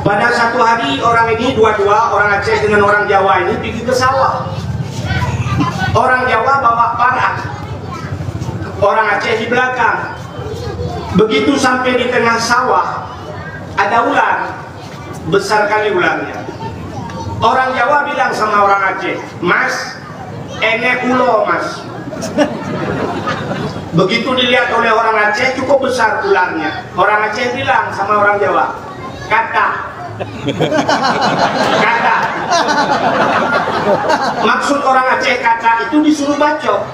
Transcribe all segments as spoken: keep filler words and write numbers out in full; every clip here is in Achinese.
Pada satu hari, orang ini dua-dua, orang Aceh dengan orang Jawa ini, pergi ke sawah. Orang Jawa bawa parang, orang Aceh di belakang. Begitu sampai di tengah sawah, ada ular. Besar kali ularnya. Orang Jawa bilang sama orang Aceh, "Mas, ék ulo, Mas." Begitu dilihat oleh orang Aceh, cukup besar ularnya. Orang Aceh bilang sama orang Jawa, "Katak." Katak. Maksud orang Aceh katak itu disuruh bacok.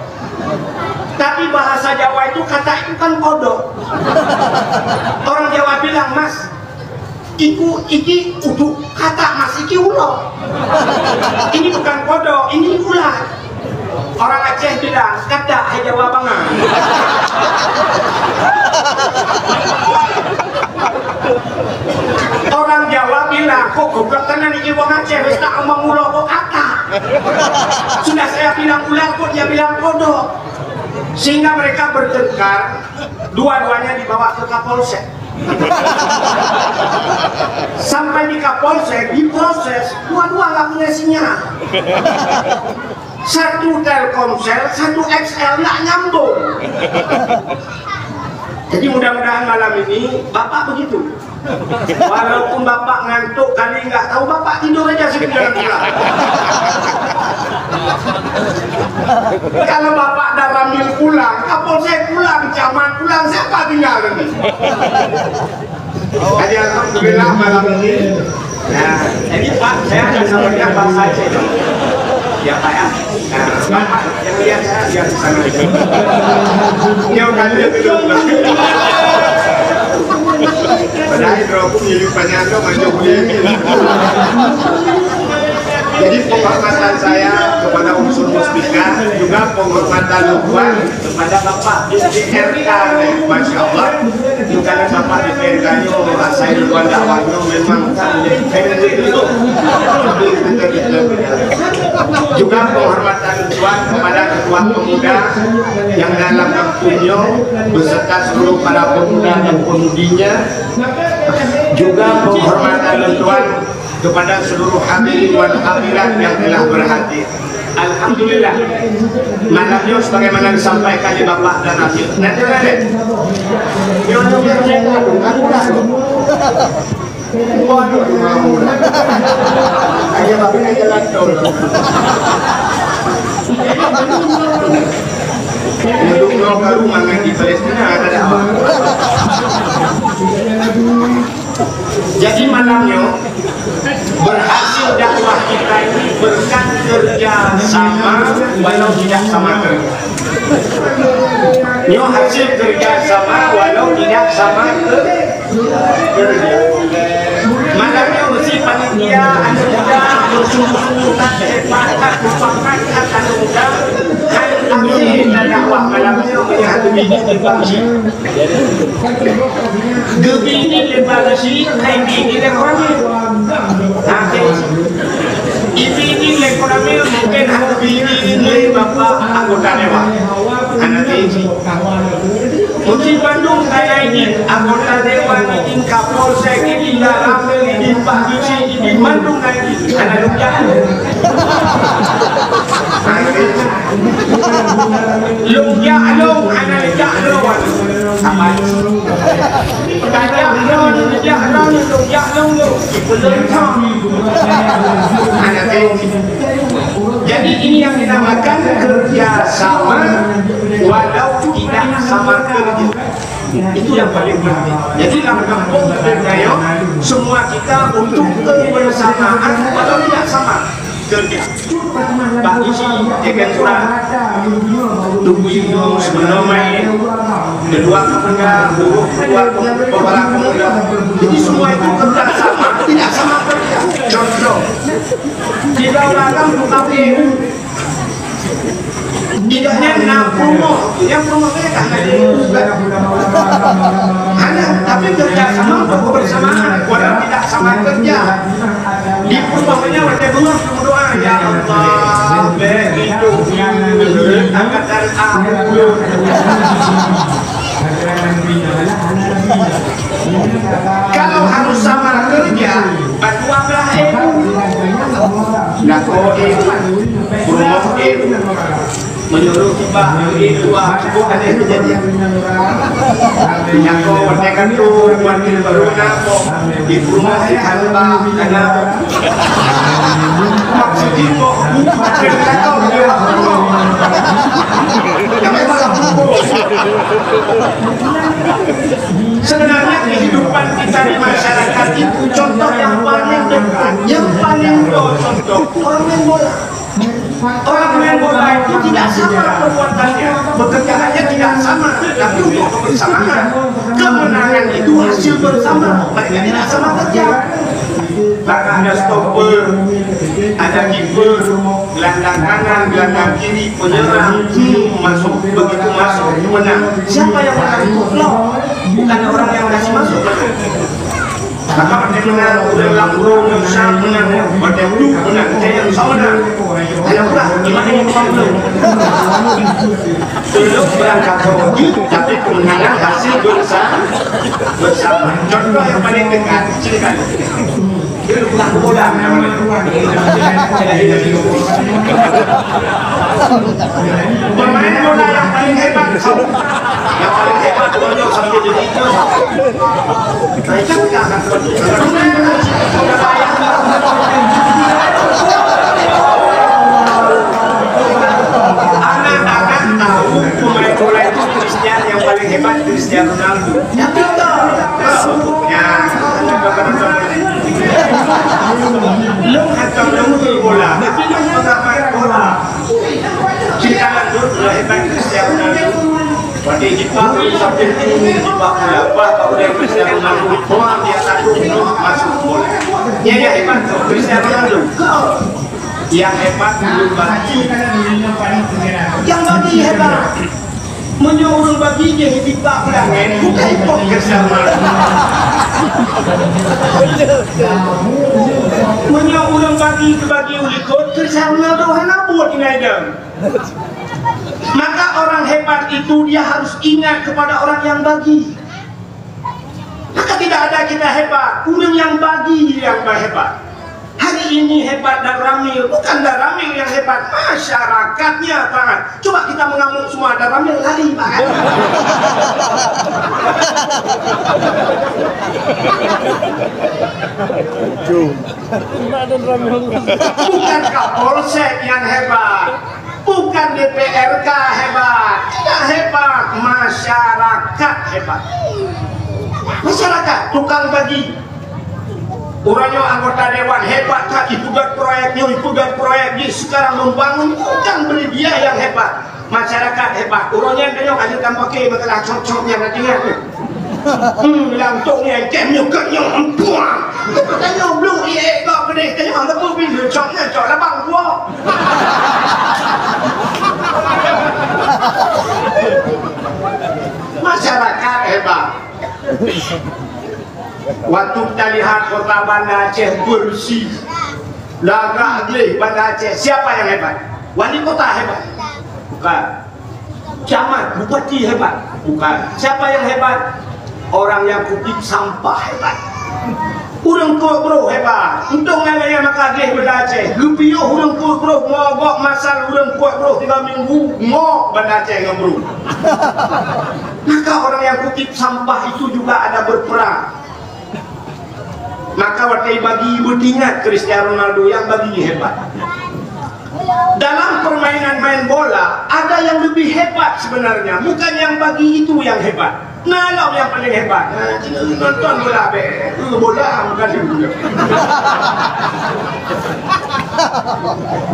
Tapi bahasa Jawa itu katak itu kan kodok. Orang Jawa bilang, "Mas, iku, iki uduk katak, Mas, iki ulo." Ini bukan kodok, ini ular. Orang Aceh bilang, "Katak hai Jawa bangai." Orang Jawa bilang, "Kok goblok tenan iki wong Aceh, wis tak omong ulo kok katak." Sudah saya bilang ular, kok dia bilang kodok. Sehingga mereka bertengkar, dua-duanya dibawa ke Kapolsek. Sampai di Kapolsek, diproses, dua-dua nggak punya sinyal. Satu Telkomsel, satu X L nggak nyambung. Jadi mudah-mudahan malam ini Bapak begitu. Walaupun Bapak ngantuk, kali nggak tahu, Bapak tidur aja sini, jangan pulang. Kalau Bapak dah ramil pulang, Kapolsek pulang, camat pulang, siapa tinggal nanti? Jadi alhamdulillah malam ini. Nah, jadi Pak, saya akan sampaikan bahasa Aceh. Ya Pak ya. Nah, Pak, Pak, yang lihat saya biar di sana aja. Nyoe kan dia dulu. Padahal droe pun jadi panjang tu macam boleh. Jadi penghormatan saya kepada unsur muspika, juga penghormatan luar kepada Bapak D P R K, masya Allah. Bukan Bapak D P R K nyoe, saya luar dakwah nyoe memang juga penghormatan luar kepada ketua pemuda yang dalam kampung nyoe beserta seluruh para pemuda dan pemudinya, juga penghormatan luar kepada seluruh hadirin wal hadirat yang telah berhadir. Alhamdulillah, malam nyoe sebagaimana disampaikan di Bapak dan Amir. Nanti ada. Nyoe, nyoe, nyoe, nyoe. Waduh, aja Bapak jalan tol. Untuk nyoe ka rumah ngan di Palestina ada apa? Jadi malam nyoe berhasil dakwah kita ini berkat kerja sama walau tidak sama kerja. Nyoe hasil kerja sama walau tidak sama kerja. Malam nyoe mesti panitia aneuk muda bersungguh-sungguh, tak cepat, tak lupa, tak aneuk muda. Hai, amin. Dan dakwah malam nyoe meunyoe hana bini, Geubini lé Bang Rashid, hai bini lé Koramil. Nah, ibini lé Koramil mungkin hana bini lé bapak anggota dewan. Hana bini. Mungkin bandum kana ini anggota dewan, ini Kapolsek, ini Danramil, ini Pak Suci, ini bandum kana ini. Hana lôn jak lôn. Lôn jak lôn, hana lôn jak lôn. Sama. Ka jak lôn, jak lôn, lôn jak lôn, lôn. Jadi ini yang dinamakan kerja sama walau tidak sama kerja. Itu yang paling penting. Jadi dalam kampung kita nyoe, semua kita untuk kebersamaan walau tidak sama kerja. Bak isi, ya kan, surat. Tunggu itu sebelum main. Kedua kemudian, guru, kedua kemudian, beberapa kemudian. Jadi semua itu kerja sama, tidak sama kerja. Contoh, tidak orang buka P U. Tidaknya na peurumoh, nyang peurumoh nyan ka hana diubat. Hana, tapi kerja sama untuk kebersamaan, walau tidak sama kerja. Di peurumoh nyan watèe beungoh meudoa, "Ya Allah, bèk itu angkatan aku." Kalau harus sama kerja, Meunyoe tiba hari dua, cukup ada kejadian. Nyako watèe ka trôh, watèe baru na, di rumah si Hanta, kana maksud jih kok bukan kata dia. Kami malah pukul. Sebenarnya kehidupan kita di masyarakat itu contoh yang paling dekat, yang paling contoh orang main bola. Orang main bola itu tidak sama perbuatannya, pekerjaannya tidak sama, tapi untuk kebersamaan, kemenangan itu hasil bersama. Mereka tidak sama kerja. Maka ada stopper, ada kiper, gelandang kanan, gelandang kiri, penyerang, hmm, masuk, begitu masuk menang. Siapa yang menang? Klub. Bukan orang yang kasih masuk. Maka bagaimana udah lam gol, bisa menang, pada dulu menang, saya yang sama menang. Saya pula, gimana yang sama menang? Belum berangkat ke Bogil, tapi kemenangan hasil bersama. Bersama. Contoh yang paling dekat, cerita. Dia pulang bola, namanya. Pemain bola yang paling hebat, kau. Yang paling hebat, kau, sampai jadi itu. Anak-anak tahu pemain bola itu Cristiano yang paling hebat, Cristiano Ronaldo. Ya, betul. Ya. Lôn hantom lôn bola, tapi lôn penggemar bola. Cerita lanjut, hebat Cristiano Ronaldo. Watèe jipak, sampai tu jipak bola, bah, kalau dia Cristiano Ronaldo, bola dia satu, masuk bola. Ya, ya, hebat tu, Cristiano Ronaldo. Yang hebat, dulu bagi. Yang bagi hebat. Meunyoe ureueng bagi jih jipak bola, bukan ikot Cristiano Ronaldo. Meunyoe ureueng bagi, bagi u likot, Cristiano Ronaldo hana buet inai dem. Maka orang hebat itu dia harus ingat kepada orang yang bagi. Maka tidak ada kita hebat, ureueng yang bagi yang hebat. Hari ini hebat Danramil, bukan Danramil yang hebat, masyarakatnya taat. Coba kita mengamuk semua, Danramil lari, Pak, kan? Bukan Kapolsek yang hebat. Bukan D P R K hebat, tidak hebat, masyarakat hebat. Masyarakat, tukang bagi. Uroe nyoe anggota dewan hebat that, ipeugöt proyek nyoe, ipeugöt proyek jih, sekarang membangun, bukan beli dia yang hebat. Masyarakat hebat. Uroe nyan tanyoe ka jeuet lam paké, meukalah cop-cop nyan na tinggai. Hmm, lam tok ni, item nyoe, keu nyoe, empuang. Tanyoe blok, ié, kok keudeh, tanyoe, leupah pintoe, cok nyan, cok labang, buok. Masyarakat hebat. Waktu kita lihat kota Banda Aceh bersih, lagak gleh Banda Aceh, siapa yang hebat? Wali kota hebat? Bukan. Camat, bupati hebat? Bukan. Siapa yang hebat? Orang yang kutip sampah hebat. Ureueng kuek broh hebat. Untông nyan lagèe maka gleh Banda Aceh. Geupiôh ureueng kuek broh, mogok masal ureueng kuek broh tiga minggu, ngok Banda Aceh ngon broh. Maka orang yang kutip sampah itu juga ada berperan. Maka watèe bagi, beuingat Cristiano Ronaldo yang bagi hebat. Dalam permainan main bola, ada yang lebih hebat sebenarnya. Bukan yang bagi itu yang hebat. Nah, lah yang paling hebat. Nah, cina nonton bola be. Eh, bola bukan itu.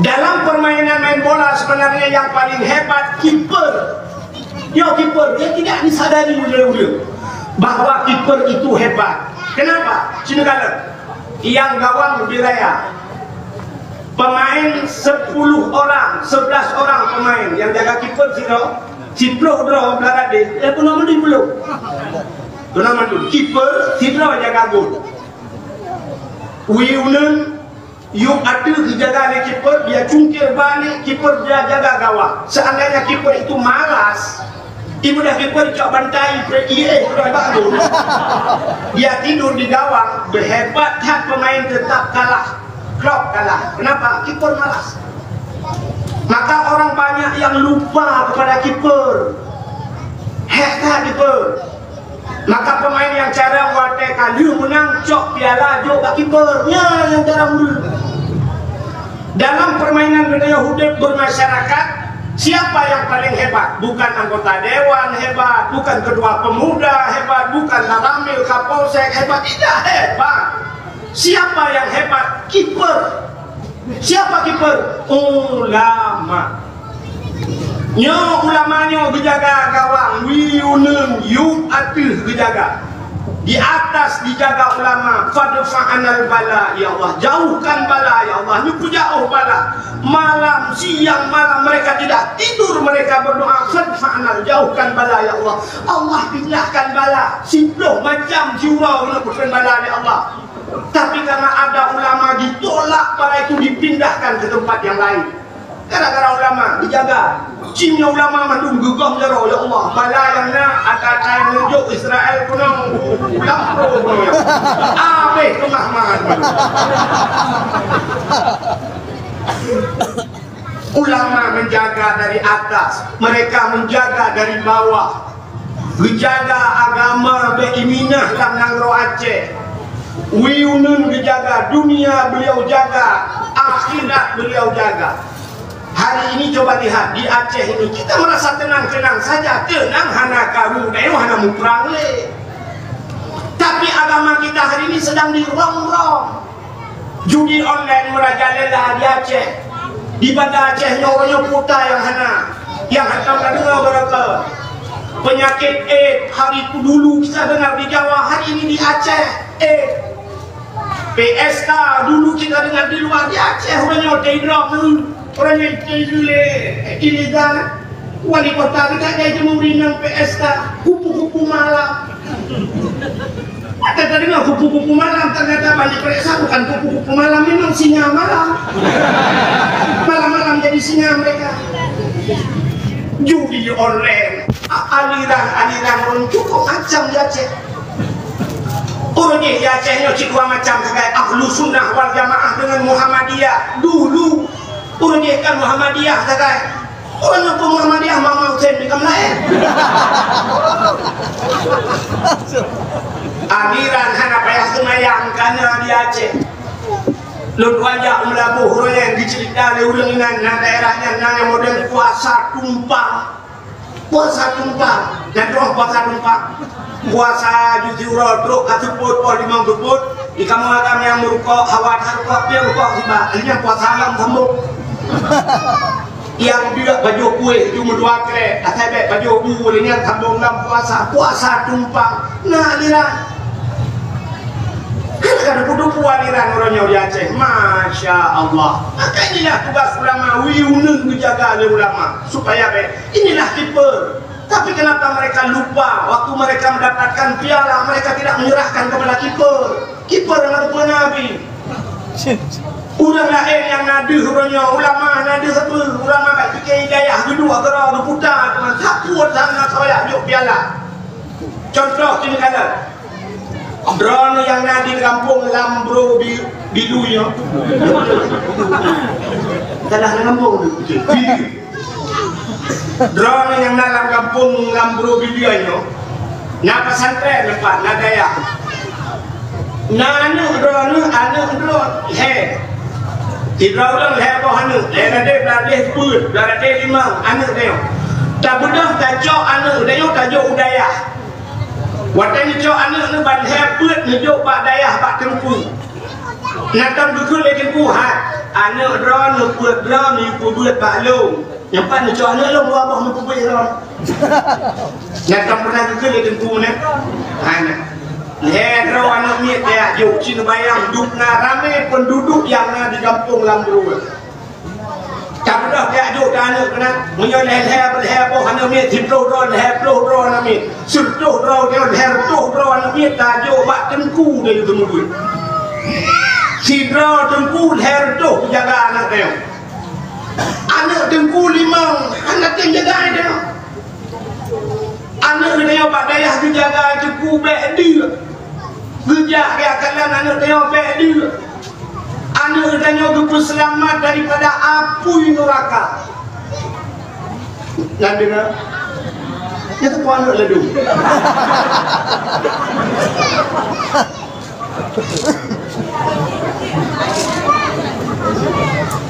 Dalam permainan main bola sebenarnya yang paling hebat kiper. Nyoe kiper, dia tidak disadari oleh ureueng bahwa kiper itu hebat. Kenapa? Sini kata, yang gawang di raya. Pemain sepuluh orang, sebelas orang pemain yang jaga kiper sidroe, siplôh droe beuladeh, eh, peunoh meundi peuloh. Peunoh meundi, kiper sidroe jaga gol. Wee uneun, yub ateueh dijaga lé kiper, dia cungkil bak lé kiper, dia jaga gawang. Seandainya kiper itu malas, ibudah kiper cok bantai, pre-, ié, udah bak gol. Dia tidur di gawang, berhebat that pemain tetap kalah. Klopp kalah. Kenapa? Kiper malas. Maka orang banyak yang lupa kepada kiper. Hék that kiper. Maka pemain yang cara watée ka lheueh meunang cok piala jok bak kiper. Nyan nyang cara ureuëng. Dalam permainan budaya hidup bermasyarakat, siapa yang paling hebat? Bukan anggota dewan hebat, bukan ketua pemuda hebat, bukan Danramil, Kapolsek hebat, tidak hebat. Siapa yang hebat? Kiper. Siapa kiper? Ulama. Nyoe ulama nyoe geujaga gawang, wie uneun, yup ateueh geujaga. Di atas dijaga ulama, fadfa'anal bala, ya Allah, jauhkan bala, ya Allah, nyoe peujauh bala. Malam, siang, malam mereka tidak tidur, mereka berdoa, fadfa'anal, jauhkan bala, ya Allah. Allah pindahkan bala, siplôh macam siuroe keuneuk peutrön bala, ya Allah. Tapi karena ada ulama ditolak, bala itu dipindahkan ke tempat yang lain. Gara-gara ulama dijaga. Cimnya ulama mandum geugah meunyoe, ya Allah, bala nyang na ata-ata nyang neujok Israel keunong lam pro keunong nyoe. Abéh keumah-mahan mandum. Ulama menjaga dari atas, mereka menjaga dari bawah. Geujaga agama bék iminah lam nanggroe Aceh. Wie uneun geujaga, dunia beliau jaga, akhirat beliau jaga. Hari ini coba lihat di Aceh ini, kita merasa tenang-tenang saja, tenang hana karu, dayoh hana muprang lé. Tapi agama kita hari ini sedang dirongrong. Judi online merajalela di Aceh. Di Banda Aceh nyoe, nyoe kota nyang hana, nyang hantom ka deungoe barokon. Penyakit AIDS hari itu dulu kita dengar di Jawa, hari ini di Aceh AIDS. P S K dulu kita dengar di luar, di Aceh uroe nyoe teidrop tu. Uroe nyoe teidule ilegal. Wali kota kita jai teumuri nang P S K, kupu-kupu malam. Ada tadi mah kupu-kupu malam, ternyata balik periksa bukan kupu-kupu malam, memang singa malam. Malam-malam jadi singa mereka. Judi online, a- aliran-aliran ureuëng cukup macam di Aceh. Ureuëng di Aceh nyoe cit dua macam sagai, Ahlu Sunnah wal Jamaah dengan Muhammadiyah. Dulu ureuëng di kan Muhammadiyah sagai. Ureuëng nyang peumuh Muhammadiyah Mama Hussein di Kamlaen. Aliran hana payah seumayang kana di Aceh. Lôn tuan jak u Meulaboh, uroe nyan geuceurita lé ureuëng inan, na daerah nyan na nyang model puasa tumpang. Puasa tumpang. Nyan troh puasa tumpang. Puasa jih siuroe trok ka seupôt, poh limong seupôt. Di kamoe agam nyang meurukok, hawa that rukok, piep rukok siba. Nyan puasa agam sambông. Nyang duek pajoh kueh, jumeuh dua krek, asai bék pajoh bu, lé nyan sambông lam puasa, puasa tumpang. Na aliran. Kan ka dupu-dupu aliran uroe nyoe di Aceh. Masya Allah. Maka inilah tugas ulama, wie uneun geujaga lé ulama. Supaya bék. Inilah kiper. Tapi kenapa mereka lupa waktu mereka mendapatkan piala, mereka tidak menyerahkan kepada kiper? Kiper adalah Nabi. Ureuëng laén nyang na deuh uroe nyoe, ulama na deuh sapeue, ulama bak pike hidayah geuduek keudroe geuputa teuma sapeue sana soyak jok piala. Contoh keuneukala, droeneuh nyang na di gampông Lambro Bi-, Bilu nyoe. Salah gampông tu. Bilu. Droeneuh nyang na lam gampông Lambro Bilu nyoe, na pesantren teumpat, na dayah. Na aneuëk droeneuh, aneuëk droe lhée. Sidroe ureuëng lhée boh aneuëk, lhée gadée, bladeh peuet, bladeh limong, aneuëk nyoe. Tabeudôh tacok aneuëk nyoe tajok u dayah. Watée neucok aneuëk neuh ban lhée peuet neujok bak dayah bak teungku. Nyan tam geukheun lé teungku, "Hai, aneuëk droeneuh peuet droeneuh neupeubuet bak lôn." Nyan pat neucok aneuëk lôn dua boh neupeubuet lom. Nyan tam pernah geukheun lé teungku nyan. Ha nyan. Lhée droe aneuëk miet tajak jok, ci neubayang dum na ramé penduduk nyang na di gampông Lambro. Tabeudôh tajak jok keu aneuëk keunan. Meunyoe lhée-lhée, lhée boh aneuëk miet, siplôh droe, lhée plôh droe aneuëk miet. Sireutôh droe, lhée reutôh droe aneuëk miet tajok bak teungku tajak teumeubuet. Sidroe teungku lhée reutôh jaga aneuëk nyoe. Aneuëk teungku limong, hana tem jaga nyoe. Aneuëk geutanyoe bak dayah geujaga teungku bék deuek. Geujak geukalon aneuëk tanyoe bék deuek. Aneuëk tanyoe geupeuseulamat daripada apui neuraka. Nyan deungoe. Nyan teupeue aneuk ladôm.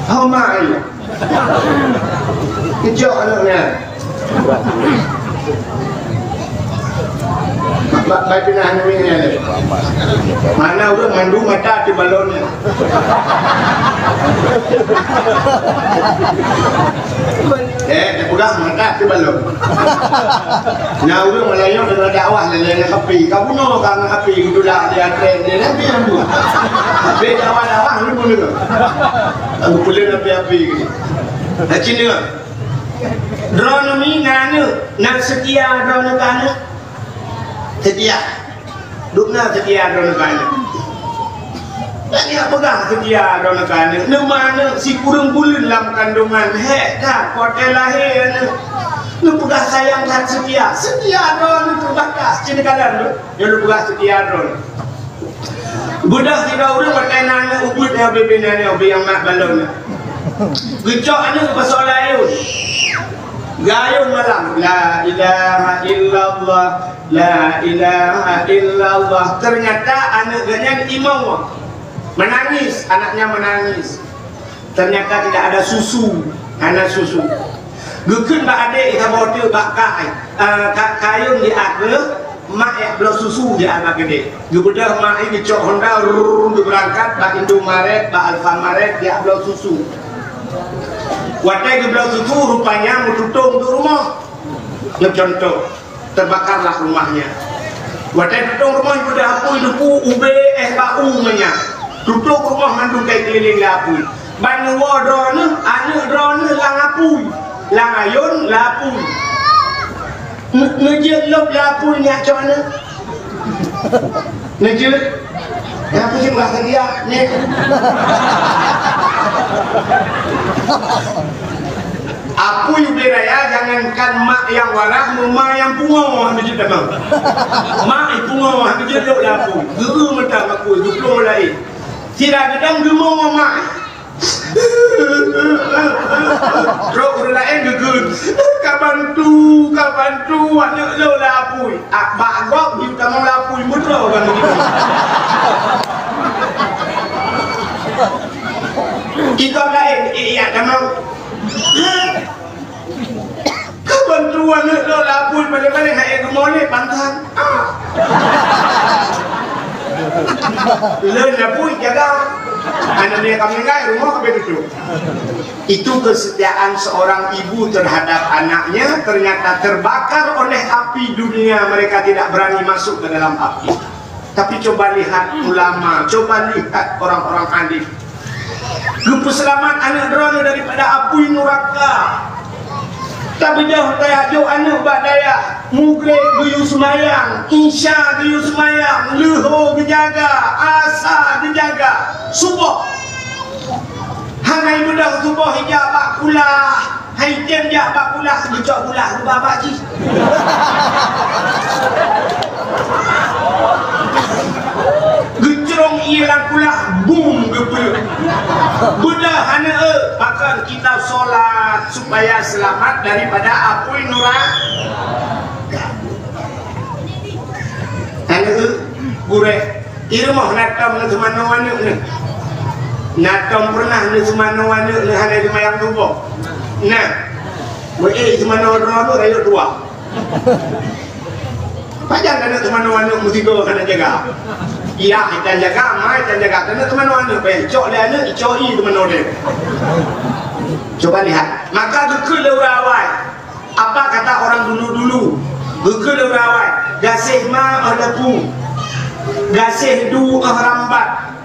Ho ma ai. Keucok aneuk nyan. Ba-, bai pinah aneuk nyan. Mana ureueng mandum mata di balon nyan. Eh, tapeugah mantap di balon. Nah, ureueng meulayeue deungon dakwah lé ngon H P. Ka bunoe ka ngon H P, geutulak di ateueh, di Nabi yang buat. Habis dakwah-dakwah, lu pun deungoe. Aku peuleueh Nabi H P gitu. Hacin deungoe. Droeneuh mi na aneuk, na seutia droeneuh keu aneuk? Seutia. Dum na seutia droeneuh keu aneuk. Nyan jak peugah seutia droeneuh keu aneuk. Neuma aneuk sikureueng buleuen lam kandongan, hék that watée lahé aneuk. Neupeugah sayang that seutia. Seutia droeneuh teubatas. Cit neukalon lôn, nyoe neupeugah seutia droeneuh. Beudôh sidroe ureueng watée na aneuk ubit, nyoe bibina nyoe, ubit nyang mat balon nyoe. Geucok aneuk bak soe layôn. Gayôn malam, "La ilaha illallah, la ilaha illallah." Ternyata aneuk geuh nyan imong. Menangis, anaknya menangis. Ternyata tidak ada susu, hana susu. Geukheun bak adék, saboh teuk bak kah, eh, ka-, kayôn di ateueh, mak jak bloe susu di anak geude. Geubeudôh mak nyan geucok Honda, rrrr, geubeurangkat bak Indomaret, bak Alfamaret, jak bloe susu. Watée geubloe susu, rupanya meututong teuk rumoh. Nyoe contoh, terbakarlah rumahnya. Watée tutong rumoh, ipeugah apui, lupu ubé éh bak u meunan. Tutong rumoh mandum kai keulileng lé apui. Ban neuwoe droeneuh, aneuk droeneuh lam apui, lam ayôn lam apui. Ne-, neujeuet lom lam apui nyan cok aneuk. Neujeuet. Nyan apui cit bah seudia, nyan. Apui ubé raya, jangankan mak nyang waras, meuma nyang pungoh hana jeuet tamong. Mak pungoh hana jeuet lom lam apui. Geu meuta apui, geuplueng laén. Sira geudong geumoe mak. Trok ureueng laén geukheun, "Ka bantu, ka bantu, aneuk lôn lam apui." Ah, bak gob di tamong lam apui, meutroe ban begitu. Ikot laén, eh, ya, tamong. Ka bantu aneuk lôn lam apui, paléng-paléng hai geumoe lé pantang. Ah. Lôn lam apui jaga. Aneuk dia ka meuninggai, rumoh ka beututong. Itu kesetiaan seorang ibu terhadap anaknya ternyata terbakar oleh api dunia, mereka tidak berani masuk ke dalam api. Tapi coba lihat ulama, coba lihat orang-orang alim. Geupeuseulamat aneuk droeneuh daripada apui nuraka. Tabeudôh tajak jok aneuk bak dayah, mugreb geuyue seumayang, isya geuyue seumayang, leuhô geujaga, asa geujaga, suboh. Hana ibeudôh suboh ijak bak kulah. Hai tem jak bak kulah, geucok kulah rubah bak jih. Geucrong ié lam kulah, bum, geupeuleuk. Beudôh aneuk, pakon kita sholat supaya selamat daripada apui nuraka. Aneuk, gurée. I rumoh na tom neuseumanoe aneuk neuh. Na tom peureunah neuseumanoe aneuk neuh hana seumayang suboh. Nah, meu'ék seumanoe droe tu rayeuk tuha. Pajan aneuk seumanoe aneuk meusigoe hana jaga. Iya, itan jaga, ma itan jaga. Keuneuk seumanoe aneuk, bèk icok lé aneuk, icok ie seumanoe deh. Coba lihat. Maka geukheun lé ureueng awai. Apa kata orang dulu-dulu? Geukheun lé ureueng awai, "Gaséh ma 'oh dapu, gaséh du 'oh rambat,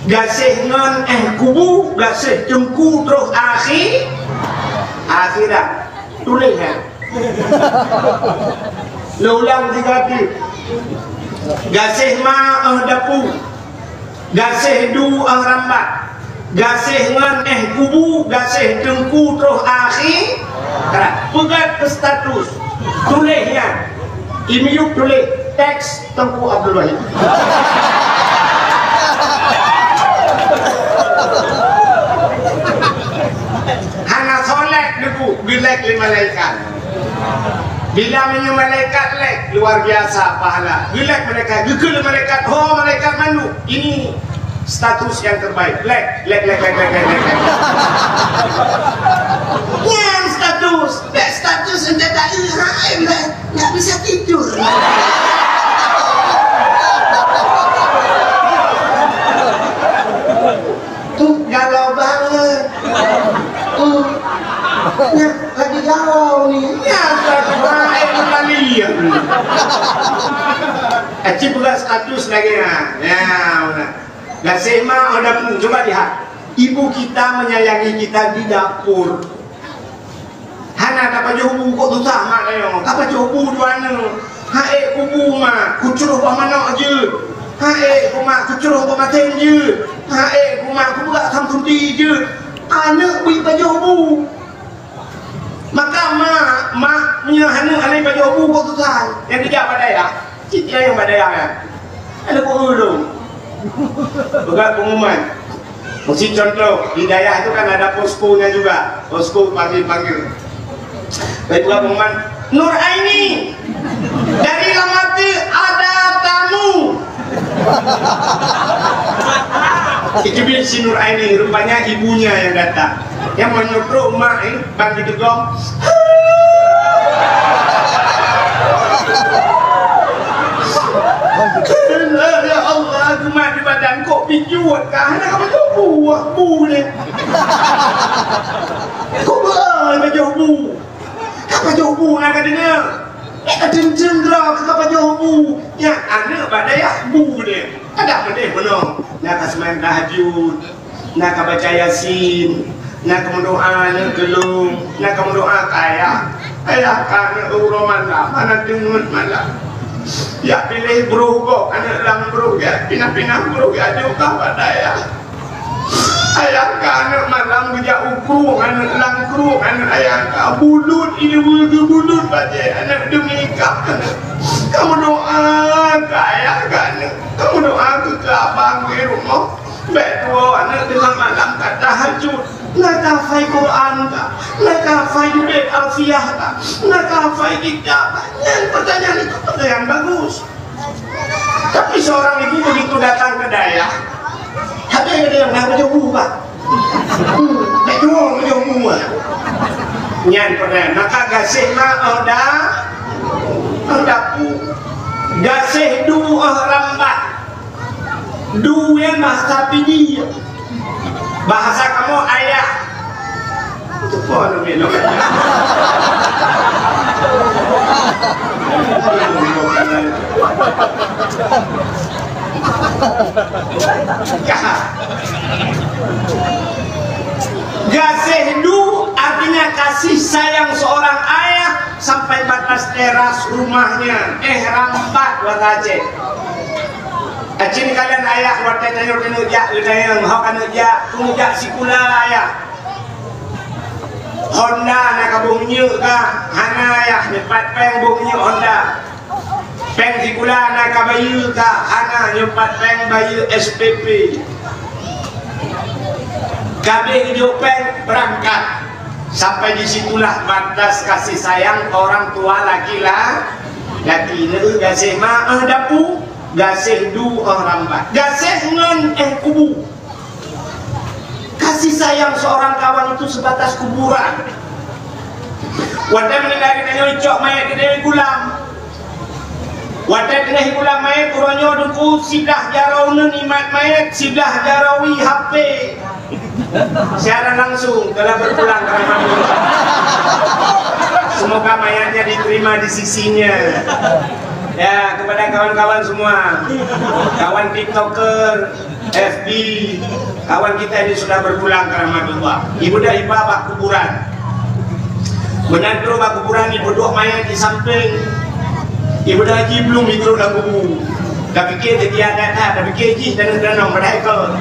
gaséh ngon éh kubu, gaséh teungku troh akhé-, akhirat." Tuléh nyan. Lôn ulang sigoe teuk. Gaséh ma 'oh dapu, gaséh du 'oh rambat, gaséh ngon éh kubu, gaséh teungku troh akhé-, peugét keu status. Tuléh nyan. I miyueb tuléh teks Teungku Abdul Wahid. Hana solat debu, geulek lé malaikat. Bila meunyoe malaikat lek, luar biasa pahala. Geulek malaikat, geukheun malaikat, "Ho malaikat mandum, ini status yang terbaik." Lek, lek, lek. Nyan status, lek status ente tak hai lek, nggak bisa tidur. Tuh galau banget. Tuh. Nah, lagi galau nih. Ya, Tuhan, eh, kembali ya. Acil peugah status lagi, ha. Ya, udah. Gaséh mak, udah pun. Coba lihat. Ibu kita menyayangi kita di dapur. Hana tapajoh bu, kok susah mak tayong. Tapajoh bu dua aneuk. Hai kubu mak, kucroh bak manok jeuet. Hai ku mak, kucroh bak maten jeuet. Hai ku mak, kubuka sampunti jeuet. Aneuk bui pajoh bu. Maka mak, mak nyoe aneuk hana pajoh bu kok susah. Nyang keujak bak dayah. Cit nyang bak dayah nyan. Ada pun ureueng. Peugah pengumuman. Mesti contoh, di dayah tu kan ada poskonya juga. Posko panggil-panggil. Baik, peugah pengumuman, "Nur Aini, dari Lamati ada tamu." Itu bila si Nur Aini, rupanya ibunya yang datang. Yang menyuruh mak ni, Bang ditegur. Ya Allah, aku mak di badan kok pijuet kah? Hana ka pajoh bu, bu ni. Kok ba pajoh bu? Ka pajoh bu na ka deungoe. Eh, ka deungoe droe ka pajoh bu. Nyan aneuk bak dayah bu ni. Adak peudeh bunoe. Na ka seumayang tahajud. Na ka baca Yasin, na ka meudoa aneuk geulong, na ka meudoa keu ayah. Ayah ka aneuk uroe malam, hana deungon malam. Jak piléh broh gob aneuk lam broh, jak pinah-pinah broh, jak jok ka bak dayah. Ayah ka aneuk malam geujak u krueng, aneuk lam krueng, aneuk ayah ka bulut, ileue geubulut bajée aneuk demi ka aneuk. Ka meudoa keu ayah ka aneuk, ka meudoa keu, keu abang di rumoh. Bèk tuwoe aneuk teungoh malam ka tahajud, na ka hafai Quran ka, na ka hafai judeb Alfiah ka, na ka hafai kitab ka. Nyan pertanyaan itu pertanyaan bagus. Tapi seorang ibu begitu datang ke dayah, hana ada yang nak pajoh bu, Pak. Hmm, bèk tuwoe pajoh bu, Pak. Nyan pertanyaan. Maka gaséh mak, oh, da, oh, dapu. Gaséh du, oh, rambat. Du nyan bahasa Pidie. Bahasa kamoe ayah. Itu pun anu minum. Gaséh du artinya kasih sayang seorang ayah sampai batas teras rumahnya. Eh, rambat bahasa Aceh. Acin kalon ayah watèe tanyoe keuneuk jak geutanyong, ho keuneuk jak, keuneuk jak sikula ayah. Honda na ka boh minyeuk ka, hana ayah, nyoe pat péng boh minyeuk Honda. Péng sikula na ka bayeue ka, hana, nyoe pat péng bayeue S P P. Ka abéh geujok péng, beurangkat. Sampai di situlah batas kasih sayang orang tua laki-la-, laki. Neu gaséh ma, eh, dapu. Gaséh du, eh, rambat. Gaséh ngon, eh, kubu. Kasih sayang seorang kawan itu sebatas kuburan. Watèe meuninggai geutanyoe, icok manyét geutanyoe i gulam. Watèe teungoh i gulam manyét, uroe nyoe Teungku, siblah jaroe uneun imat manyét, siblah jaroe wie H P. Siaran langsung telah berpulang ke rahmat Allah. Semoga mayatnya diterima di sisinya. Ya, kepada kawan-kawan semua, kawan TikToker, F B, kawan kita ini sudah berpulang ke rahmat Allah. Ibadah iba bak kuburan. Meunan trok bak kuburan, ibeudôh mayat di sampéng. Ibeudôh jih belum itrok lam kubu. Tapiké teubiet that-that, tapiké jih tanyoe-tanyoe, padahai kon.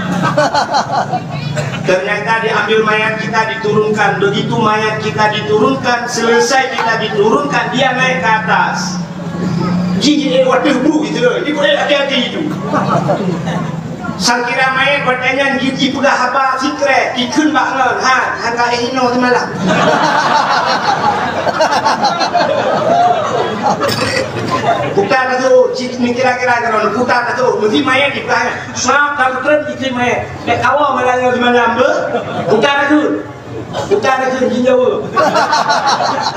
Ternyata diambil mayat kita, diturunkan. Begitu mayat kita diturunkan, selesai kita diturunkan, dia naik ke atas. Jih, eh, waduh, bu, gitu loh. Ini, eh, hati-hati itu. Sangkira manyét watée nyan jih jipeugah haba sikrek, jikheun bak ngon, ha, hana éh inoe simalam. Bukan tu, cik ni kira-kira kalau bukan tu, mesti manyét jipeugah. Sab ka peutrön jikheun manyét. Dek kawa malam ngon simalam beuh. Bukan tu. Bukan kheun jih jaweueb.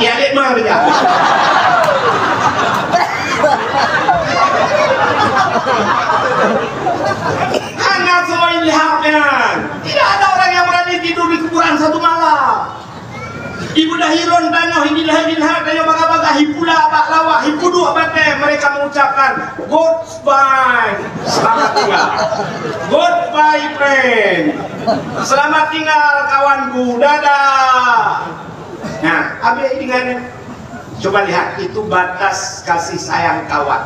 Ya, lé ma keujak. Hana seumai lihat nyan. Tidak ada orang yang berani tidur di kuburan satu malam. Ibu dah hiron tanoh, ibu dah hiron tanyoe bagah-bagah, hipula bak lawah, hipuduek batée, mereka mengucapkan, "Goodbye, selamat tinggal. Goodbye, friend. Selamat tinggal, kawanku. Dadah." Nah, habis dengan, coba lihat, itu batas kasih sayang kawan.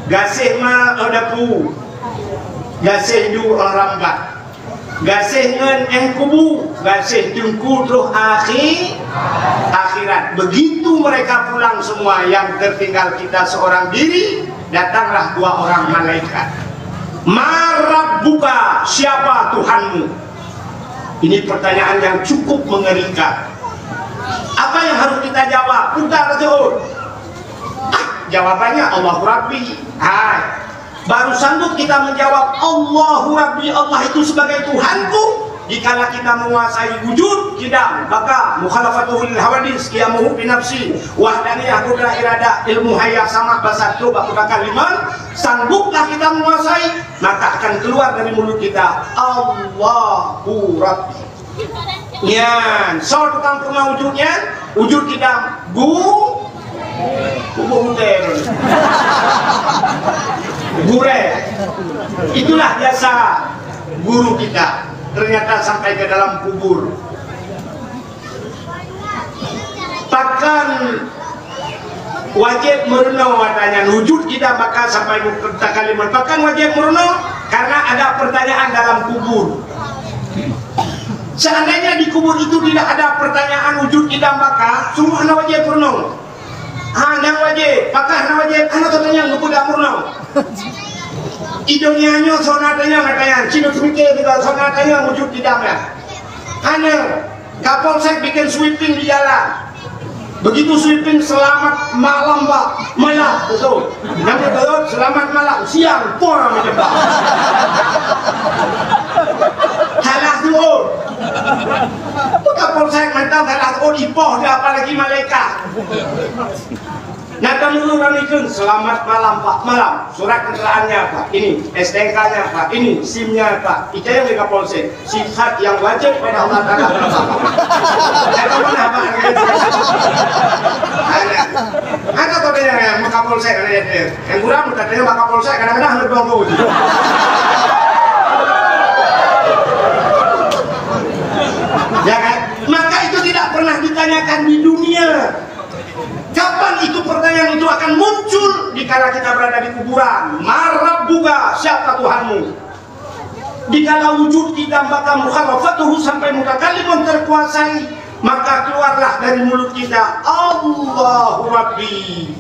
Gaséh ma, oh, dapu. Gaséh du, oh, rambat. Gaséh ngon éh kubu, gaséh teungku troh akhi-, akhirat. Begitu mereka pulang semua, yang tertinggal kita seorang diri, datanglah dua orang malaikat. "Ma rabbuka, siapa Tuhanmu?" Ini pertanyaan yang cukup mengerikan. Apa yang harus kita jawab? Udah betul. Ah, jawabannya, "Allahu Rabbi." Hai. Baru sanggup kita menjawab, "Allahu Rabbi, Allah itu sebagai Tuhanku," dikala kita menguasai wujud, qidam, baqa, mukhalafatuhu lil hawadits, qiyamuhu bi nafsi, wahdaniyah, qudrah, iradah, ilmu, hayah, sama, basar, coba mutakalliman, sangguplah kita menguasai, maka akan keluar dari mulut kita, "Allahu Rabbi." Nyan, soe tukang peurunoe wujud nyan? Wujud qidam. Gu-, kubur gurée. Gurée. Itulah jasa guru kita. Ternyata sampai ke dalam kubur. Pakon wajéb meurunoe, watée nyan wujud qidam baqa sampai mutakalliman. Pakon wajéb meurunoe? Karena ada pertanyaan dalam kubur. Seandainya di kubur itu tidak ada pertanyaan wujud qidam baqa, sungguh hana wajéb meurunoe. Ha, hana wajéb. Pakon hana wajéb? Hana tatanyong, geupeugah meurunoe. Di donya nyoe soe na tanyong, na tanyong. Cit teupike juga soe na tanyong wujud qidam nyan. Hana. Kapolsek bikin sweeping di jalan. Begitu sweeping, "Selamat malam, Pak." Malam, betul. Nyang beutôi, "Selamat malam." Siang, puang, jebak. Salah tu'ôt. Apa Kapolsek mantong salah tu'ôt, ipoh dia, apalagi malaikat. Nah, kamu orang itu, "Selamat malam, Pak." Malam. Surat keterangannya apa? Ini. S T N K-nya apa? Ini. SIM-nya apa? Itu yang di Kapolsek. Sifat yang wajib pada Allah Taala. Saya tahu mana apa harga itu. Ada. Ada kau tanya yang Kapolsek, ada yang, yang kurang, katanya Pak Kapolsek, kadang-kadang ada dua bau. Ya kan? Maka itu tidak pernah ditanyakan di dunia. Kapan itu pertanyaan itu akan muncul? Dikala kita berada di kuburan. "Man rabbuka?" Siapa Tuhanmu? Dikala wujud qidam baqa mukhalafatuhu sampai mutakallimun terkuasai, maka keluarlah dari mulut kita, "Allahu Rabbi."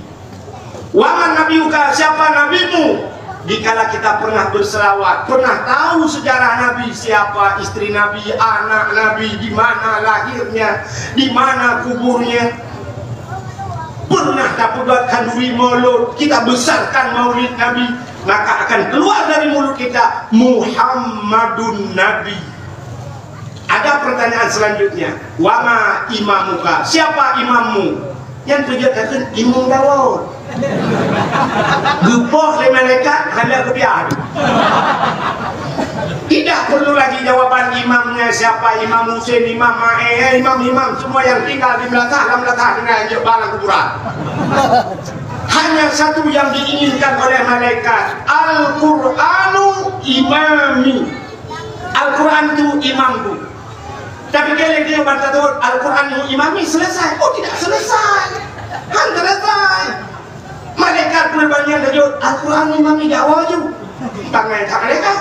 "Wa man nabiyuka?" Siapa nabimu? Dikala kita pernah berselawat, pernah tahu sejarah Nabi, siapa istri Nabi, anak Nabi, di mana lahirnya, di mana kuburnya. Pernah tapeugöt khanduri maulud, kita besarkan maulid Nabi, maka akan keluar dari mulut kita, "Muhammadun Nabi." Ada pertanyaan selanjutnya, "Wa ma imamuka?" Siapa imammu? Nyang peujeuet takheun Imam Dawud. Geupoh lé malaikat, hana geupiah. Tidak perlu lagi jawaban imamnya siapa, Imam Husain, Imam Ma'e, eh, imam-imam semua yang tinggal di Meulathah, lam Meulathah dengan jeuet bak lam kuburan. Hanya satu yang diinginkan oleh malaikat, "Al-Qur'anu imami." Al-Quran tu imamku. Tapi kalau dia bantah tu, "Al-Quran imami," selesai. Oh, tidak selesai. Han selesai. Malaikat pun banyak terjun, "Al-Quran imami, dakwah ju." Tangan tak malaikat.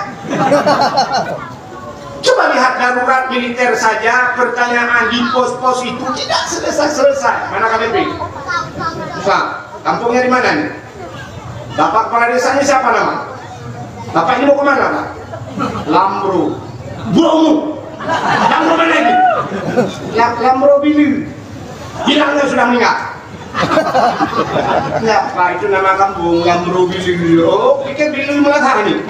Coba lihat darurat militer saja, pertanyaan di pos-pos itu tidak selesai-selesai. Mana K T P? Pak, kampungnya di mana ni? Bapak kepala desanya siapa nama? Bapak ini mau ke mana, Pak? Lamro. Buat umum. Lamro mana ini? Lam-, Lamro Bilu. Bilangnya sudah meninggal. Ya, Pak, itu nama kampung Lamro Bilu. Oh, pikir Bilu Meulasan ni.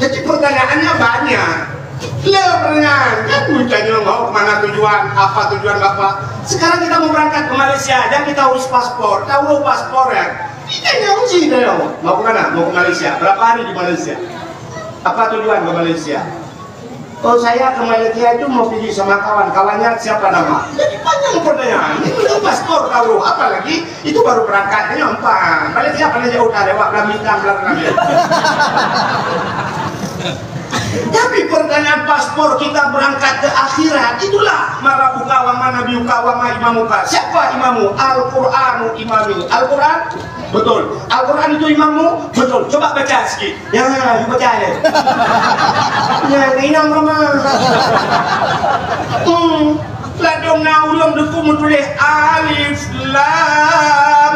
Jadi pertanyaannya banyak. Le pertanyaan, kan ditanya, "Mau kemana tujuan? Apa tujuan Bapak?" Sekarang kita mau berangkat ke Malaysia, dan kita urus paspor. Kita urus paspor, ya. Ditanya uji, tanya, "Mau kemana?" "Mau ke Malaysia." "Berapa hari di Malaysia?" "Apa tujuan ke Malaysia?" "Oh, saya ke Malaysia itu mau pergi sama kawan. Kawannya siapa nama?" Jadi panjang pertanyaan. Ini udah paspor tahu, apalagi itu baru berangkat, ini empat. Malaysia paling jauh dah lewat Belah Bintang, Belah Bintang. Tapi pertanyaan paspor kita berangkat ke akhirat, itulah mara buka wa ma nabi uka wa ma imam uka. Siapa imamu? Al-Quranu imami. Al-Quran? Betul. Al-Quran itu imammu? Betul. Coba baca sikit. Ya, you baca je. Ya, inang ramah. Hmm. Ladom na ureuëng duku meutuléh alif lam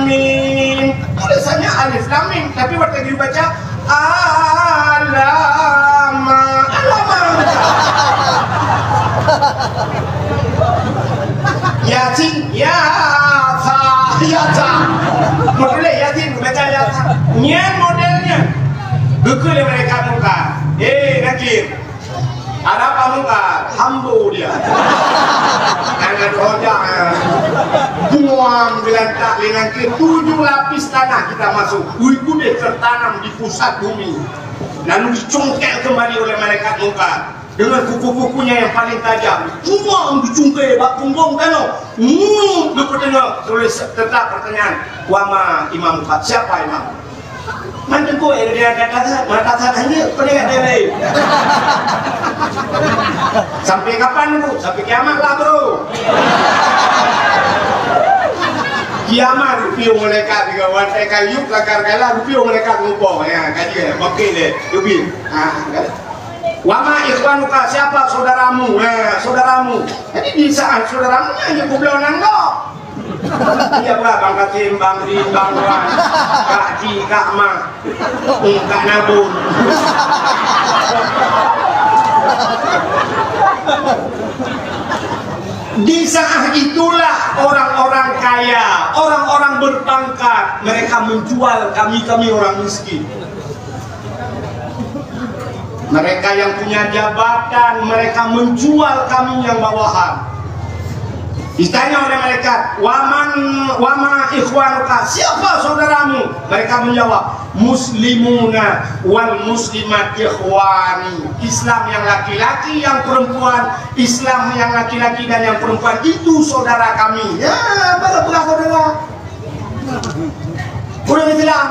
mim. Tulisannya alif lam mim, tapi waktu dibaca alama. Alama. Yasin, yasa, yasa. Meutuléh Yasin, baca yasa. Nyan modelnya. Geukheun lé malaikat Munkar. Eh, Nakir. Ada Pak Munkar, hambo dia. Anak roda. Buang gelantak dengan ke tujuh lapis tanah kita masuk. Ui kudeh tertanam di pusat bumi. Lalu dicungkil kembali oleh malaikat Munkar dengan kuku-kukunya yang paling tajam. Buang dicungkil bak punggong tanoh. Hmm, lu pertengok, tulis tetap pertanyaan. Wama imam, siapa imam? Mantengku, eh, dia kata, mata saya tanya, peningat dia lain. Sampai kapan, Bu? Sampai kiamat lah, bro. Kiamat, rupiah malaikat juga. Wan, eh, kayu, kelakar kalah, rupiah malaikat ngumpul. Ya, kaji, ya, bakil, ya, yubi. Ah, kan? Wama ikhwanuka, siapa saudaramu? Eh, saudaramu. Jadi, di saat saudaramu, hanya kubloh nanggo. Iya, Pak, Bang Kasim, Bang Rin, Bang Wan, Kak Ji, Kak Ma, hmm, Kak Nabun. Di saat itulah orang-orang kaya, orang-orang berpangkat, mereka menjual kami-kami orang miskin. Mereka yang punya jabatan, mereka menjual kami yang bawahan. Ditanya oleh malaikat, "Waman, wama ikhwanuka?" Siapa saudaramu? Mereka menjawab, "Muslimuna wal muslimat ikhwani." Islam yang laki-laki, yang perempuan, Islam yang laki-laki dan yang perempuan itu saudara kami. Ya, belah-belah saudara. Orang Islam.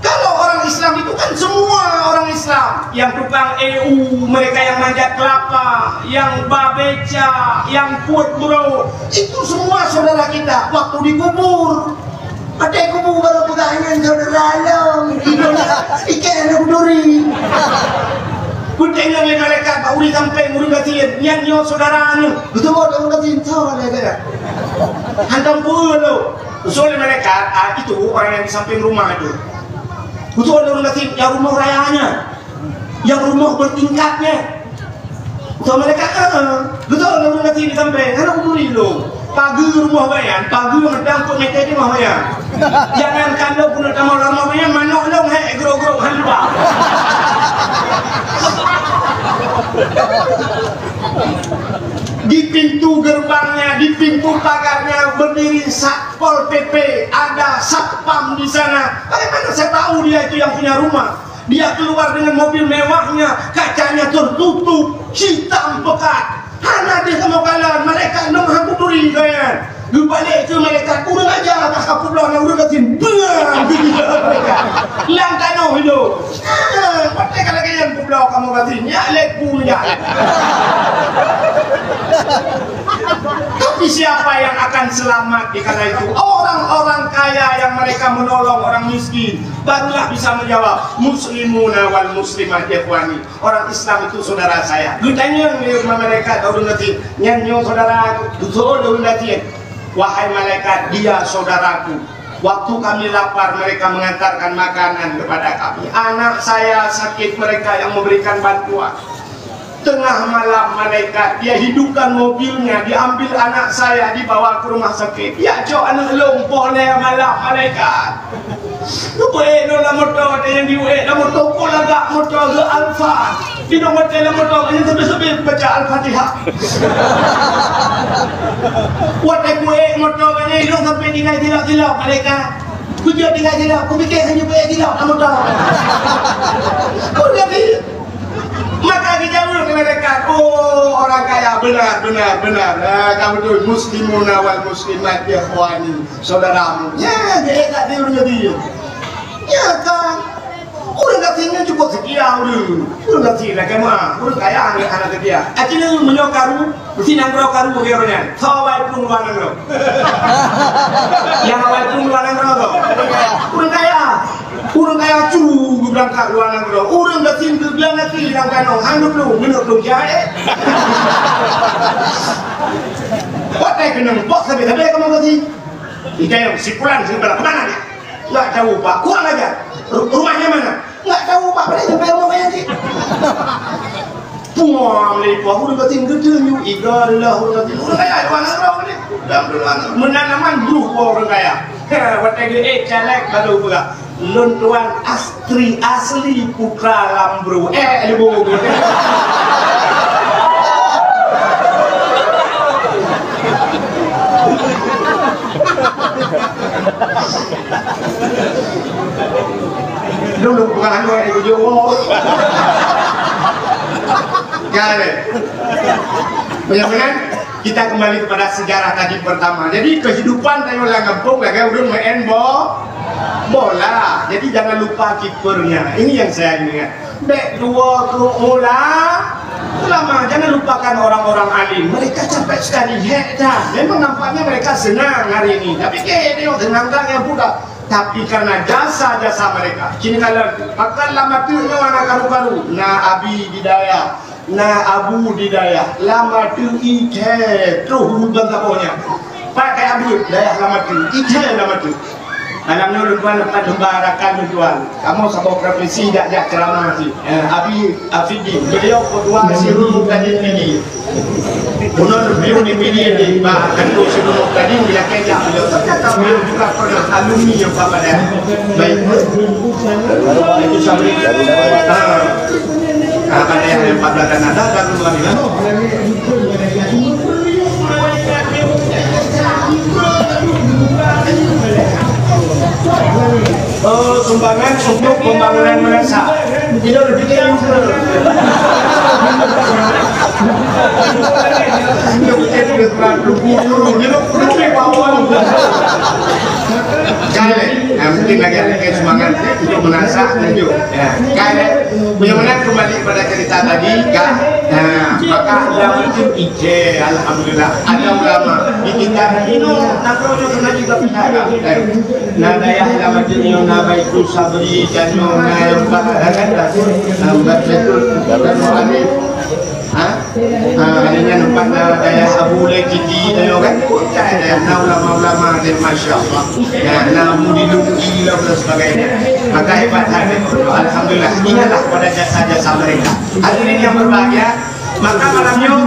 Kalau orang Islam itu kan semua orang Islam. Yang tukang E U, mereka yang manjat kelapa, yang ba beca, yang kuat bro, itu semua saudara kita. Waktu dikubur, ada kubur baru pegangan saudara alam. Ikan ada duri. Kutengok lé malaikat, bak uri sampéng, uri gasien, nyan nyoe saudara nyoe. Betul, orang gasien, saudara. Hantam pun lo. Usul malaikat, ah, itu orang yang di samping rumah itu. Betul, orang gasien, yang rumah rayanya. Yang rumah bertingkatnya. Usul malaikat, ah, ah. Betul, orang gasien di samping. Karena umur itu. Pagu rumah bayan, pagu medang pun meter di rumah bayan. Jangan kalau guna tamu lama punya manok dong, hek, gerok-gerok, hek, lupa. Di pintu gerbangnya, di pintu pagarnya berdiri Satpol P P, ada satpam di sana. Bagaimana saya tahu dia itu yang punya rumah? Dia keluar dengan mobil mewahnya, kacanya tertutup, hitam pekat. Hana deh kamoe kalon, malaikat nyoe maha kuturi kalian. Geubalek keu malaikat, ureueng aja ka kapubloe na ureueng gasien. Bang! Lam tanoh ilôn. Ah, patéh ka lagèe nyan publoe kamoe gasien. Nyak lé pu nyak. Tapi siapa yang akan selamat di kala itu? Orang-orang kaya yang mereka menolong orang miskin. Barulah bisa menjawab, "Muslimuna wal muslimat ikhwani." Orang Islam itu saudara saya. Geutanyong lé malaikat ka ureueng gasien, "Nyan nyoe saudara aku?" "Beutôi lôn gasien." "Wahai malaikat, dia saudaraku. Waktu kami lapar, mereka mengantarkan makanan kepada kami. Anak saya sakit, mereka yang memberikan bantuan. Tengah malam, malaikat, dia hidupkan mobilnya, diambil anak saya, dibawa ke rumah sakit. Ya, cok aneuk lôn, poh lhèe malam, malaikat." Geupeuék lôn lam moto, watèe nyan geupeuék lam moto, kon lagak moto geuh Alphard. Inong watèe lam moto, nyan seubeh-seubeh baca Al-Fatihah. Watèe kuék moto nyan, inong sampai tinggai silap-silap, malaikat. Kujak tinggai silap, kupike hana peuék silap lam moto. Kon lagak. Maka geujaweueb lé malaikat, "Oh, orang kaya, benar, benar, benar. Ah, ka beutôi, muslimuna wal muslimat, ikhwani, saudaramu." Nyan, dia tak dia ureueng Nabi. Ya kan? Ureueng gasien nyan cukup seutia ureueng. Ureueng gasien lah, kan, mah. Ureueng kaya, aneuk, aneuk seutia. Akhirnya, meunyoe karu, meusti nanggroe karu bagi ureueng nyan. Soe awai plueng luwa nanggroe. Nyang awai plueng luwa nanggroe tu. Ureueng kaya. Ureueng kaya cu geubeurangkat luwa nanggroe. Ureueng gasien geublang gasien lam kanoe. Han geuplueng, geunok plueng jahé. Watèe keunong bos sabe-sabe kamoe gasien. Ijai si pulan si bala kemana dia? Enggak tahu, Pak. Kurang ajar. Ru-, rumahnya mana? Enggak tahu, Pak. Pada sampai rumah saya sih. Puang lé Pak, ureueng gasien geudeunyoe, iga adalah ureueng gasien. Ureueng kaya luwa nanggroe ni. Dalam luwa nanggroe. Meunan aman bruh po ureueng kaya. Watèe geuék caleg baru peugah, "Lôn tuan astri asli putra Lambru." Eh, ilmu. Dulu bukan anu, eh, ujung. Kan? Benar-benar kita kembali kepada sejarah tadi pertama. Jadi, kehidupan tanyoe lam gampông lagèe ureueng main bo-, bola. Jadi, jangan lupa kipernya. Ini yang saya ingat. Bèk tuwo keu ula-, ulama. Jangan lupakan orang-orang alim. Mereka capek sekali. Hek dah. Memang nampaknya mereka senang hari ini. Tapi kayaknya senang kan yang budak. Tapi karena jasa-jasa mereka. Kini kalau pakat lam ateueh nyoe na karu-karu. Na abi di dayah. Na abu di dayah, lam ateueh ithèe troh ureueng ban saboh nyan. Pat kaya buet dayah lam ateueh, ithèe lam ateueh. Malam nyoe lôn tuan dapat lomba rakan lôn tuan. Kamoe saboh profesi jak-jak ceramah cit. Eh, Abi Afidin, beliau ketua Sirul Mubtadin Pidie. Bunoe beliau di Pidie di bak kantor Sirul Mubtadin, dilakèe jak beliau. Ternyata beliau juga pernah alumni yang sama. Baik. Itu Sabri. Ah. Nah, pada yang empat belas dan ada, dan dua belas. Oh, sumbangan untuk pembangunan madrasah. Tidak lebih dari itu. Lebih dari itu. Kalek, eh, mungkin lagi ada yang semangat untuk menasah tunjuk. Ya, kalek, bagaimana kembali pada cerita tadi, kan? Nah, maka ulama itu ije, alhamdulillah, ada ulama di kita ini, nanggroe nyoe kena juga bicara. Eh, na dayah ulama itu, na Baitul Sabri, dan na yang Pak Hasan, na Mbak Zaitun, dan Pak Alif. Ha? Ha, ada nyan empat na dayah Abu Lê Kiti, dayah kan? Dayah na ulama-ulama, dan masya Allah. Ya, na Abu di Luki dan sebagainya. Maka hebat hati. Alhamdulillah. Inilah pada jasa-jasa mereka. Hadirin yang berbahagia, maka malam nyoe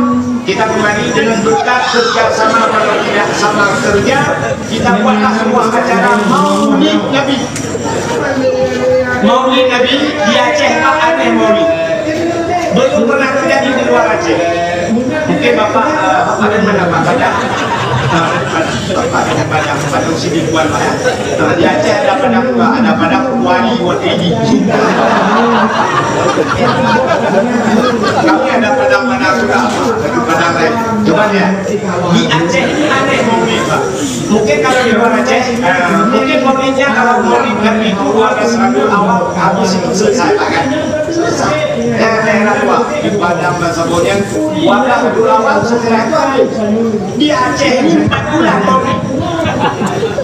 kita kembali dengan berkat kerja sama, kalau tidak sama kerja, kita buatlah sebuah acara Maulid Nabi. Maulid Nabi di Aceh, Pak, aneh Maulid. Belum pernah terjadi di luar Aceh. Mungkin Bapak, eh, Bapak dari mana, Pak? Padang? Ah, Bapak dari Padang, Padang sini, Puan, Pak, ya. Nah, di Aceh ada Padang, Pak. Ada Padang Wali Watedi. Kami ada Padang-Padang juga, Pak. Ada Padang lain. Coba lihat. Di Aceh ini aneh Maulid, Pak. Mungkin kalau di luar Aceh, eh, mungkin maulidnya kalau maulid Nabi itu dua belas Rabiul Awal, habis itu selesai, Pak, kan? Selesai. Daerah-daerah tua, di Padang dan sebagainya, dua belas Rabiul Awal selesai, itu habis. Di Aceh ini empat bulan maulid.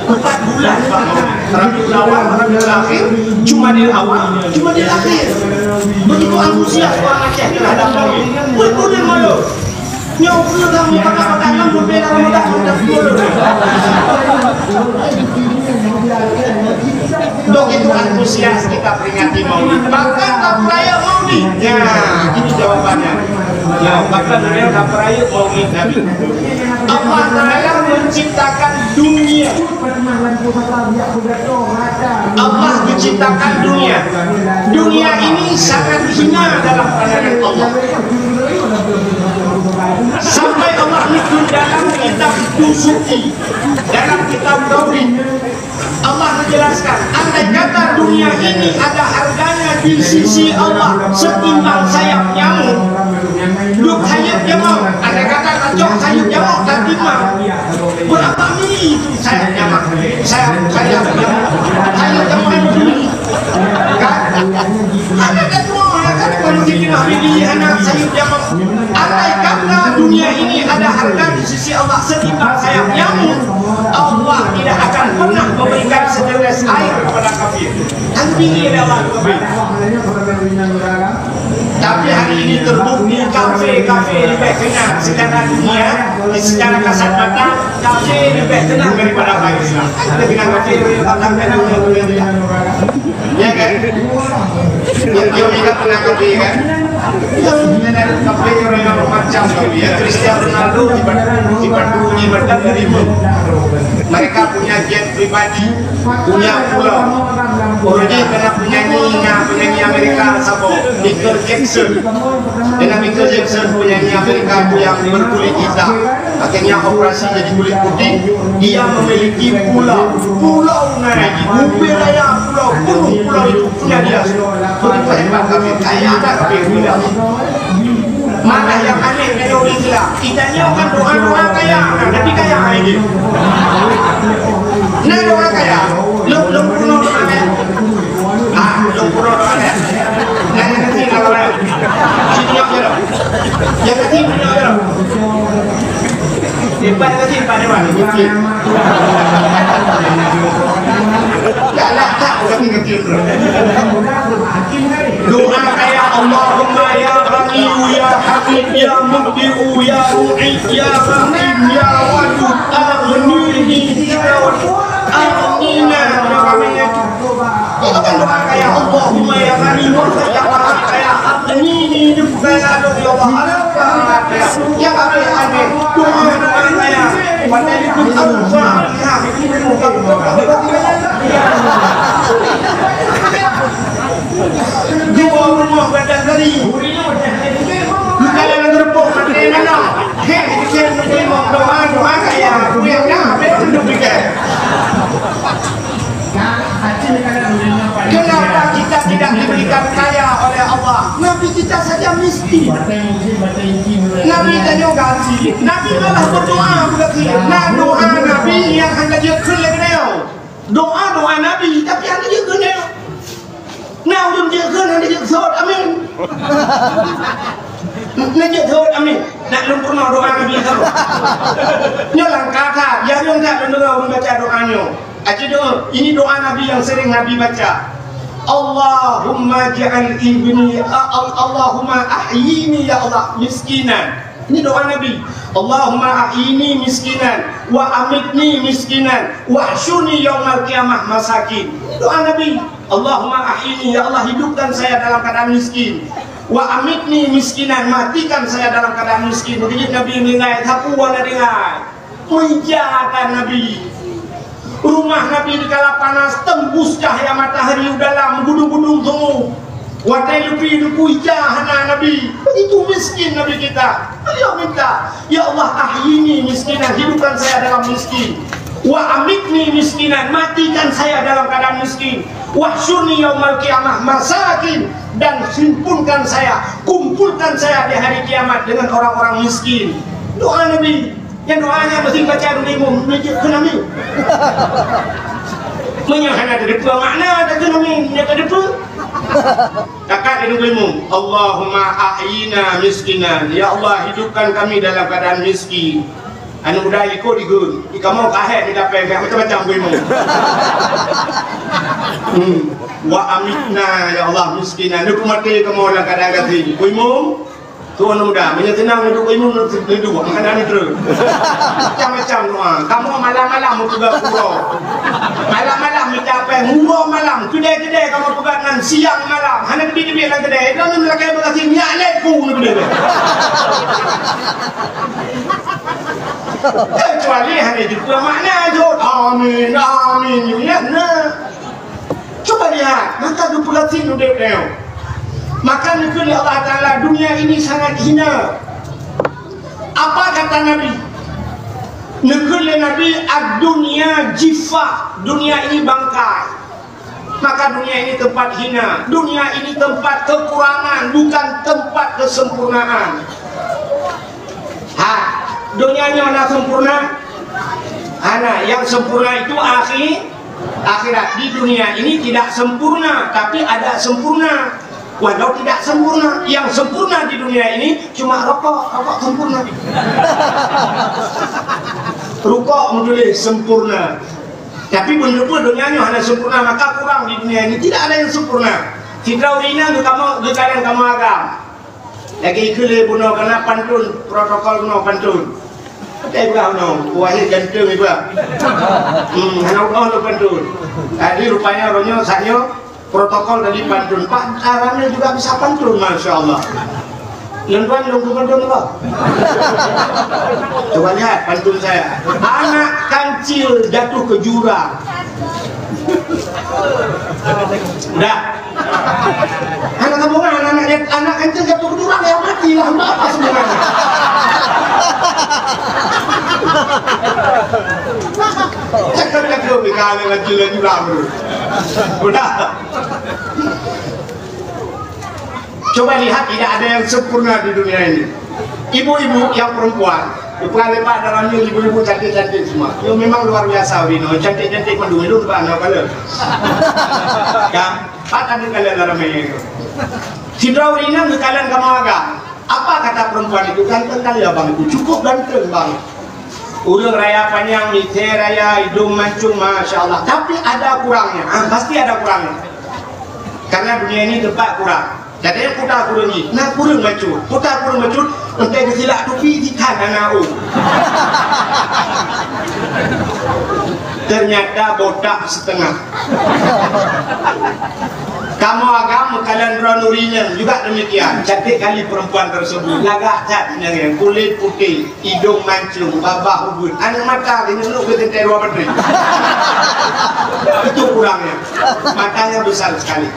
Empat bulan, Pak, maulid. Rabiul Awal, Rabiul Akhir, Jumadil Awal, Jumadil Akhir. Begitu antusias orang Aceh terhadap maulid. Empat bulan maulid. Nyoe peue lam mubarak-barak ngon leubeh lam mubarak-barak. Dok itu antusias kita peringati Maulid. Bahkan tak peraya Maulid. Ya, itu jawabannya. Ya, bahkan beliau tak peraya Maulid Nabi. Allah Ta'ala menciptakan dunia. Allah menciptakan dunia. Dunia ini sangat hina dalam pandangan Allah. Sampai Allah menyebut dalam kitab Dusuki, dalam kitab Tauhid, Allah menjelaskan, andai kata dunia ini ada harganya di sisi Allah setimbang sayap nyamuk, duek sayap nyamuk, andai kata tacok sayap nyamuk tatimbang, berapa mili itu sayap nyamuk? Sayap, sayap nyamuk, sayap nyamuk kan mili. Kan? Ada kan semua, kan? Kalau kita nak mili, anak sayap nyamuk. Andai kata dunia ini ada harga di sisi Allah setimbang sayap nyamuk, Allah tidak akan pernah memberikan setetes air kepada kafir. Tapi ini adalah kafir. Tapi hari ini terbukti kafir-kafir lebih kena secara dunia, secara kasat mata, kafir lebih kena daripada orang Islam. Kan kita bilang kafir, orang kafir, orang Islam. Ya kan? Yang dia bilang pernah kafir kan? Yang dia dari kafir orang yang macam kafir. Ya, Cristiano Ronaldo dibantu, dibantu, dibantu dari mana? Mereka punya jet pribadi, punya pulau. Orang dia kena penyanyi, nah, penyanyi Amerika, siapa? Michael Jackson. Dengan Michael Jackson, penyanyi Amerika itu yang berkulit hitam, akhirnya operasi jadi kulit putih. Dia memiliki pulau, pulau naik, wilayah pulau, penuh pulau itu punya dia. Begitu hebat kafir, kaya ada kafir punya. Mana yang aneh dari orang Islam? Kita ni kan doa-doa kaya, tapi kaya aja. Nah, doa kaya, lom lom kuno doa kaya. Ah, lom kuno doa kaya. Nah, yang kecil kalau lain. Sini yang kecil. Yang kecil punya orang. Hebat lagi pada mana? Kecil. Galak tak orang kecil? Doa kaya, Allahumma ya Ghaniyu ya Hamid ya Mubdi'u ya Mu'id ya Rahim ya Wadud, aghnini ya Wadud, aghnina. Itu kan doa kaya, Allahumma ya Ghani wa ya Wahab ya aghnini, hidup kaya, ya Allah. Yang ada yang ada doa, doa kaya. Pada itu Al-Fatihah. Dua rumah badan dari. Bukan dalam gerbong mati mana? Heh, dia doa, doa kaya. Yang dah habis tu fikir. Kenapa kita tidak diberikan kaya oleh Allah? Nabi kita saja miskin. Nabi tanya gaji. Nabi malah berdoa berarti. Nah, doa Nabi yang hana jeuet keu lé geutanyoe. Doa-doa Nabi, tapi hana jeuet keu lé. Nah, ulun jeuet keu, hana jeuet sot. Amin. Nah, jeuet sot. Amin. Nak lôn peurunoe doa Nabi tu. Nyoe langkah that. Ya, lôn that lôn deungoe ureueng baca doa nyoe. Aci doa, ini doa Nabi yang sering Nabi baca. Allahumma ja'al ibni, a-, al-, Allahumma ahyini ya Allah miskinan. Ini doa Nabi. Allahumma ahyini miskinan, wa amitni miskinan, wahsyurni yaumal qiyamah masakin. Ini doa Nabi. Allahumma ahyini, ya Allah, hidupkan saya dalam keadaan miskin. Wa amitni miskinan, matikan saya dalam keadaan miskin. Begitu Nabi meninggal, sapeue na dengar. Meuija ata Nabi. Rumah Nabi dikala panas tembus cahya matahari u dalam, gudung-gudung seumu. Watée leupie teupeu ija hana Nabi. Begitu miskin Nabi kita. Beliau minta, "Ya Allah, ahyini miskinan, hidupkan saya dalam miskin. Wa amitni miskinan, matikan saya dalam keadaan miskin. Wahsyurni yaumal qiyamah masakin, dan himpunkan saya, kumpulkan saya di hari kiamat dengan orang-orang miskin." Doa Nabi. Nyang doa nyan meusti baca dulu imum, meujeuet keu nami. Meunyoe hana teudeungoe makna, teudeungoe nami, nyan teudeungoe. Takat di dulu imum, "Allahumma ahyina miskinan." Ya Allah, hidupkan kami dalam keadaan miskin. Anu udah ikut digun, ikamoe kahek di dapé, macam-macam ku imum. Hmm. "Wa amitna, ya Allah, miskinan." Nyoe peumaté kamoe dalam keadaan gasien. Ku imum, Tuan muda, meunyoe seunang neuduek ilmu, neuduek, meunan treuk. Macam-macam doa. Kamoe malam-malam meupeugah uroe. Malam-malam mita péng, uroe malam. Keudè-keudè kamoe peugah nan siang malam. Hana teubiet-teubiet lam keudè. Droeneuh lakèe beugaséh, nyak lé ku neuh keudè. Kecuali hana jeuet peue makna jeuet. Amin, amin, ya, nah. Cuba lihat, maka geupeulatin udép nyoe. Maka neukheun lé Allah Taala, dunia ini sangat hina. Apa kata Nabi? Neukheun lé Nabi, "Ad-dunya jifah." Dunia ini bangkai. Maka dunia ini tempat hina. Dunia ini tempat kekurangan, bukan tempat kesempurnaan. Ha, dunia nyoe na sempurna? Hana, yang sempurna itu akhi-, akhirat. Di dunia ini tidak sempurna, tapi ada sempurna. Walau tidak sempurna, yang sempurna di dunia ini cuma rokok, rokok sempurna. Rokok meutuléh sempurna. Tapi beuneupeue dunia nyoe hana sempurna, maka kurang di dunia ini. Tidak ada yang sempurna. Sidroe ureueng inong geukamoe, geukalon kamoe agam. Lagèe ikheun lé bunoe keunan pantôn, protokol bunoe pantôn. Pakai beulah bunoe, wahé ganteng iba. Hmm, hana udah lôn pantôn. Jadi rupanya uroe nyoe, saat nyoe, protokol tadi pantôn. Pak, ramé juga bisa pantôn, masya Allah. Lôn tuan lôn pantôn apa? Coba lihat pantôn saya. Anak kancil jatuh ke jurang. Dah. Anak sambungan, anak, anak kancil jatuh ke jurang, ya matilah, untuk apa sambungan? Cakap-cakap, ikan anak kancil jatuh jurang tu. Udah. Coba lihat, tidak ada yang sempurna di dunia ini. Ibu-ibu yang perempuan, bukan lepas dalam ni ibu-ibu cantik-cantik semua. Yo, memang luar biasa, Wino. Cantik-cantik mandum, lu lepas anak kepala. Kan? Pat ada kalian dalam ni. Sidroe ureueng inong geukalon kamoe agam. Apa kata perempuan itu? Ganteng kali abang itu. Cukup ganteng, Bang. Ureueng raya panyang, misé raya, idong mancung, masya Allah. Tapi ada kurangnya. Ah, pasti ada kurangnya. Karena dunia ini tempat kurang. Jadi, peue ta kureueng jih? Na kureueng bacut. Peue ta kureueng bacut? Entah geusilak tupi, jikhan hana u. Ternyata botak setengah. Kamoe agam meukalon droeneuh ureueng inong juga demikian. Cantik kali perempuan tersebut. Lagak that inong nyan, kulit putih. Idong mancung, babah ubeut, aneuk mata, keuneuk keu teuntèe dua batèe. Itu kurangnya. Matanya besar sekali.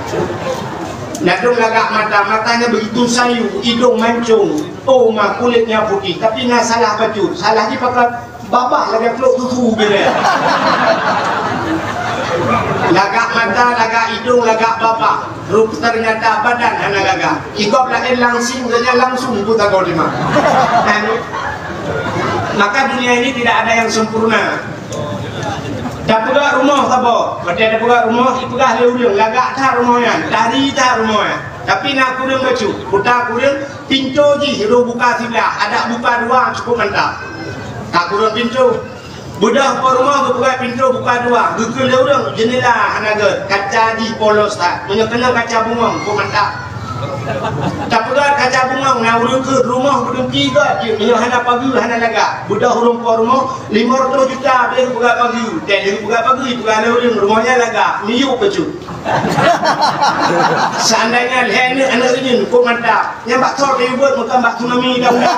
Nadong lagak mata, matanya begitu sayu, idong mancung. Oh, ma kulitnya putih, tapi na salah bacut. Salah jih pakon babah lagèe plôk susu beda. Lagak mata, lagak idong, lagak babah. Rup-, ternyata badan hana gagah. Igob laén langsing, geuhnyan langsung buta goe teuma. Kan? Maka dunia ini tidak ada yang sempurna. Tapeugah rumoh saboh. Watèe tapeugah rumoh, ipeugah lé ureueng, lagak that rumoh nyan, tari that rumoh nyan. Tapi na kureueng bacut, peue ta kureueng, pintoe jih roh buka siblah, adak buka dua cukup mantap. Ka kureueng pintoe. Beudôh po rumoh geupeugöt pintoe buka dua, geukheun lé ureueng jeundela hana gèt, kaca jih polos that. Meunyoe keunong kaca bungöng, kok mantap. Tapeugöt kaca bungöng, na ureueng kheun rumoh beudengki gèt jih, meunyoe hana pageue hana lagak. Beudôh ureueng po rumoh, limong reutôh juta bèk geupeugöt pageue. Teuh lheueh geupeugöt pageue, ipeugah lé ureueng rumoh nyan lagak, miyueb bacut. Seandainya lhèe aneuk, aneuk reunyeun, kok mantap. Nyang bak thôn ribuet, bukan bak tsunami dah udah.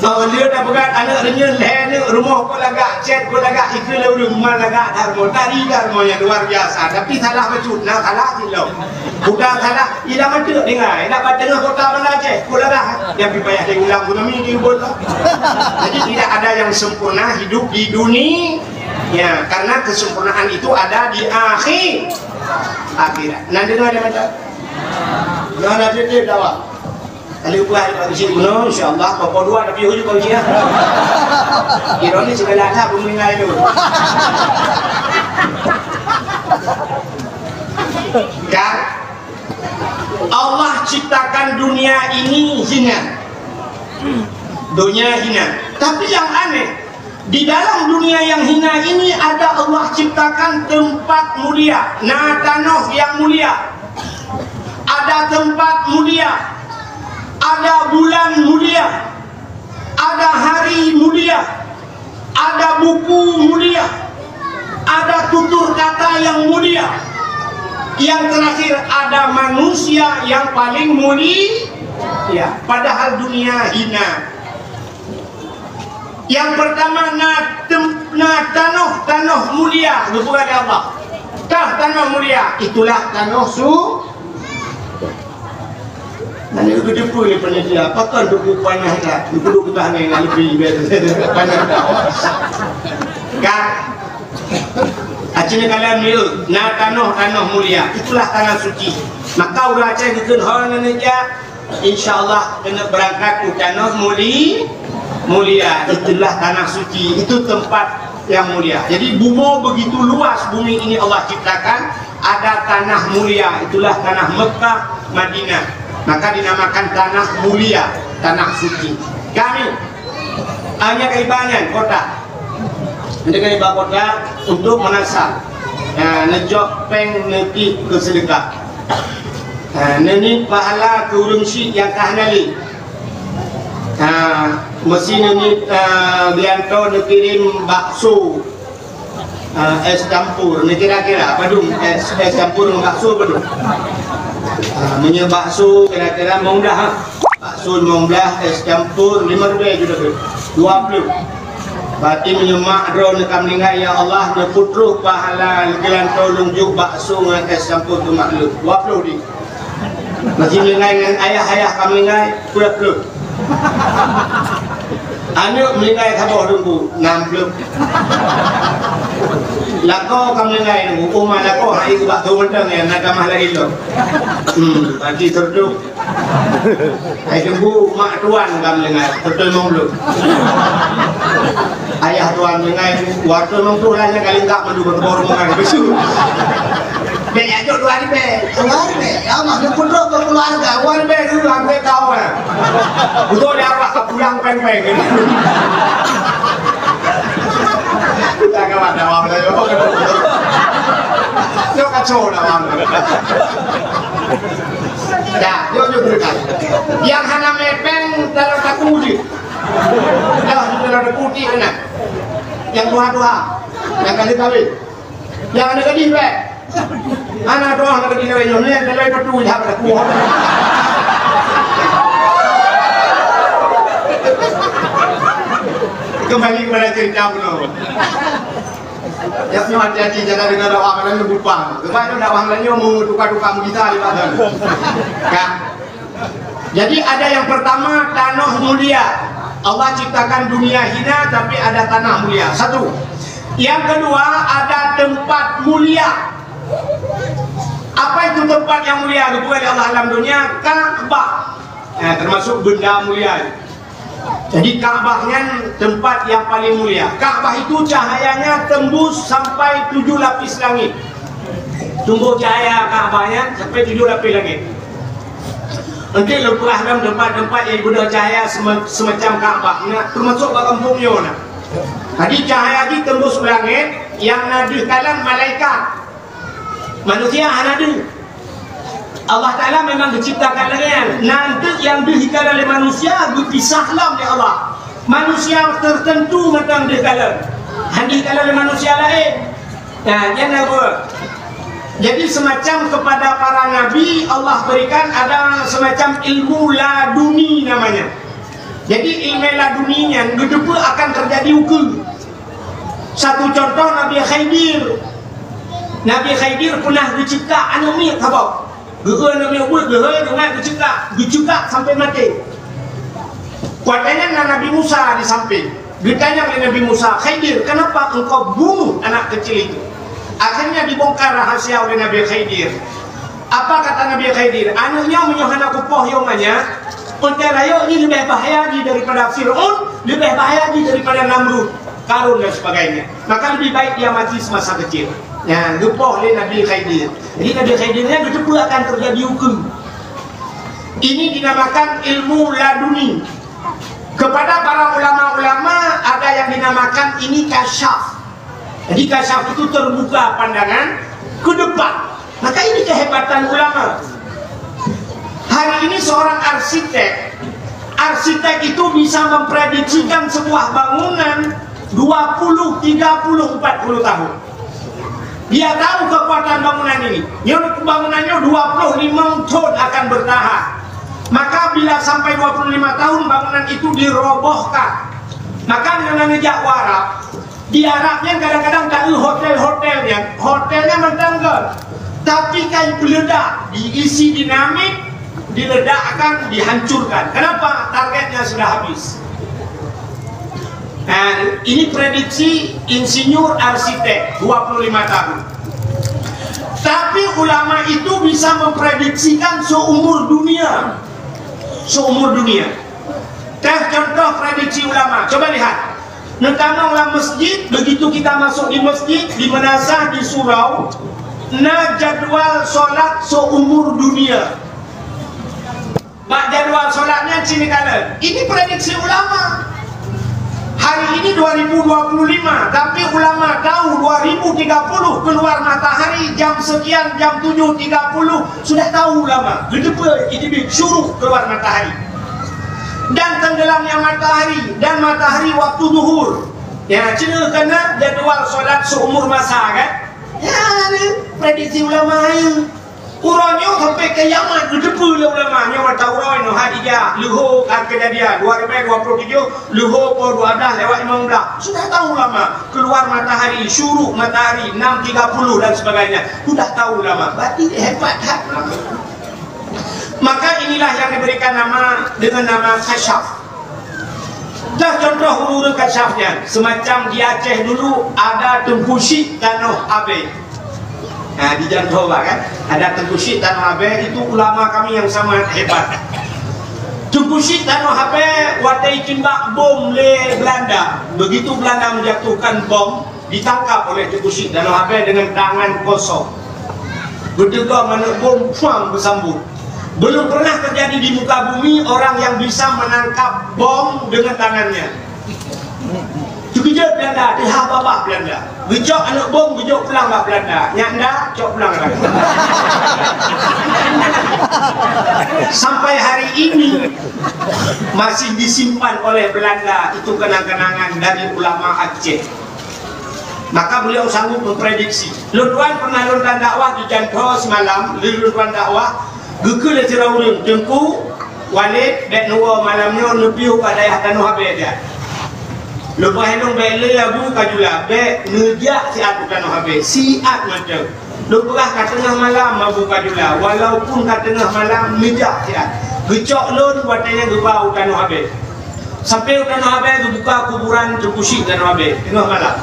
Oh, dia dah peugah aneuk reunyeun lhèe aneuk, rumoh kok lagak, cét kok lagak, ikheun lé ureueng, ma lagak that rumoh, tari that rumoh nyang luar biasa. Tapi salah bacut, na salah cit lom. Bukan salah, idak bacut dengar, idak bacut dengar kota Banda Aceh, kok lagak. Nyang pih payah diulang tsunami di ubon lah. Jadi tidak ada yang sempurna hidup di dunia. Ya, karena kesempurnaan itu ada di akhir, akhirat. Nanti tu ada macam. Nah, nanti dia dakwah. Kali upah ada Pak Geuchik guna, insya-Allah, popo dua tapi hujung Pak Geuchik ya. Ironis segala ada pemingai tu. Kan? Allah ciptakan dunia ini hina. Dunia hina. Tapi yang aneh, di dalam dunia yang hina ini ada Allah ciptakan tempat mulia, na tanoh yang mulia. Ada tempat mulia, ada bulan mulia, ada hari mulia, ada buku mulia, ada tutur kata yang mulia. Yang terakhir, ada manusia yang paling mulia, padahal dunia hina. Yang pertama, na tem-, na tanoh-tanoh mulia, geupeugah lé Allah. Tah tanoh mulia, itulah tanoh su-, Nani geuteupeue lé panitia, pakon duku panas that? Duku-duku tahan ngon leubeh panas that. Ka. Aci neukalon yue, na tanoh-tanoh mulia, itulah tanah suci. Maka ureueng Aceh geukheun ho ngon jak, insya Allah keuneuk beurangkat u tanoh muli-, mulia, itulah tanah suci, itu tempat yang mulia. Jadi bumoe begitu luas, bumi ini Allah ciptakan, ada tanah mulia, itulah tanah Mekah, Madinah. Maka dinamakan tanah mulia, tanah suci. Kami hanya kaibangan kota. Hanya kaiba kota untuk meunasah. Ha, neujok péng neupih keu seudeukah. Ha, neuniet pahala keu ureueng syik nyang ka hana lé. Ha, meusi neuniet, ha, Bianto neukirém bakso. Ah, es campur ni kira-kira padum? Es, es campur ngon bakso padum? Ah, meunyoe bakso kira-kira limong blah, ha. Bakso limong blah, es campur lima ribèe juta tu. Dua puluh. Berarti meunyoe mak droe neuka meuninggai, ya Allah, neupeutroh pahala geulantoe lôn jok bakso ngon es campur keu mak lôn. Dua puluh di. Masih meuninggai ngon ayah, ayah ka meuninggai, peuet ploh. Aneuk meuninggai saboh teungku, nam ploh. Lakoe ka meuninggai teungku, uma lakoe hai ubak tu mantong ya, na tamah lagi lom. Hmm, haji serduk. Hai teungku, mak tuan ka meuninggai, beutôi mong lom. Ayah tuan meuninggai, waktu mong tu lah nyang kali enggak madu berkebor mengai besu. Bèk jak jok dua ribèe. Dua ribèe. Ya, mak, dia pun rot berkeluarga. Dua ribèe dulu, ambil kau, eh. Betul dia apa, pulang peng-peng. Kita kawan dalam dah, yo. Yo, kacau dalam. Dah, yo, yo, terus. Yang hana mepeng dalam satu wujud. Dah, sudah ada putih, anak. Yang tuha-tuha. Yang kali kawin. Nyang hana gadih bèk. Hana droe hana gadih lagèe nyoe, nyan lagèe patu jak bak taku. Kembali kepada cerita bunoe. Ya, nyoe hati-hati jaga dengan dakwah malam nyoe bupang. Sebab nyoe dakwah malam nyoe meutuka-tuka meugisa di pasal. Kan? Jadi ada yang pertama, tanoh mulia. Allah ciptakan dunia hina, tapi ada tanah mulia. Satu. Yang kedua, ada tempat mulia. Apa itu tempat yang mulia? Geupeugah lé Allah alam dunia, Ka'bah. Eh, termasuk benda mulia. Jadi Ka'bah nyan tempat yang paling mulia. Ka'bah itu cahayanya tembus sampai tujuh lapis langit. Tembus cahaya Ka'bah nyan sampai tujuh lapis langit. Engke lôn peugah lom tempat-tempat nyang ibeudôh cahaya sema-, semacam Ka'bah, na termasuk bak gampông nyoe na. Jadi cahaya jih tembus u langét, nyang na deuh kalon malaikat. Manusia hana deuh. Allah Taala memang geuciptakan lagèe nyan. Na eunteuk nyang deuh ikalon lé manusia geupisah lom lé Allah. Manusia tertentu mantong deuh kalon. Han deuh kalon lé manusia laén. Nah, nyan na buet. Jadi semacam kepada para nabi Allah berikan ada semacam ilmu laduni namanya. Jadi ilmu laduni nyan geuteupeue akan terjadi ukeue. Satu contoh Nabi Khidir. Nabi Khidir pernah geucekak aneuk miet saboh. Geueu aneuk miet buet geuhôi geumat geucekak, geucekak sampai maté. Watèe nyan na Nabi Musa di samping. Geutanyong lé Nabi Musa, "Khidir, kenapa engkau bunuh anak kecil itu?" Akhirnya dibongkar rahasia oleh Nabi Khidir. Apa kata Nabi Khidir? "Aneuk nyoe meunyoe hana kupoh yôh manyak, peuntai rayeuk nyoe leubeh bahaya jih daripada Fir'aun, leubeh bahaya jih daripada Namrud, Karun dan sebagainya. Maka lebih baik dia mati semasa kecil." Nyan, geupoh lé Nabi Khidir. Jadi Nabi Khidir nyan geuteupeue akan terjadi ukeue. Ini dinamakan ilmu laduni. Kepada para ulama-ulama ada yang dinamakan ini kasyaf. Jadi kasyaf itu terbuka pandangan ke depan. Maka ini kehebatan ulama. Hari ini seorang arsitek, arsitek itu bisa memprediksikan sebuah bangunan dua puluh, tiga puluh, empat puluh tahun. Dia tahu kekuatan bangunan ini. Nyoe bangunan nyoe dua puluh lima tahun akan bertahan. Maka bila sampai dua puluh lima tahun bangunan itu dirobohkan, maka ngon neujak u Arab, di Arab nyan kadang-kadang taeu hotel-hotel nyan, hotel nyan mantong göt. Tapi ka peuleudak, diisi dinamit, diledakkan, dihancurkan. Kenapa? Targetnya sudah habis. Nah, ini prediksi insinyur arsitek dua puluh lima tahun. Tapi ulama itu bisa memprediksikan seumur dunia. Seumur dunia. Teh contoh prediksi ulama. Coba lihat. Neutamong lam masjid, begitu kita masuk di masjid, di meunasah, di surau, na jadwal solat seumur dunia. Bak jadwal solat nyan sini kalian. Ini prediksi ulama. Hari ini dua ribu dua puluh lima, tapi ulama tahu dua ribu tiga puluh keluar matahari jam sekian, jam tujuh tiga puluh, sudah tahu ulama. Geuteupeue Idris syuruk keluar matahari. Dan tenggelamnya matahari, dan matahari waktu zuhur. Ya, cina kena jadwal solat seumur masa, kan? Ya, ni prediksi ulama ni. Uroe nyoe sampai kiamat geuteupeue lé ulama. Nyoe mata uroe nyoe Khadijah, leuhô ka keujadian dua ribu dua puluh tujuh, leuhô poh dua belas lewat lima belas. Sudah tahu ulama, keluar matahari, syuruk matahari enam tiga puluh dan sebagainya. Sudah tahu ulama. Berarti hebat that ulama. Maka inilah yang diberikan nama dengan nama kasyaf. Dah contoh ureuëng kasyaf nyan, semacam di Aceh dulu ada Teungku Syik Tanoh Abee. Nah, di Jantoba kan, ada Teungku Syik Tanoh Abee, itu ulama kami yang sangat hebat. Teungku Syik Tanoh Abee watée jitimbak bom lé Belanda. Begitu Belanda menjatuhkan bom, ditangkap oleh Teungku Syik Tanoh Abee dengan tangan kosong. Beudeugoe manok bom, puang, beusambot. Belum pernah terjadi di muka bumi orang yang bisa menangkap bom dengan tangannya. Teukeujot Belanda, teuhah babah Belanda. Geucok aneuëk bom, geujok pulang bak Belanda. Nyak nda, cok pulang dah. Sampai hari ini masih disimpan oleh Belanda itu kenang-kenangan dari ulama Aceh. Maka beliau sanggup memprediksi. Lôn tuan pernah lôn tuan dakwah di Janto semalam, lôn tuan dakwah, geukheun lé sidroe ureuëng, "Teungku Walid, bék neuwoe malam nyoe neupiôh bak dayah Tanoh Abee." Lôn peugah lôn, "Bék lé Abu Kajula, bék neujak siat u Tanoh Abee, siat mantong." Lôn peugah ka teungoh malam Abu Kajula, walaupun ka teungoh malam neujak siat. Geucok lôn watée nyan geuba u Tanoh Abee. Sampai u Tanoh Abee geubuka kuburan Teungku Syik Tanoh Abee teungoh malam.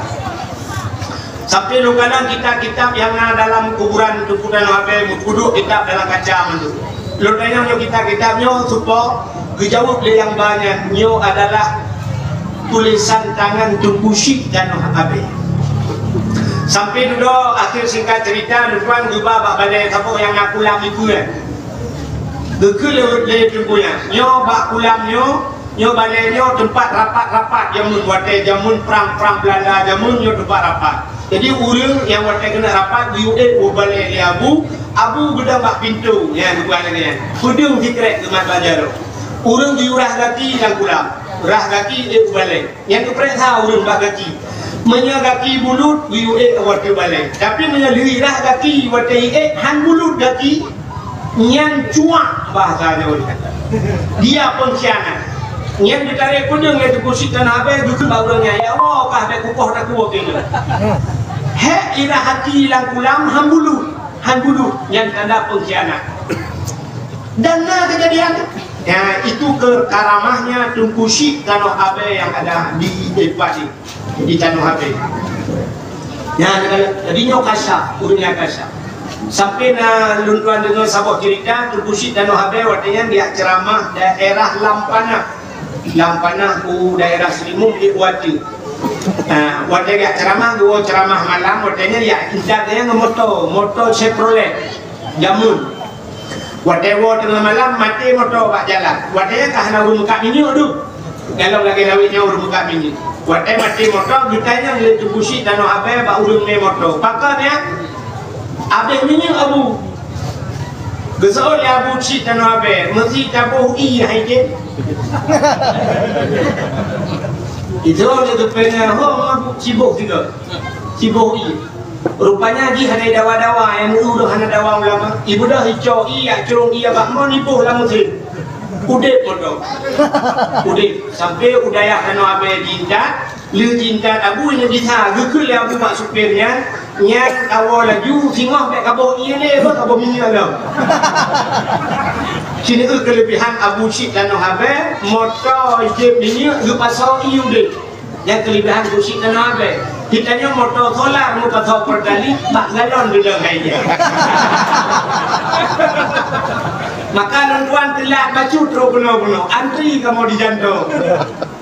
Sampai lôn kalon kitab-kitab nyang na dalam kuburan Teungku Tanoh Abee, meuduek kitab dalam kaca mandum. Lôn tanyong nyoe kitab-kitab nyoe, supo geujaweueb lé nyang ba nyan, nyoe adalah tulésan tangan Teungku Syik Tanoh Abee. Sampai dudoe akhé singkat cerita, lôn tuan geuba bak balée saboh nyang na kulam ipeue. Geukheun lé, lé Teungku nyan, nyoe bak kulam nyoe, nyoe balée nyoe teumpat rapat-rapat jameun, watée jameun prang-prang Belanda jameun nyoe teumpat rapat. Jadi ureuëng nyang watée keuneuk rapat geuyue ék u balée lé Abu, Abu geudong bak pintoe, nyan geuba lagée nyan. Peudeueng sikrek geumat bak jaroe. Ureuëng geuyue rhah gaki lam kulam, rhah gaki ék u balée. Nyang geupreh sa ureuëng bak gaki. Meunyoe gaki bulut, geuyue ék u ateueh balée. Tapi meunyoe lheueh rhah gaki watée ék han bulut gaki, nyan cuak bahasa Jawa. Dia pengkhianat. Nyan geutarek peudeueng lé Teungku Syik Tanoh Abee, geukheun bak ureuëng nyan, "Ya Allah, kah bék kupoh takue keu nyoe." Hék irhah gaki lam kulam han bulut, han bulut, nyan tanda pengkhianat. Dan na kejadian. Ya, itu ke karamahnya Teungku Syik Tanoh Abee yang ada di Padi, di Tanoh Abee. Ya, jadi nyoe kasyaf, ureuëng nyang kasyaf. Sampai na lôn tuan deungoe saboh cerita, Teungku Syik Tanoh Abee watée nyan geujak ceramah daerah Lampanah. Lampanah u daerah Seulimeum di Kuarti. Ha, watée geujak ceramah, dua ceramah malam, watée nyan geujak intat nyan ngon moto, moto Chevrolet jameun. Watée woe teungoh malam, maté moto bak jalan. Watée nyan ka hana ureuëng meukat minyeuk dum. Galom lagée lawét nyoe ureuëng meukat minyeuk. Watée maté moto, geutanyong lé Teungku Syik Tanoh Abee bak ureuëng mé moto, "Pakon nyan?" "Abéh minyeuk, Abu." Geuseuôt lé Abu Syik Tanoh Abée, meusi taboh ié hai jén. Itu lé geupeugah, "Ho, Abu, siboh sigoe. Siboh ié." Rupanya jih hana dawa-dawa, nyang meu ureuëng hana dawa ulama. Ibeudôh icok ié, yak crông ié bak mon iboh lam meusén. Udeb moto. Udeb. Sampai u dayah Tanoh Abée jintat, lheueh jintat Abu nyan gisa, geukheun lé Abu bak supir nyan, nyan kawoe laju, singoh bék kaboh ié lé, bah kaboh minyeuk lom. Sineuk keulebihan Abu Syik Tanoh Abée, moto jeuet minyeuk geupasoe ié udeb. Nyang keulebihan Abu Syik Tanoh Abée. Geutanyoe moto solar meupasoe Pertalite bak galon geudong hai nyan. Maka lôn tuan teulat bacut trok bunoe-bunoe, antri kamoe di jantong.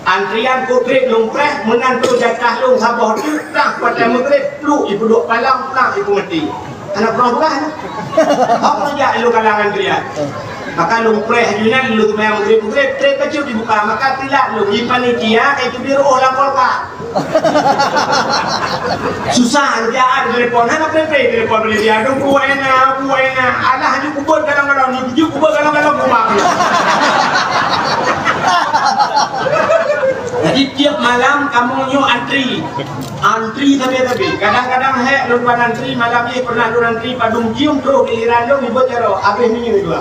Antrian keu trép lôn preh, meunan troh jatah lôn saboh teuk, prah watée meugreb, pluek ipeuduek palang, prah ipeumeuti. Hana pernah peugah. Hok neujak lôn kalang antrian. Maka lôn preh aju nyan, lôn seumayang meugreb-meugreb, trép bacut ibuka, maka teulat lôn, i panitia ka iteubiet reuôh lam kolka. Susah, jeuet telepon, hana pré-pré telepon panitia, "Aduh, Bu Ena, Bu Ena." Alah, jeuet kubeuet galon-galon, jeuet kubeuet galon-galon, Bu Mak. Jadi, tiep malam kamoe nyoe antri. Antri sabe-sabe. Kadang-kadang hék lôn tuan antri, malam nyoe pernah lôn antri padum jeuem troh giliran lôn, iboh jaroe, habéh minyeuk jua.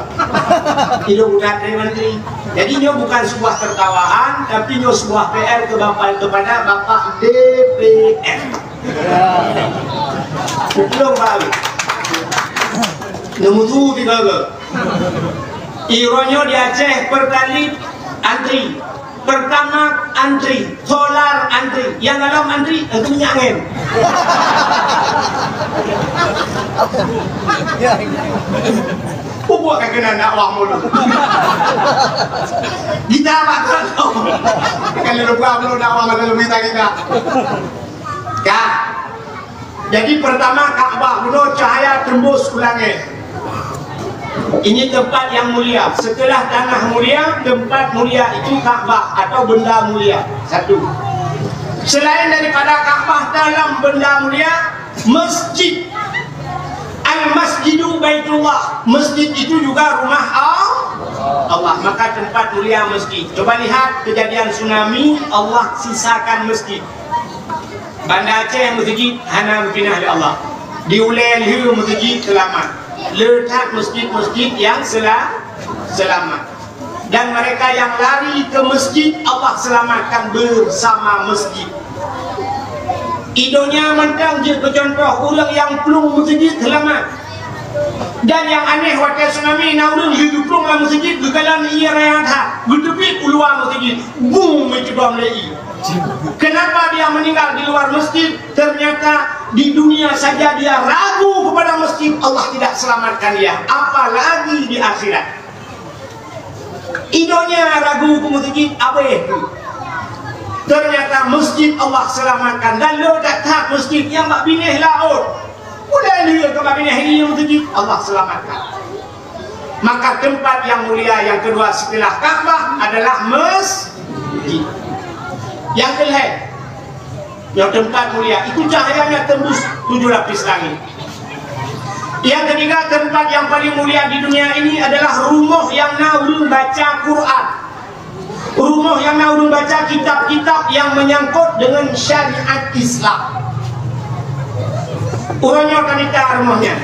Idong udah antri. Jadi, nyoe bukan sebuah tertawaan, tapi nyoe sebuah P R ke Bapak, kepada Bapak D P R. Belum, Pak. Neumusu tiga ke? Uroe nyoe di Aceh, Pertalite antri. Pertamax antri. Solar antri. Nyang galon antri, itu minyak angin. Pupuk ka keunan dakwah mulut. Kita apa tu? Kalau lupa belum dakwah, kalau berita kita. Ka. Jadi, pertama, Ka'bah bunoe cahaya tembus u langét. Ini tempat yang mulia. Setelah tanah mulia, tempat mulia itu Ka'bah atau benda mulia. Satu. Selain daripada Ka'bah dalam benda mulia, masjid. Al-Masjidu Baitullah. Masjid itu juga rumah Al-, Allah. Maka tempat mulia masjid. Coba lihat kejadian tsunami, Allah sisakan masjid. Banda Aceh meuseujid hana geupinah lé Allah. Di ulée lheueh meuseujid seulamat. Le that meuseujid-meuseujid nyang seula-, seulamat. Dan mereka yang lari ke masjid, Allah selamatkan bersama masjid. I donya mantong jeuet keu cuntoh ureuëng nyang plueng meuseujid seulamat. Dan nyang aneh, watée tsunami na ureuëng geuplueng lam meuseujid, geukalon ié raya that, geuteubiet u luwa meuseujid, bum, meucubom lé ié. Kenapa dia meninggal di luar masjid? Ternyata di dunia saja dia ragu kepada masjid, Allah tidak selamatkan dia, apalagi di akhirat. I donya ragu keu meuseujid, abéh tu. Ternyata masjid Allah selamatkan, dan le that-that masjid nyang bak binéh laôt. Ulée lheueh ka bak binéh ié meuseujid, Allah selamatkan. Maka tempat yang mulia yang kedua setelah Ka'bah adalah masjid. Yang kelhée, yang tempat mulia itu cahayanya tembus tujuh lapis langit. Yang ketiga, tempat yang paling mulia di dunia ini adalah rumoh yang na ureuëng baca Quran. Rumoh nyang na ureuëng baca kitab-kitab nyang menyangkut dengan syariat Islam. Uroe nyoe ka mita rumoh nyan.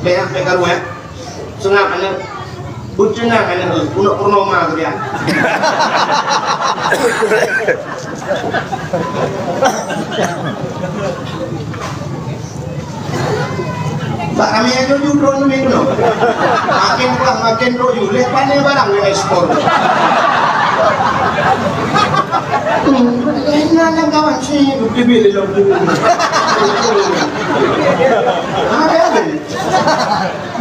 Bék sampai karu, eh. Seungab aneuk. Beuteunang aneuk, eh. Peunoh purnoma keudéh. Bak ramé nyoe ju droe nyoe keunoe. Makin pah makin droe ju, leh pané barang nyoe ekspor. Hmm, leh na nyang kawan si, duduk di bilik lom. Ada apa ni?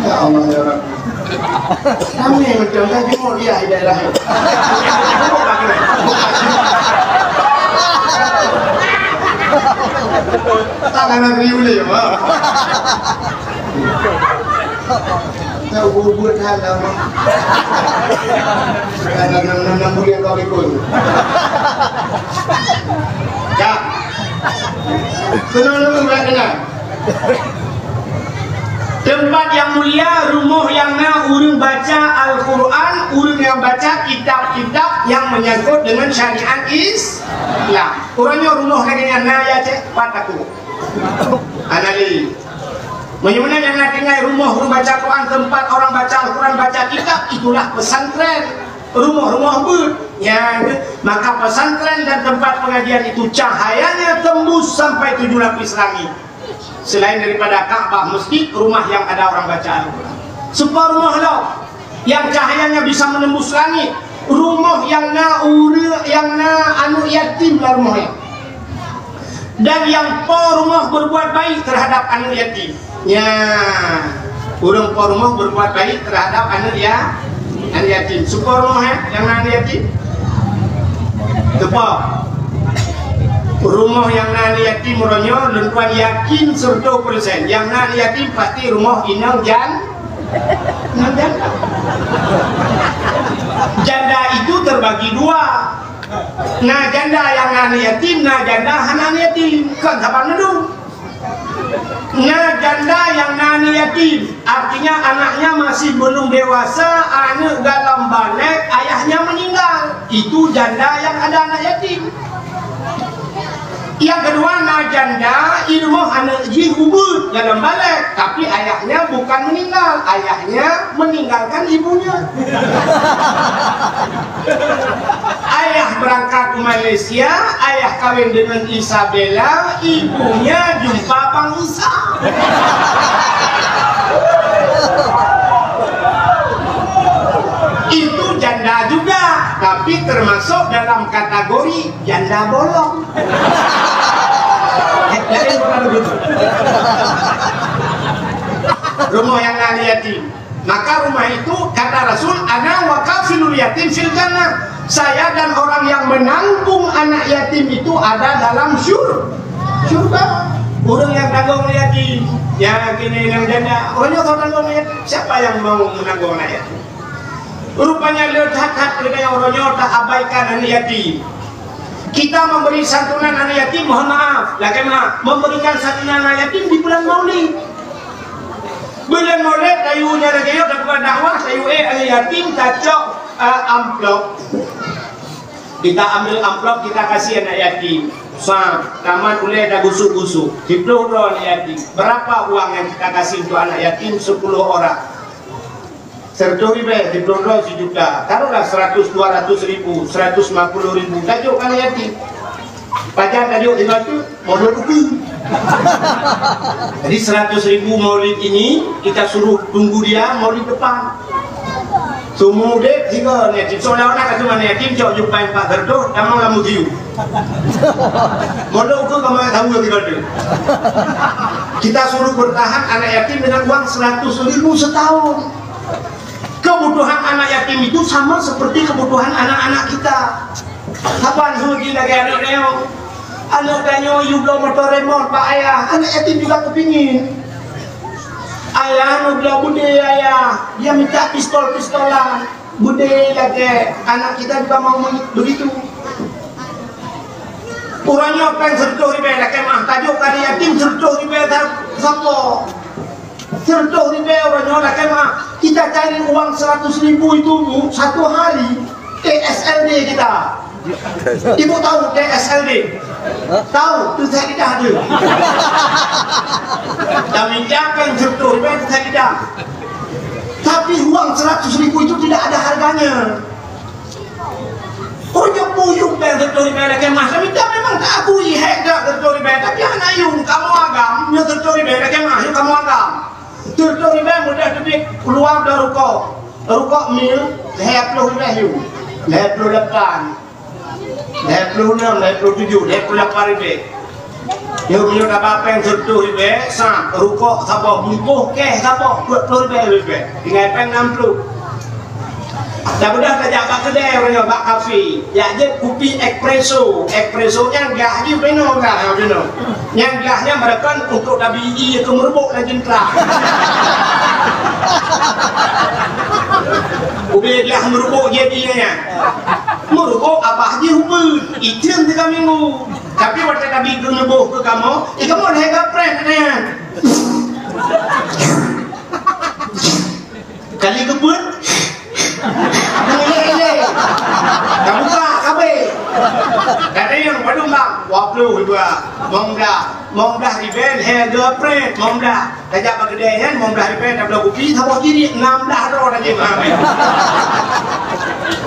Ya Allah, ya Rabbi. Ramé macam kan jumur dia di daerah. Tangan negeri ulih, ha. Tahu buat hal apa? Dalam enam, enam, enam bulan kau ikut. Ya. Tenang dulu, Mbak, tenang. Teumpat nyang mulia, rumoh nyang na ureuëng baca Al-Quran, ureuëng nyang baca kitab-kitab nyang menyangkut dengan syariat Islam. Uroe nyoe rumoh lagée nyan na ya, cék, pat aku. Anali. Meunyoe meunan nyang na tinggai rumoh ureuëng baca Quran, tempat orang baca Al-Quran, baca kitab, itulah pesantren. Rumoh-rumoh beuet. Ya, maka pesantren dan tempat pengajian itu cahayanya tembus sampai tujuh lapis langit. Selain daripada Ka'bah, masjid, rumah yang ada orang baca Al-Quran. Sebuah rumah lah yang cahayanya bisa menembus langit. Rumoh yang na ureuëng, yang na aneuk yatim dalam rumoh nyan. Dan yang po rumoh berbuat baik terhadap aneuk yatim. Ya, ureuëng po rumoh berbuat baik terhadap aneuk ya, aneuk yatim. Sebuah rumah ya, yang na aneuk yatim. Teupok. Rumoh nyang na aneuk yatim uroe nyoe, lôn tuan yakin seratus persen. Nyang na aneuk yatim pasti rumoh inong jan-, inong janda. Janda itu terbagi dua. Na janda nyang na aneuk yatim, na janda hana aneuk yatim. Kon saban neudong. Na janda nyang na aneuk yatim, artinya anaknya masih belum dewasa, aneuk galom balek, ayahnya meninggal. Itu janda yang ada anak yatim. Yang kedua, na janda i rumoh aneuk jih ubeut galom balek, tapi ayahnya bukan meninggal, ayahnya meninggalkan ibunya. Ayah berangkat ke Malaysia, ayah kawin dengan Isabella, ibunya jumpa Bang Isa. Itu janda juga, tapi termasuk dalam kategori janda bolong. Lain bukan begitu. Rumah yang ahli yatim. Maka rumah itu, kata Rasul, "Ana wa kafilul yatim fil jannah." Saya dan orang yang menanggung anak yatim itu ada dalam syur-, syurga. Orang yang tanggung anak yatim, ya, kini yang janda, orang yang tanggung anak yatim, siapa yang mau menanggung anak yatim? Rupanya le that-that keuneuk uroe nyoe taabaikan aneuk yatim. Kita memberi santunan aneuk yatim, mohon maaf, lakée maaf, memberikan santunan aneuk yatim di bulan Maulid. Bulan Maulid, tayue nyan lagée nyoe, tapeugah dakwah, tayue ék aneuk yatim, tacok, eh, amplop. Kita ambil amplop, kita kasih anak yatim. Sa, tamat ulée tagusuk-gusuk. Siploh droe aneuk yatim. Berapa uang yang kita kasih untuk anak yatim? Sepuluh orang. Seratus ribée, siploh droe sijuta. Taruhlah seratus, dua ratus ribu, seratus lima puluh ribu. Tajok keu aneuk yatim. Pajan tajok lima ratus, maulid ukeue. Jadi seratus ribu maulid ini kita suruh tunggu dia maulid depan. Seumur udeb, hingga aneuk yatim. Seolah-olah ka teuma aneuk yatim, cok jumpa empat ratus, tamong lam museum. Maulid ukeue ka meusaweue tiga ratus. Kita suruh bertahan anak yatim dengan uang seratus ribu setahun. Kebutuhan anak yatim itu sama seperti kebutuhan anak-anak kita. Saban lagée aneuk tanyoe. Aneuk tanyoe yue bloe motor remot bak ayah, aneuk yatim juga kepingin. Ayah, aneuk bloe beudé ayah, dia minta pistol-pistolan. Beudé lagée anak kita juga mau begitu. Uroe nyoe péng seratus ribée lakée meuah, tajok keu yatim seratus ribée sapo. Seratus ribée uroe nyoe lakée meuah. Kita cari uang seratus ribu itu, Bu, satu hari T S L D kita. Ibu tahu T S L D? Tahu, tu saya lidah tu. Kami jakan seratus ribée tu saya lidah. Tapi uang seratus ribu itu tidak ada harganya. Oh, nyoe buyueng péng seratus ribée lakée meuah. Kami dah memang tak akui hek dak seratus ribée, tapi hana yum kamoe agam, nyoe seratus ribée lakée meuah, nyoe kamoe agam. Seratus ribée mudah teubiet keuluwa dua rukok. Rukok mil lhée ploh ribée yum. Lhée ploh lapan. Lhée ploh enam, lhée ploh tujoh, lhée ploh lapan ribée. Nyoe meunyoe taba péng seratus ribée, sa rukok saboh, bungkôh keh saboh, dua ploh ribée, ribée. Tinggai péng enam ploh. Dah mudah tajak bak keudè uroe nyoe, bak kafe. Jak jép kupi espresso. Espresso nyan gah jih peunoh gah, peunoh. Nyan gah nyan meurakan untuk tabi ie keu meurubok dan jeuntra. Ubé gah meurubok jép ie nyan. Meurubok abah jih ubeut, item tiga minggu. Tapi watée tabi keu neuboh keu kamoe, eh, kamoe lhée gapreh nyan. Ploh ribèe, limong blah, limong blah ribèe, lhèe dua pret, limong blah. Tajak bak keudè nyan, limong blah ribèe, tabloe kupi, saboh jiriek, nam blah droe tajak makan.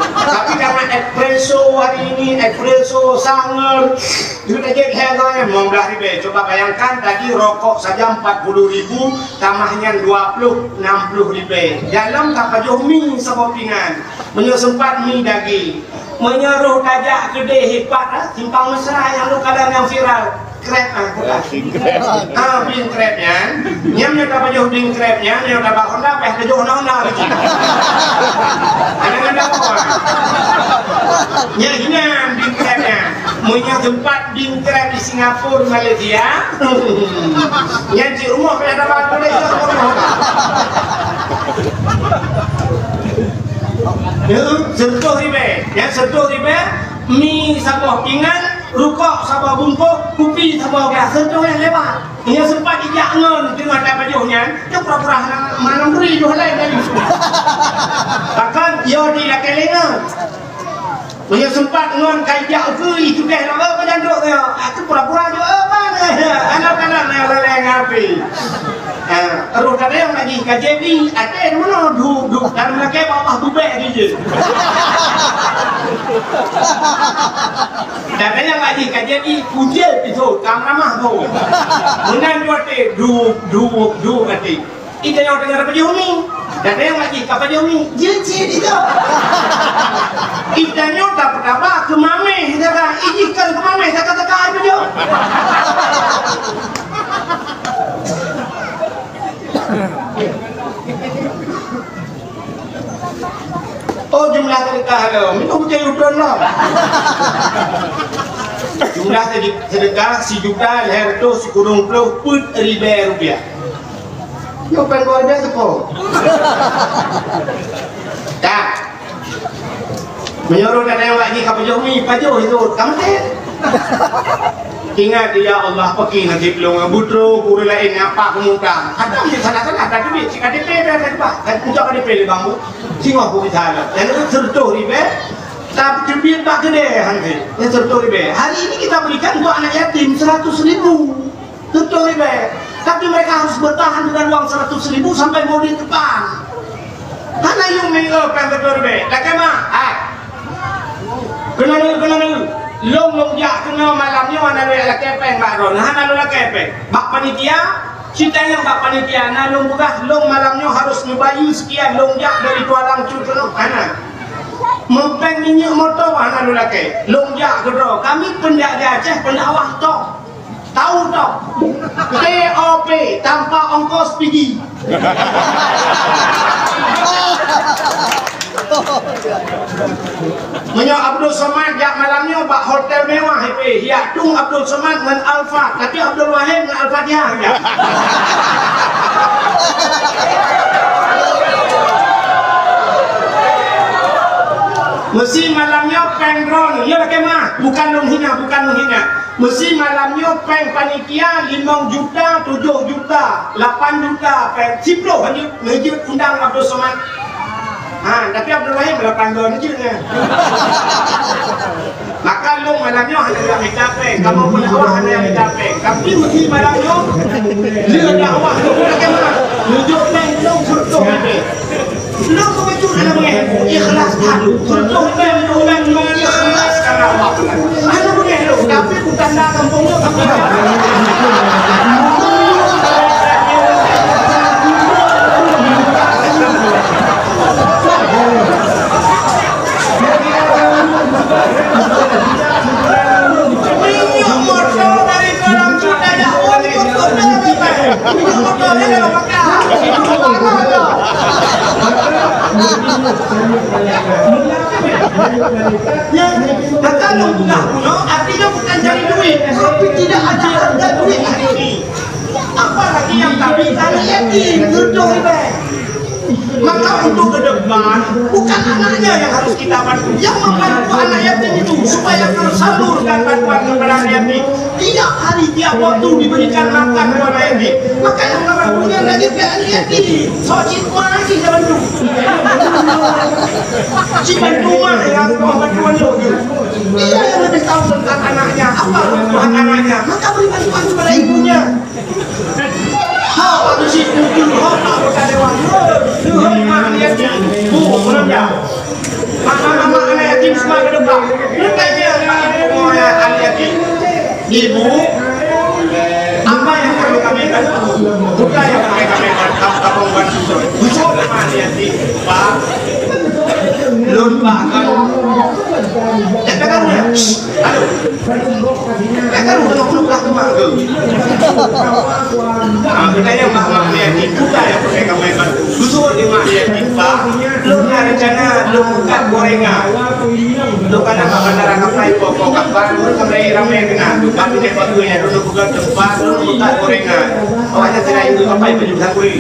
Tapi karena espresso hari ini, espresso sangat, itu tajak lhèe dua nyan, limong blah ribèe. Coba bayangkan, tadi rokok saja empat puluh ribu, tamah nyan dua ploh, enam ploh ribèe. Dalam tapajoh mi saboh pingan. Meunyoe sempat mi daging. Meunyoe roh tajak keudè hipat, ah, Simpang Mesra nyang lôn kalon nyang viral. Krab, ah, bukan. Bing krab. Ah, bing krab nyan. Nyan meunyoe tapajoh bing krab nyan, meunyoe tabak Honda, payah tajoh Honda-Honda lagi. Ada-ada apa? Nyan hinan bing krab nyan. Meunyoe sempat bing krab di Singapura, Malaysia, nyan cit rumoh payah tabak Malaysia, rumoh. Ya, seratus ribèe. Ya, seratus ribèe, mi saboh pingan, rukok saboh bungkôh, kupi saboh glas. Seratus ribèe lewat. Nyoe sempat ijak ngon teungoh tapajoh nyan, nyoe pura-pura hana manong bri joh laén tadi. Bahkan, yo di lakèe lé ngon. Meunyoe sempat ngon ka ijak ukeue, itukéh lom, "Eh, pajan trok nyoe?" Aku pura-pura jaweueb, "Eh, ban." Anak-anak na lalai ngapi. Ha, roh tadayang lagi ka J B, até meunoe duek-duek, dan meulakèe bak bubèe di jih. Tadayang lagi ka J B, kujé piso, ka ramah ho. Meunan dua até, duek-duek, duek até. Itanyoe teungoh tapajoh mi. Tadayang lagi ka pajoh mi. Jeuet cit itu. Itanyoe taba-taba keu mamèh, ijih kon keu mamèh, taka-taka ai pajoh. Oh, jumlah sedekah tu. Minum je udon lah. Jumlah sedi-, sedekah sijuta lhèe reutôh sikureueng ploh peuet ribèe rupiah. Nyoe péng dua ribèe seupôt. Tak. Meunyoe roh tadayang lagi ka pajoh mi, pajoh itu, ka maté. Ingat, ya Allah, paki nasib lôn, beutroh ureueng laén nyang pat keumutang. Kadang dia salah-salah, tak teubiet cit K T P dah, dah, dah, dah, ucap K T P lé bang, singoh bukit salah. Yang itu seratus ribèe, tapi teubiet bak keudè, han teubiet. Yang seratus ribèe. Hari ini kita berikan untuk anak yatim seratus ribu. Seratus ribèe. Tapi mereka harus bertahan dengan uang seratus ribu sampai Maulid depan. Hana yum minggu péng seratus ribèe. Lakèe ma? Hai. Keunoe, keunoe. Lôn, lôn jak keunoe malam nyoe hana lôn lakèe péng bak droeneuh. Hana lôn lakèe péng. Bak panitia, ceurita nyang bak panitia na lôn peugah, lôn malam nyoe harus neubayeue sekian, lôn jak dari Tualang Cut keunoe. Hana. Meupéng minyeuk moto hana lôn lakèe. Lôn jak keudroe. Kami peundak di Aceh, peundak awak toh. Tahu toh? T O P, tanpa ongkos pigi. Meunyoe Abdul Somad jak malam nyoe bak hotel mewah, he, hiyak tueng Abdul Somad ngon Alphard, tapi Abdul Wahid ngon Al-Fatihah jak. Meusi malam nyoe péng droeneuh, ya, lakèe ma? Bukan lôn hina, bukan lôn hina. Meusi malam nyoe péng panitia limong juta, tujoh juta, lapan juta, péng siploh hanjeuet neujeuet undang Abdul Somad. Ha, tapi Abdul Wahid lapan juta neujeuet nyan. Maka lôn malam nyoe hana jak mita péng, kamoe peudakwah hana jak mita péng. Tapi meusi malam nyoe, lé dakwah lôn, lakèe ma? Neujok péng lôn seratus ribèe. Lôn beujeuet hana beungèh, ikhlas that. Contoh péng, lôn péng, ikhlas karena Allah. Hana beungèh lôn, tapi bukan na gampông nyoe, tapi Ya, maka lôn peugah bunoe, artinya bukan cari duit, tapi tidak ada harga duit hari ini. Apalagi yang kami tanya yatim, jodoh ibadah. Maka untuk ke depan, bukan anaknya yang harus kita bantu. Yang membantu anak yatim itu supaya tersalurkan bantuan kepada anak yatim. Tiap hari, tiap waktu diberikan makan kepada anak yatim. Maka yang membantunya lagi ke anak yatim. Sok cit ma lagi kita bantu. Cik bantu mak yang mau bantuan tu. Dia yang lebih tahu tentang anaknya, apa kebutuhan anaknya, maka beri bantuan kepada ibunya. Ha, Pak Cik, jujur, ha, Pak Kota Dewan. Hai, mak yatim. Bu, belum ya. Mama-mama anak yatim semua ke depan. Lu tanya mak ibu anak yatim. Ibu, apa yang perlu kami bantu? Bukan yang kami, kami bantu, kami bantu. Khusus mak yatim, Pak. Lôn, Pak, kan. Jangan, kan, ya? Aduh. Jangan, kan, udah, udah, udah, udah. Ah, kita yang mak, mak yatim, bukan yang pakai kami bantu. Khusus di mak yatim, Pak. Lôn ada rencana, lôn buka gorengan. Lôn kan nak bandar kapai, pokok kapai, lôn ramai-ramai kena. Tempat ni bagus ya, lôn buka tempat, lôn buka gorengan. Awaknya tidak ikut kapai baju sakuri.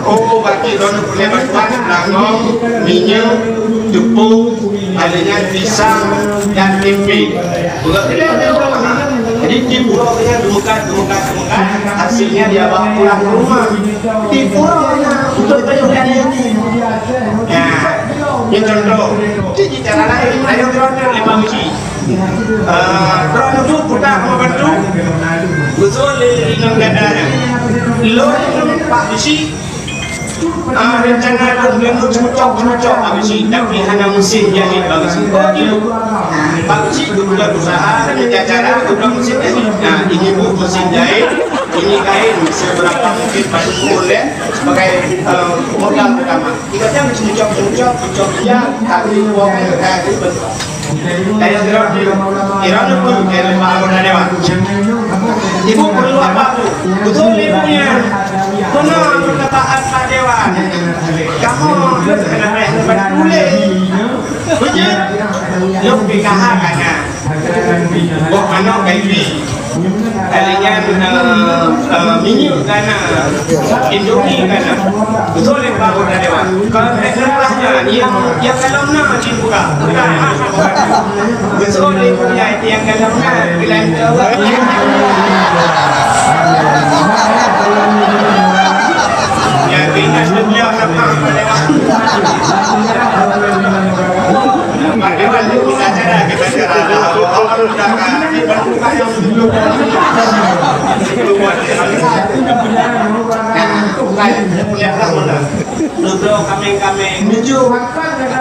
Oh, berarti lôn boleh bantuan, langong, minyak, tepung, ada pisang, dan tempe. Jadi, di pulau dia dua, dua, dua, hasilnya dia bawa pulang ke rumah. Di pulau dia, untuk penyudahan ini. Nah, ini contoh. Jadi, cara lain, ayo kita lima biji. Ah, terus tu, kita mau bantu. Betul, lima gada. Lon, Pak Bisi, Ah, rencana tu memang cucok-cucok Pak Bisi, tapi hana mesin jahit Pak Bisi. Oh, gitu. Pak Bisi buka usaha, ada cara buka mesin jahit. Nah, ini bu mesin jahit, ini kain seberapa mungkin pada boleh sebagai, eh, modal pertama. Kita jangan cucok-cucok, cucok dia, tapi uang kain. Kaya droe, droe pun kaya lemah anggota dewan. Ibu perlu apa, Bu? Betul ibunya. Benar anggota taat Pak Dewan. Kamu kena naik lebat tulis. Betul? Yuk, P K H kan, ya? Wah, mana kayak ini? Kalian, eh, eh, minyak kana, Indomie kana. Betul ya, Pak Anggota Dewan? Kalau teknologinya, yang, yang dalam na dibuka. Bukan, ha, sama. Betul ya, yang dalam na, kalian tahu. Ya, kita sedia sama Pak Dewan. Nubloe kaméng-kaméng.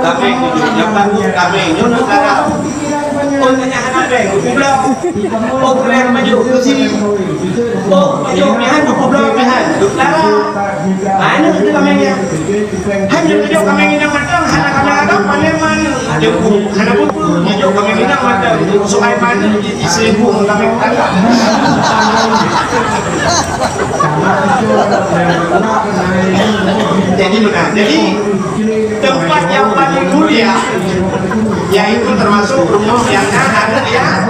Kaméng, nyoe kaméng, nyoe neutara. Oh, nyan hana péng, nubloe. Oh, péng maju, kursi. Oh, maju, pihan, nubloe, pihan. Neutara. Anu, itu kaméng nyan. Hanya tujuh kami minang matang, hana kami anggap paneman. Hana buku, tujuh kami minang matang. Soai mana di seribu kami matang. Jadi benar. Jadi tempat yang paling mulia, yaitu termasuk rumah yang ada ya,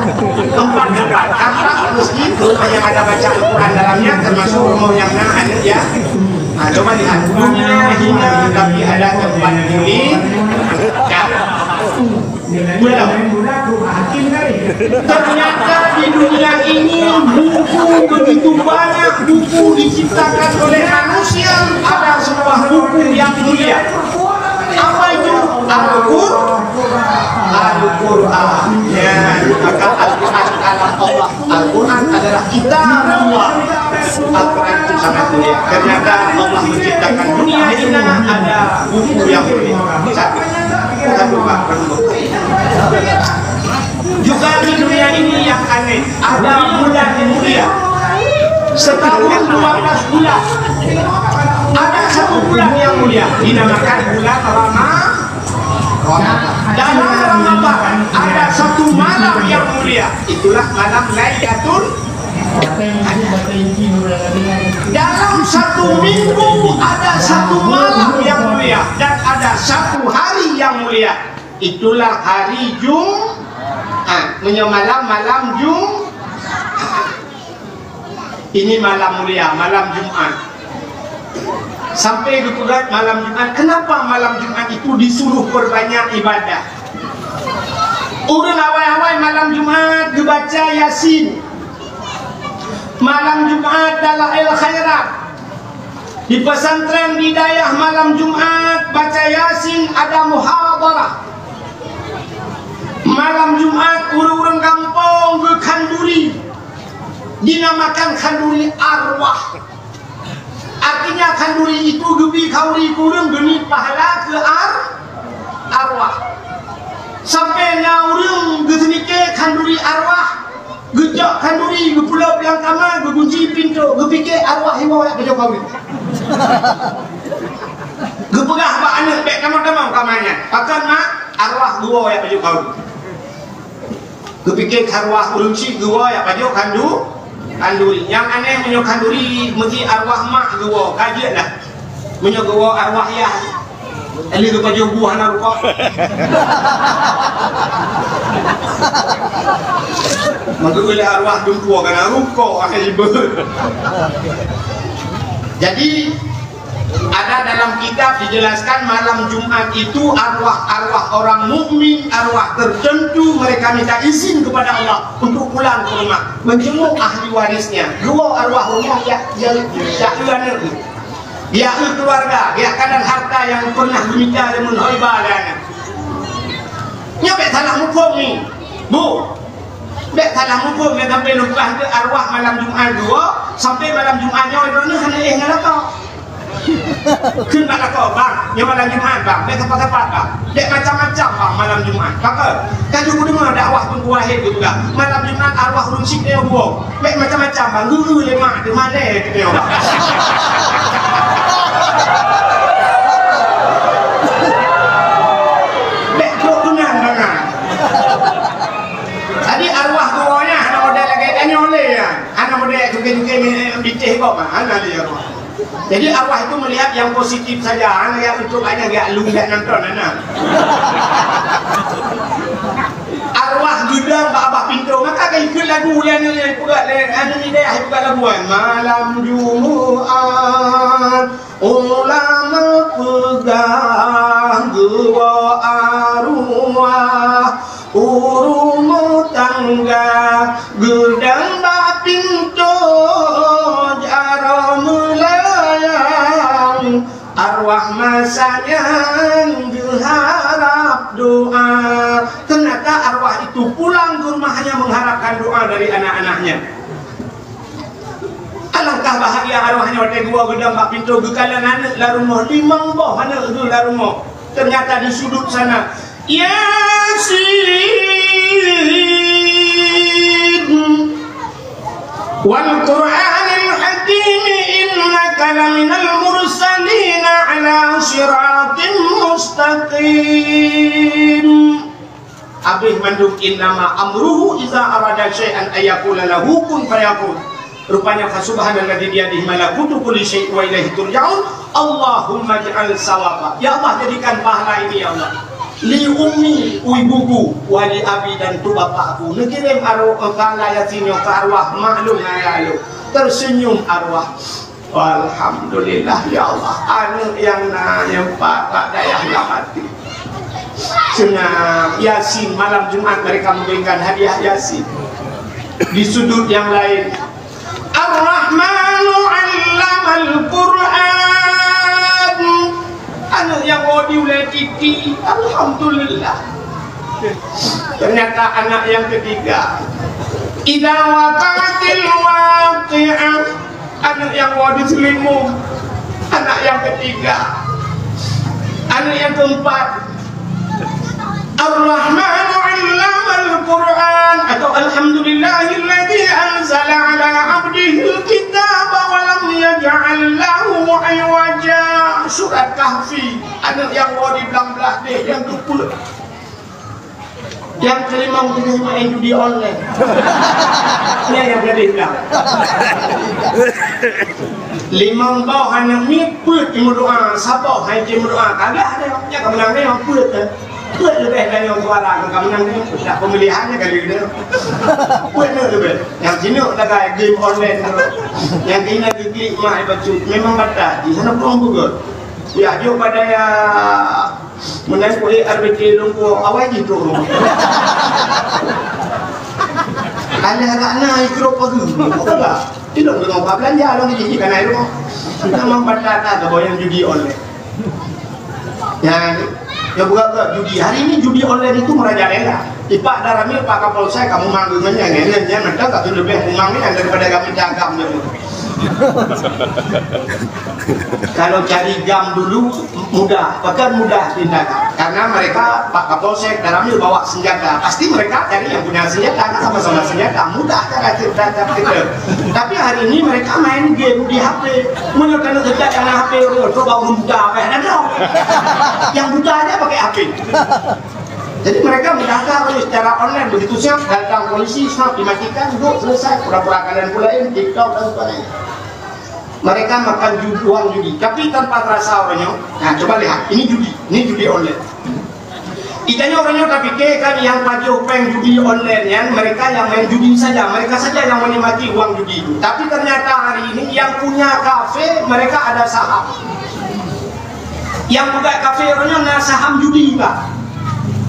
tempat-tempat kamar masjid, rumah yang ada baca Al-Quran dalamnya, termasuk rumah yang ada ya. Nah, coba lihat, dunia hina tapi ada tempat diri. Ya. Belum. Ternyata di dunia ini buku begitu banyak buku diciptakan oleh manusia, ada sebuah buku yang mulia. Apa itu? Al-Qur-, Al-Quran. Ya, maka Al-Quran kalam Allah. Al-Quran adalah kitab Allah. Al-Quran itu sangat mulia. Ternyata Allah menciptakan dunia ini ada buku yang mulia. Satu, satu, Pak, penuh. Juga di dunia ini yang aneh, ada bulan mulia. Setahun dua belas bulan. Ada satu bulan yang mulia, dinamakan bulan Ramadan. Dalam Ramadan ada satu malam yang mulia, itulah malam Lailatul. Dalam satu minggu ada satu malam yang mulia dan ada satu hari yang mulia, itulah hari Jumat. Meunyoe malam, malam Jum-, Ini malam mulia, malam Jumat. Sampai geupeugah malam Jumat, kenapa malam Jumat itu disuruh perbanyak ibadah? Ureueng awai-awai malam Jumat geubaca Yasin. Malam Jumat Dalail Khairat. Di pesantren di dayah malam Jumat baca Yasin ada muhadharah. Malam Jumat ureuëng-ureuëng gampông geukhanduri, dinamakan khanduri arwah. Artinya khanduri itu geubi khanduri kureueng geuniet pahala keu ar-, arwah. Sampai na ureuëng geuseumiké khanduri arwah, geucok khanduri, geupeulop lam kama, geugunci pintoe, geupike arwah iwoe jak pajoh kawin. Geupeugah bak aneuëk, "Bék tamong-tamong kama nyan. Pakon mak, arwah geuwoe jak pajoh kawin." Geupike khanduri ureuëng chik geuwoe jak pajoh khandu-, khanduri. Nyang aneh meunyoe khanduri meusi arwah mak geuwoe, ka jeuet lah. Meunyoe geuwoe arwah yah, eli geupajoh buah hana rukok. Maka oleh arwah dumpeue kana rukok akhé ibeut. Jadi, ada dalam kitab dijelaskan malam Jumat itu arwah-arwah orang mukmin, arwah tertentu mereka minta izin kepada Allah untuk pulang ke rumah, menjenguk ahli warisnya. Dua arwah rumah ya, ya, ya, ya, ya, keluarga, ya, kadang harta yang pernah dimiliki oleh Mun Hoiba dan nyo. Bék salah muphom ni, Bu. Bék salah muphom, nyan sampai leupah keu arwah malam Jumat dua, sampai malam Jumat nyoe droeneuh hana éh ngon lakoe. Kheun bak lakoe, "Bang, nyoe malam Jumat, Bang, bék sapat-sapat, Bang. Bék macam-macam, Bang, malam Jumat." Pakon? Ka jeuet kudeungoe dakwah Teungku Wahid geupeugah, malam Jumat arwah ureuëng chik nyoe buông. Bék macam-macam, Bang. Geue lé mak teuh malèe teuh nyoe, Bang. Bék trok keunan, Bang. Jadi arwah geuwoe nyan hana model lagèe tanyoe lé nyan. Hana model cuke-cuke mi-, binteh kok mah, hana lé arwah. Jadi arwah itu melihat yang positif saja, hana yang untuk banyak gak lu gak nonton hana. Arwah geudong bak babah pintoe, maka ka ikut lagu ulèe nyan, peugah lé anu ni deh, peugah lagu kan. Malam Jumat Ulama peugah geuwoe arwah u rumoh tangga, geudong bak pintoe jaroe meulayang. Arwah masa nyan geuharap doa. Ternyata arwah itu pulang ke rumahnya mengharapkan doa dari anak-anaknya. Alangkah bahagia arwah nyoe watèe geuwoe geudong bak pintoe, geukalon aneuk lam rumoh, limong boh aneuk geuh lam rumoh. Ternyata di sudut sana, "Yasin, wal Qur'anil Hakim, innaka laminal mursalina ala siratim mustaqim." Habéh mandum, "Innama amruhu iza arada syai'an ayyakula lahu kun fayakun." Rupanya, "Fa subhanalladzi biyadihi malakutu kulli syai' wa ilaihi turja'un. Allahumma ij'al sawaba." Ya Allah, jadikan pahala ini, ya Allah. "Li ummi," u ibuku, "wa li abi," dan tu bapakku. Neukirém arwah, pahala Yasin nyoe keu arwah mak lôn, ayah lôn. Tersenyum arwah. Alhamdulillah, ya Allah, aneuk nyang na nyang pat bak dayah lam até. Seunang Yasin, malam Jumat mereka memberikan hadiah Yasin. Di sudut yang lain, Ar-Rahmanu 'allamal Qur'an. Aneuk nyang woe di ulèe titi, alhamdulillah. Ternyata anak yang ketiga, idza waqa'atil waqi'ah. Aneuk nyang woe di Seulimum, anak nyang ketiga. Aneuk nyang keempat, Ar-Rahmanu 'allamal Qur'an, atau Alhamdulillahilladzi anzala 'ala 'abdihil kitaba wa lam yaj'al lahu 'iwaja. Surat Kahfi, aneuk nyang woe di blang blah deh nyang keupeuet. Nyang keulimong teungoh main judi online. Nyan nyang gadéh blang. Limong boh aneuk miet peuet imeudoa, saboh hai imeudoa. Kagak ada. Nyan ka meunang nyoe peuet, eh. Peuet leubeh dari nyang suara ka meunang nyoe. Dak pemilihan nyan kali nyoe. Peuet nyoe leubeh. Nyang sinoe tagai game online tu. Nyang keunan geuklik mak bacut. Memang batat. Di sana pun beugöt. Ya, jok pada ya. Meunan kuhé R B T lôn kuwoe, awai jih trok rumoh. Alah rak na jih trok pagi. Beutôi lah. Ilong deungon ka beulanja lom jih kana ilong. Memang bata-bata keu boh nyang judi online. Nyan, ya buka-buka judi. Hari ini judi online itu merajalela. Ipak dalam ni, Pak Kapolsek, kamu manggung nyan, nyan, nyan, nyan, mantap, tapi lebih memang ni daripada kami dagang ni. Kalau cari GAM dulu, mudah, bahkan mudah tindakan. Karena mereka, Pak Kapolsek, Danramil bawa senjata. Pasti mereka cari yang punya senjata, kan sama-sama senjata. Mudah cara tindakan kita. Tapi hari ini mereka main game di H P. Meunyoe kena dekat dengan H P, orang tu baru buta, eh, dah tahu. Yang buta aja pakai H P. Jadi mereka mendaftar secara online. Begitu siap, datang polisi, siap dimatikan, duduk, selesai. Pura-pura kalian pula ini, TikTok dan sebagainya. Mereka makan ju-, uang judi, tapi tanpa terasa orangnya. Nah, coba lihat, ini judi, ini judi online. Itanya orangnya tapi kan yang pajoh péng judi online nyan, mereka yang main judi saja, mereka saja yang menikmati uang judi itu. Tapi ternyata hari ini yang punya kafe, mereka ada saham. Yang peugah kafe orangnya na saham judi, Pak.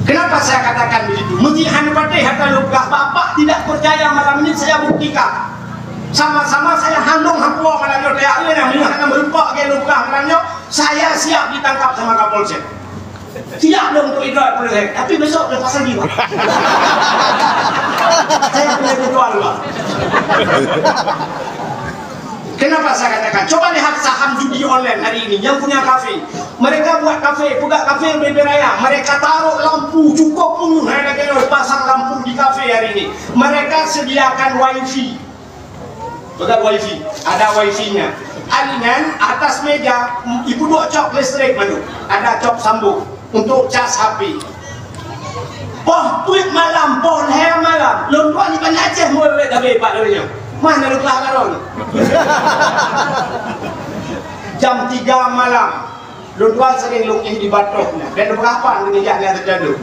Kenapa saya katakan begitu? Mesti hana patéh hata lôn peugah, Bapak tidak percaya, malam ini saya buktikan. Sama-sama saya handong hapo malam nyoe, dia ni, hana meureumpok lé lôn peugah malam nyoe, saya siap ditangkap sama Kapolsek. Siap dong untuk idrak Kapolsek, tapi besok lepas lagi, Pak. Saya punya jadwal, Pak. Kenapa saya katakan? Coba lihat saham judi online hari ini yang punya kafe. Mereka buat kafe, peugah kafe bebe raya. Mereka taruh lampu cukup penuh, hai lagèe nyoe, pasang lampu di kafe hari ini. Mereka sediakan wifi. Peugah wifi, ada wifi-nya. Alingan atas meja, ibu dok cok listrik mandum. Ada cok sambung untuk cas H P. Poh peuet malam, poh lhèe malam, lôn tuan di Banda Aceh mulai tabé bak lôn nyoe. Mah na lumpah karon. Jam tiga malam, lôn tuan sering lôn éh di Batok nyan. Dan berapa ni jak nyan terjadi?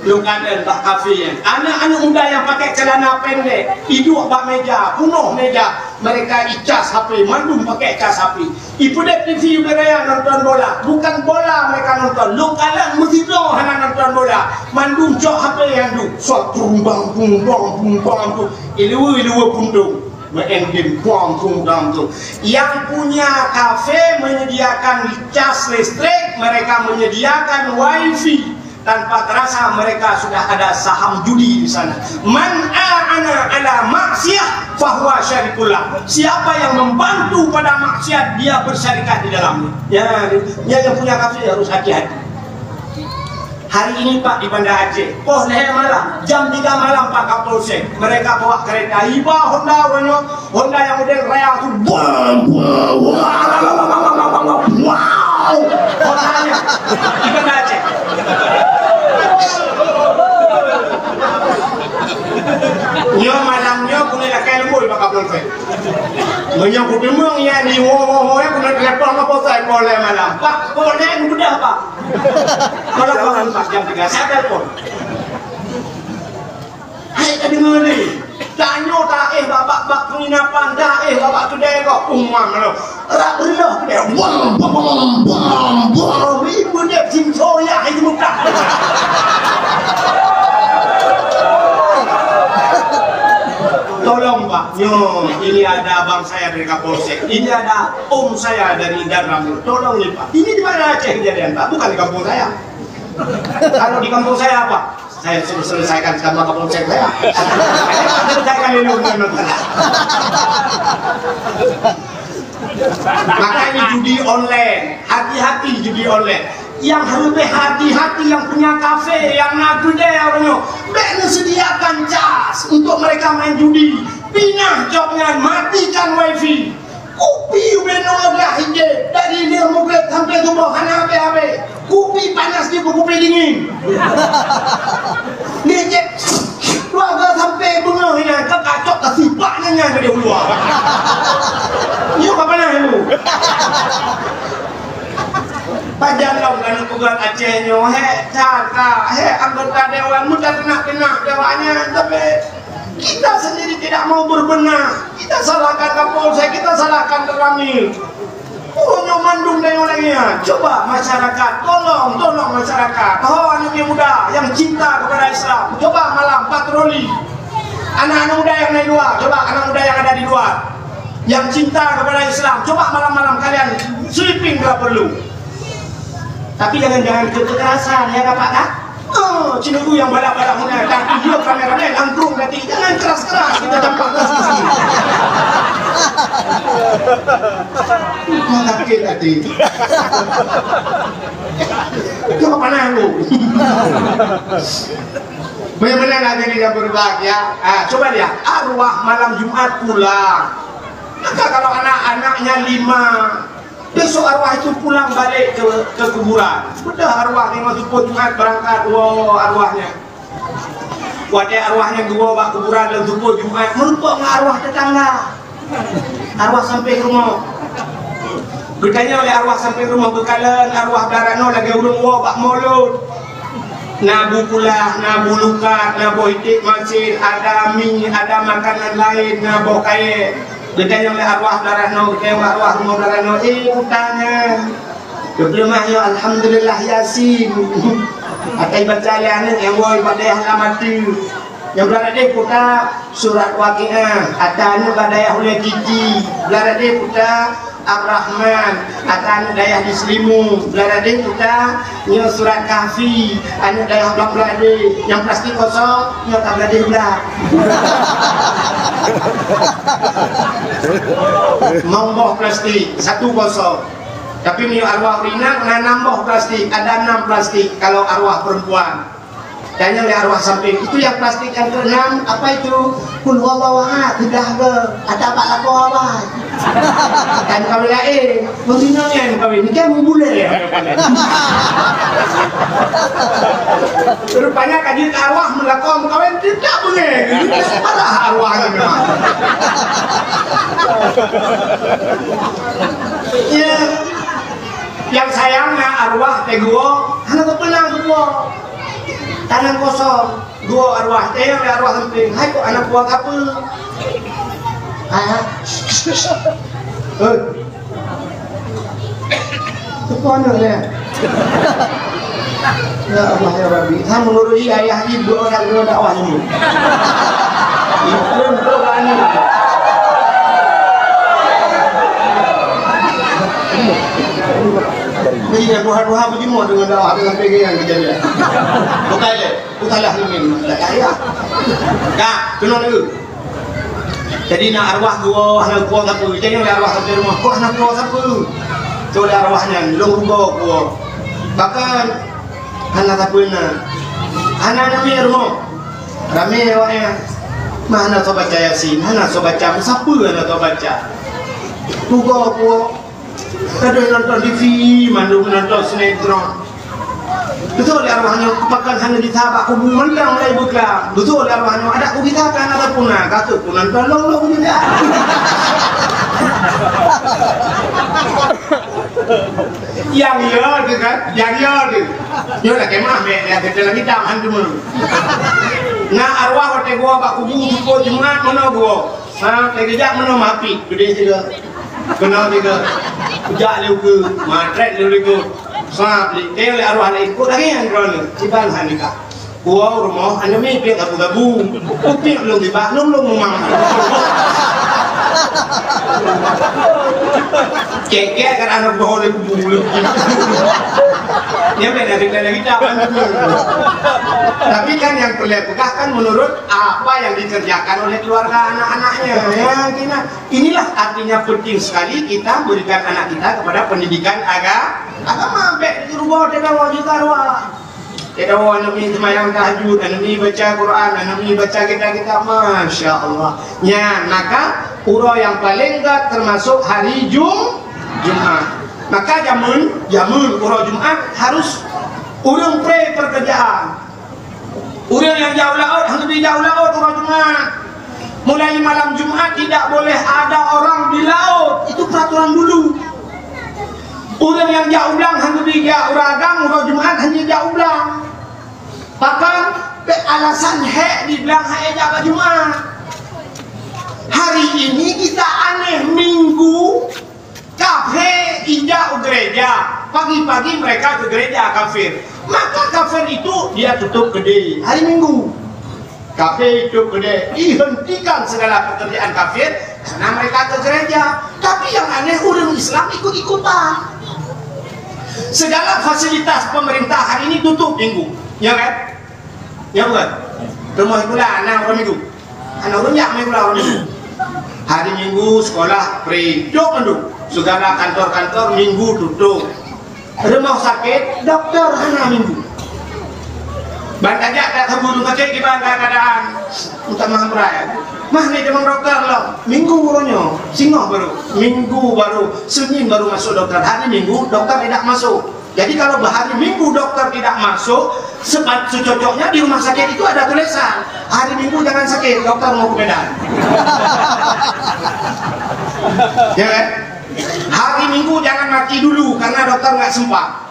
Lôn kandang bak kafe nyan. Anak-anak muda yang pakai celana pendek, iduek bak meja, bunoh meja. Mereka icas H P, mandum pakai cas H P. Ipeudép T V ubé raya nonton bola. Bukan bola mereka nonton. Lôn kalon meusidroe hana nonton bola. Mandum cok H P nyan duek. Suat tung bang, tung bang, tung bang tu. Ileue-ileue puntông. Main game kuang tung dang tu. Yang punya kafe menyediakan cas listrik, mereka menyediakan wifi. Tanpa terasa mereka sudah ada saham judi di sana. Man a'ana ala maksiyah fahuwa syarikun lah. Siapa yang membantu pada maksiat, dia bersyarikat di dalamnya. Ya, ya, yang punya kafe harus hati-hati. Hari ini, Pak, di Banda Aceh, poh lhèe malam, jam tiga malam, Pak Kapolsek, mereka bawa kereta, iba Honda orang nyoe, Honda yang model raya tu, bam, bam, bam, wow. Hotanya, ikan aja. Nyoe malam nyoe, keuneuk lakèe leumbôi bak Kapolsek. Meunyoe kudeungoe nyan di wo, wo, wo, ya, keuneuk telepon ka Polsek, poh lhèe malam. Pak, poh lhèe, mudah, Pak. Kalau Pak, jam tiga, saya telepon. Hai ka deungoe ni. Tanyoe taéh bak, bak, bak penginapan, taéh bak, bak keudè kok. Umam lo. Rak beureuloh keudè. Bom, bom, bom, bom, bom. Ibu dia jin soya itu muka. Tolong, Pak. Nyoe, ini ada abang saya dari Kapolsek. Ini ada om saya dari Danramil. Tolong nih, Pak. Ini di mana Aceh kejadian, Pak? Bukan di kampung saya. Kalau di kampung saya apa? Saya suruh selesaikan sama Kapolsek saya. Selesaikan dulu, bukan masalah. Makanya judi online, hati-hati judi online. Yang lebih hati-hati yang punya kafe, yang na keudè orang nyoe, bèk neusediakan cas untuk mereka main judi. Pinah jok nyan, matikan wifi. Kupi ubé nyoe lagèe hijab, dari dia mugreb sampai tuboh hana habéh-habéh. Kupi panas di kupi dingin. Dia cek keluarga sampai beungoh nyan, ka kacok ka sipak nyan, nyan dari luar. Nyoe ka panas tu. Pajan lom keuneuk peugah Aceh nyoe, hé, that ka, hé, anggota dewan, mudah keunak-keunak dewan nyan, tapi kita sendiri tidak mau berbenah. Kita salahkan Kapolsek, kita salahkan Danramil. Ureueng nyoe mandum dan ureueng nyan. Coba masyarakat, tolong, tolong masyarakat. Ho aneuk muda yang cinta kepada Islam, coba malam patroli. Anak-anak muda yang di luar, coba anak muda yang ada Yang cinta kepada Islam, coba malam-malam kalian sweeping bila perlu. Tapi jangan, jangan kekerasan, ya, Bapak, kan? Oh, Cina tu yang balak-balak mana? Dah tunjuk kameramen, angklung tadi. Jangan keras-keras, kita dapat posisi. Malah sakit hati. Jangan panas lu. Bagaimana hadirin yang berbahagia? Ah, coba lihat, arwah malam Jumat pulang. Maka kalau anak-anaknya lima, besok arwah itu pulang balik ke, ke kuburan. Bedah arwah lima subuh Jumat berangkat, wow, arwahnya. Watée arwahnya geuwoe bak kuburan lom subuh Jumat, meurumpok ngon arwah tetangga. Arwah sampéng rumoh. Geutanyong lé arwah sampéng rumoh, geukalon arwah blah ranoe lagée ureuëng woe bak mulod. Na bu kulah, na bu lukat, na boh iték masin, ada mi, ada makanan laén, na boh kayée. Geutanyong lé arwah blah ranoe, geutanyong lé arwah rumoh blah ranoe, "Eh, puta nyan, geupeuleumah nyoe Alhamdulillah Yasin." Atai baca lé aneuëk nyang woe bak dayah lam ateueh. Nyang blah deh puta surat Waqiah, ata aneuëk bak dayah Ulée Titi. Blah deh puta Ar-Rahman, ata aneuëk dayah di Selimu. Blah deh puta nyoe surat Kahfi, aneuëk dayah Blang Blah deh. Nyang plastik kosong, nyoe ka blah deh blah. Mong boh plastik, satu kosong. Tapi meunyoe arwah ureuëng inong na nam boh plastik, ada enam plastik kalau arwah perempuan. Tanyong lé arwah sampéng, "Itu yang plastik yang keenam, apa itu?" "Kul huwallahu ahad, sudah ke? Ada bak lakoe awai." Kan kawin laén, meusinan nyan kawin, ni kan mubulé. Rupanya ka jeuet arwah meulakoe meukawin tidak beungéh. Parah arwah nyan memang. Ya. Nyang sayang na arwah teuh geuwoe, hana geupeuna geuwoe. Tangan kosong, geuwoe arwah, tanyong lé arwah sampéng, "Hai kok hana geuwoe kapeue?" "Hai, hai." "Hei. Teupeue aneuëk nyan?" Ya Allah, ya Rabbi, han meunurui ayah jih dua orang dua dakwah ni. Iklim tu bani. Ni yang tuha-tuha beujimuek dengan dakwah dengan pegang kejadian. Bukan le, bukan lah ni, tak kaya. Dah, kena dulu. Jadi na arwah geuwoe hana geuwoe sapeue. Jadi lé arwah sampai rumoh, "Kok hana geuwoe sapeue?" Cok lé arwah nyan, "Lôn rugoe geuwoe." Bahkan hana sapeue na. Hana ramé rumoh. Ramé awaknyan. Mah hana soe baca Yasin, hana soe baca, sapeue hana soe baca. Rugoe geuwoe. Ka deuh nonton T V, mandum nonton sinetron. Beutôi lé arwah nyoe, pakon hana jiteubiet bak kubu mantong mulai beuklam. Beutôi lé arwah nyoe, adak kubu jiteubiet hana tapuna, ka keuh kunonton lôn-lôn juga. Nyang yo tu kan, nyang yo tu. Nyoe dah kemah, meh, nyang keucil lagi dah, han deungoe. Na arwah watée geuwoe bak kubu, jukôt Jumat, meunoe geuwoe. Ha, lagée jak meunoe mapit, geude sigoe. Keunoe sigoe. Jak lé ukeue, matrét lé ukeue. Sab lé, teuh lé arwah laén, "Kok lagée nyan droeneuh?" "Kiban han nikah." "Kuwoe rumoh, aneuk miet piek sabu-sabu. Upiek lôn tibak, lôn lôn mumang." Cék-cék kan aneuk boh lé kubu lôn. Dia main dari dalam kitab kan. Tapi kan yang perlu peugah kan menurut apa yang dikerjakan oleh keluarga anak-anaknya. Ya, kena. Inilah artinya penting sekali kita berikan anak kita kepada pendidikan aga-, agama. Bèk di rumah dia bawa juga ruang. Dia bawa aneuk mi seumayang tahajud, aneuk mi baca Quran, aneuk mi baca kitab-kitab. Masya Allah. Nyan, maka uroe nyang paléng gèt termasuk hari Jum-, Jumat. Maka jameun, jameun uroe Jumat harus ureueng pré pekerjaan. Ureueng nyang jak u laôt, han geubri jak u laôt uroe Jumat. Mulai malam Jumat tidak boleh ada orang di laut. Itu peraturan dulu. Ureueng nyang jak u blang han geubri jak, ureueng agam uroe Jumat han jak u blang. Bahkan, bèk alasan hék di blang han jak bak Jumat. Hari ini kita aneh, Minggu, kafé ijak u gereja, pagi-pagi mereka ke gereja kafir. Maka kafir itu dia tutup kedai hari Minggu. Kafé tutup kedai, dihentikan segala pekerjaan kafir Nah, mereka ke gereja, tapi yang aneh ureuëng Islam ikut-ikutan. Segala fasilitas pemerintah hari ini tutup minggu, ya kan? Ya bukan? Rumah sekolah anak orang minggu. Anak orang nyak main bola orang minggu. Hari minggu sekolah free, dok mandum. Segala kantor-kantor minggu tutup. Rumah sakit, doktor hana minggu. Ban tajak tak tabu rumah sakit kiban keadaan. Minta maaf berai. Mah ni teman doktor lah. Minggu barunya, singoh baru. Minggu baru, Senin baru masuk doktor. Hari minggu doktor tidak masuk. Jadi kalau hari minggu doktor tidak masuk, sepat secocoknya di rumah sakit itu ada tulisan, hari minggu jangan sakit, doktor mau ke Medan. Ya kan? Hari minggu jangan mati dulu karena doktor nggak sempat.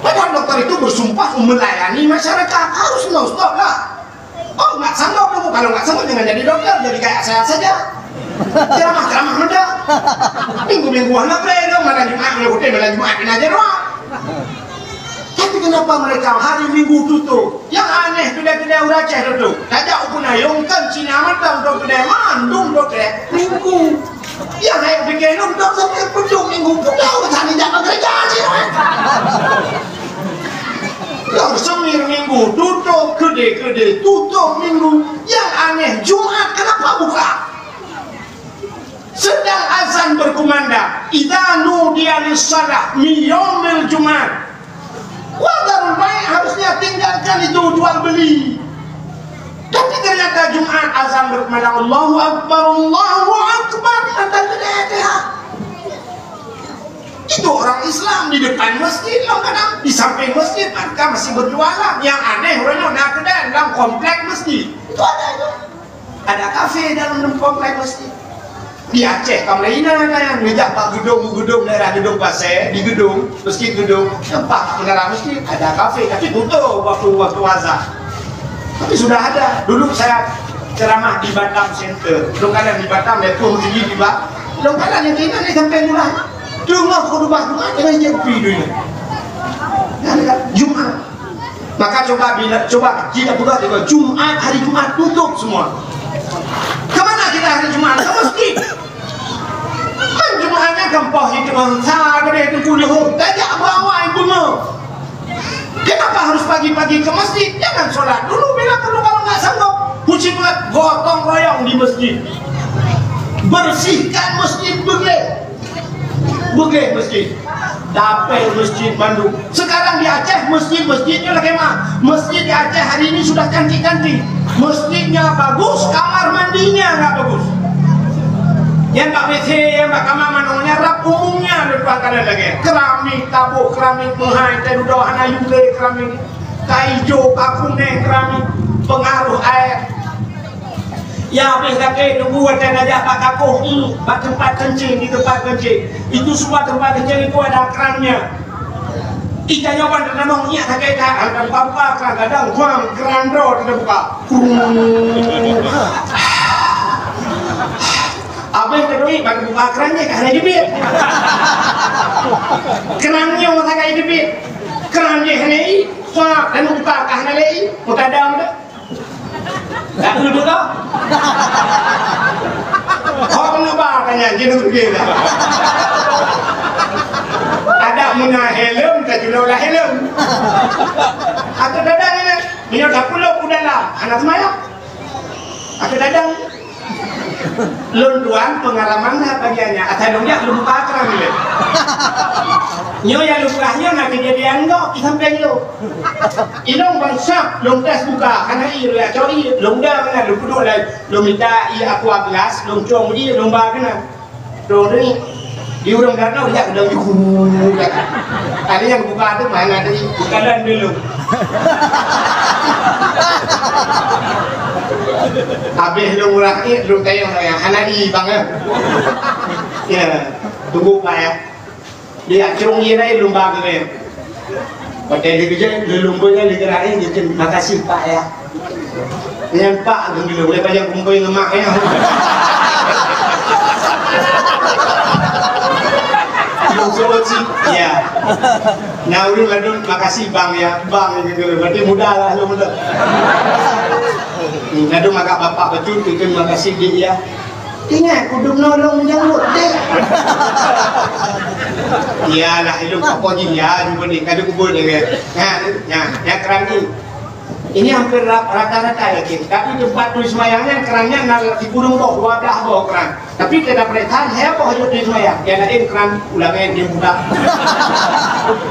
Padahal dokter itu bersumpah melayani masyarakat. Harus non-stop lah. Oh, nggak sanggup kamu. Kalau nggak sanggup, jangan jadi dokter. Jadi kayak saya saja. Ceramah-ceramah muda. Minggu-minggu hana play dong. Malam Jumat, malam Jumat, malam Jumat, kena aja doang. Tapi kenapa mereka hari Minggu tutup? Yang aneh, kedai-kedai uraceh tutup. Tajak ukun ayong kan Cina mantong dong kedai, mandum dong kedai. Minggu. Ya, hai pikir lôn dok sampai peuduek minggu pula urusan indak bak gereja cit, eh. Lôn semir minggu tutup, keudè-keudè tutup minggu. Yang aneh, Jumat kenapa buka? Sedang azan berkumandang, "Idza nudiya lis-shalah min yaumil Jumat." Wa dzarul bai' harusnya tinggalkan itu jual beli. Tapi ternyata Jumat azan berkumandang, "Allahu Akbar, Allahu Akbar," mantong keudè. Itu orang Islam di depan masjid, kadang di samping masjid mereka masih berjualan. Yang aneh, orang nyoe na keudè dalam komplek masjid. Itu ada itu. Ada kafe dalam komplek masjid. Di Aceh ka mulai inan, kan? Neujak bak gedong-gedong daerah Gedong Pasè, di gedong, masjid gedong, tempat menara masjid, ada kafe, tapi tutup waktu, waktu azan. Tapi sudah ada. Dulu saya ceramah di Batam Center. Lôn kalon di Batam, ya, tuh masjid di Batam. Lôn kalon yang kena ni sampai murah. Dengar khutbah Jumat, jangan jampi dunia. Kan, kan? Jumat. Maka coba bila, coba kita buka juga Jumat, hari Jumat tutup semua. Ke mana kita hari Jumat? Ke masjid. Kan Jumat ni kan poh itu bangsa gede itu puluh. Tajak bawa ibu. Kenapa harus pagi-pagi ke masjid? Jangan sholat dulu bila perlu kalau nggak sanggup. Puji buat gotong royong di masjid. Bersihkan masjid begleh. Beugléh masjid. Dapéh masjid bandum. Sekarang di Aceh, masjid-masjidnya lagèe ma. Masjid di Aceh hari ini sudah cantik-cantik. Masjidnya bagus, kamar mandinya nggak bagus. Yang bak WC, yang bak kamar mandinya rap umumnya ada pangkalan lagi. Keramik, taboh keramik, meuhai, teh dudoe hana yue keramik. Ka ijo, ka kunéng keramik, pengaruh air. Ya, habéh sakét, nunggu watèe tajak bak kakoh, hmm, bak tempat kencing, di tempat kencing. Itu semua tempat kencing itu ada krannya. Ita nyoe ban teurimong, nyak sakét that, buka-buka kran, kadang, buang, kran droe teuka buka. Habéh keudroe, ban buka kran nyan, ka hana jeubiet. Kran nyoe masa ka jeubiet. Kran nyan hana i, sa, lalu buka ka hana lé i, mutadam dah. Dak duduk dah. Kau kena ba tanya, dia duduk dia dah. Ada muna helm, tak jual lah helm. Atau dadang ni, minyak dah puluh pun dalam. Anak semaya. Atau dadang. Lôn tuan pengalaman that bagian nyan. Asai lôn jak lôn buka terang lé. Nyoe nyang lôn peugah nyoe na kejadian gob di sampéng lôn. Ilôn ban sab lôn tes buka, hana ie lôn jak cok ie, lôn dang na lôn peuduek lé, lôn mita ie aqua gelas, lôn cong ie, lôn ba keunan. Lôn deungoe. Di ureueng dalam jak lôn juhu. Ada nyang buka tu mana tadi? Bukan dalam dulu. Habéh lôn urak ie, lôn tayang-tayang, hana ie bang, eh. Ya, tunggu Pak ya. Dia curung ie lain lôn ba keunan. Pakai dia kerja, lôn lôn boy kan dia gerak, eh, dia kata, "Makasih Pak ya." Nyan Pak geundeuleueng, lé pajang kumpôi ngon mak nyan. Lôn sebut cit, ya. Nah, ulôn ladôm makasih bang ya, bang geundeuleueng. Berarti muda lah lôn muda. Hmm, ladôm agak bapak betul, terima kasih dik ya. Ingat, kudu nolong menyambut deh. Iyalah, ilung apa jih ya, cuba ni, kadu kubur ni. Nah, nah, ya kerani. Ini hampir ra-, rata-rata yakin. Tapi tempat tu sembahyangnya kerannya na di burung boh, wadah boh keran. Tapi tidak perintah, saya boh itu di sembahyang. Yang lain keran ulangan dia buka.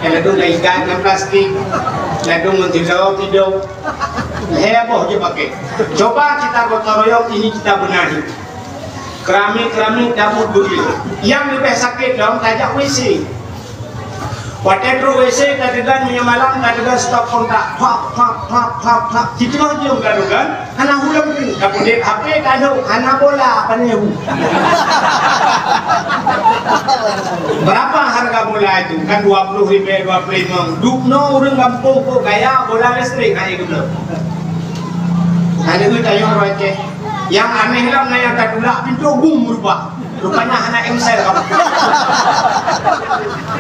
Yang lalu dah ikat dengan plastik. Lalu menteri jawab tidur. Saya boh je pakai. Coba kita gotong royong ini kita benahi. Keramik-keramik dapur beuet. Nyang leubeh sakét lom tajak W C. Watèe trok W C, tadeungon meunyoe malam, tadeungon stop kontak. Pap, pap, pap, pap, pap. Siteungoh jeuem tadeungon, hana huleueng pih. Tapeudeh H P, taduek, hana bola, pane hu. Berapa harga bola itu? Kan dua puluh ribèe, dua puluh lima. Dubnoe ureueng gampông kok gaya bola listrik hana geubloe. Hana geutanyong ureueng Aceh. Nyang aneh lom na nyang tatulak pintoe bum beurubah. Rupanya hana M sel kamoe.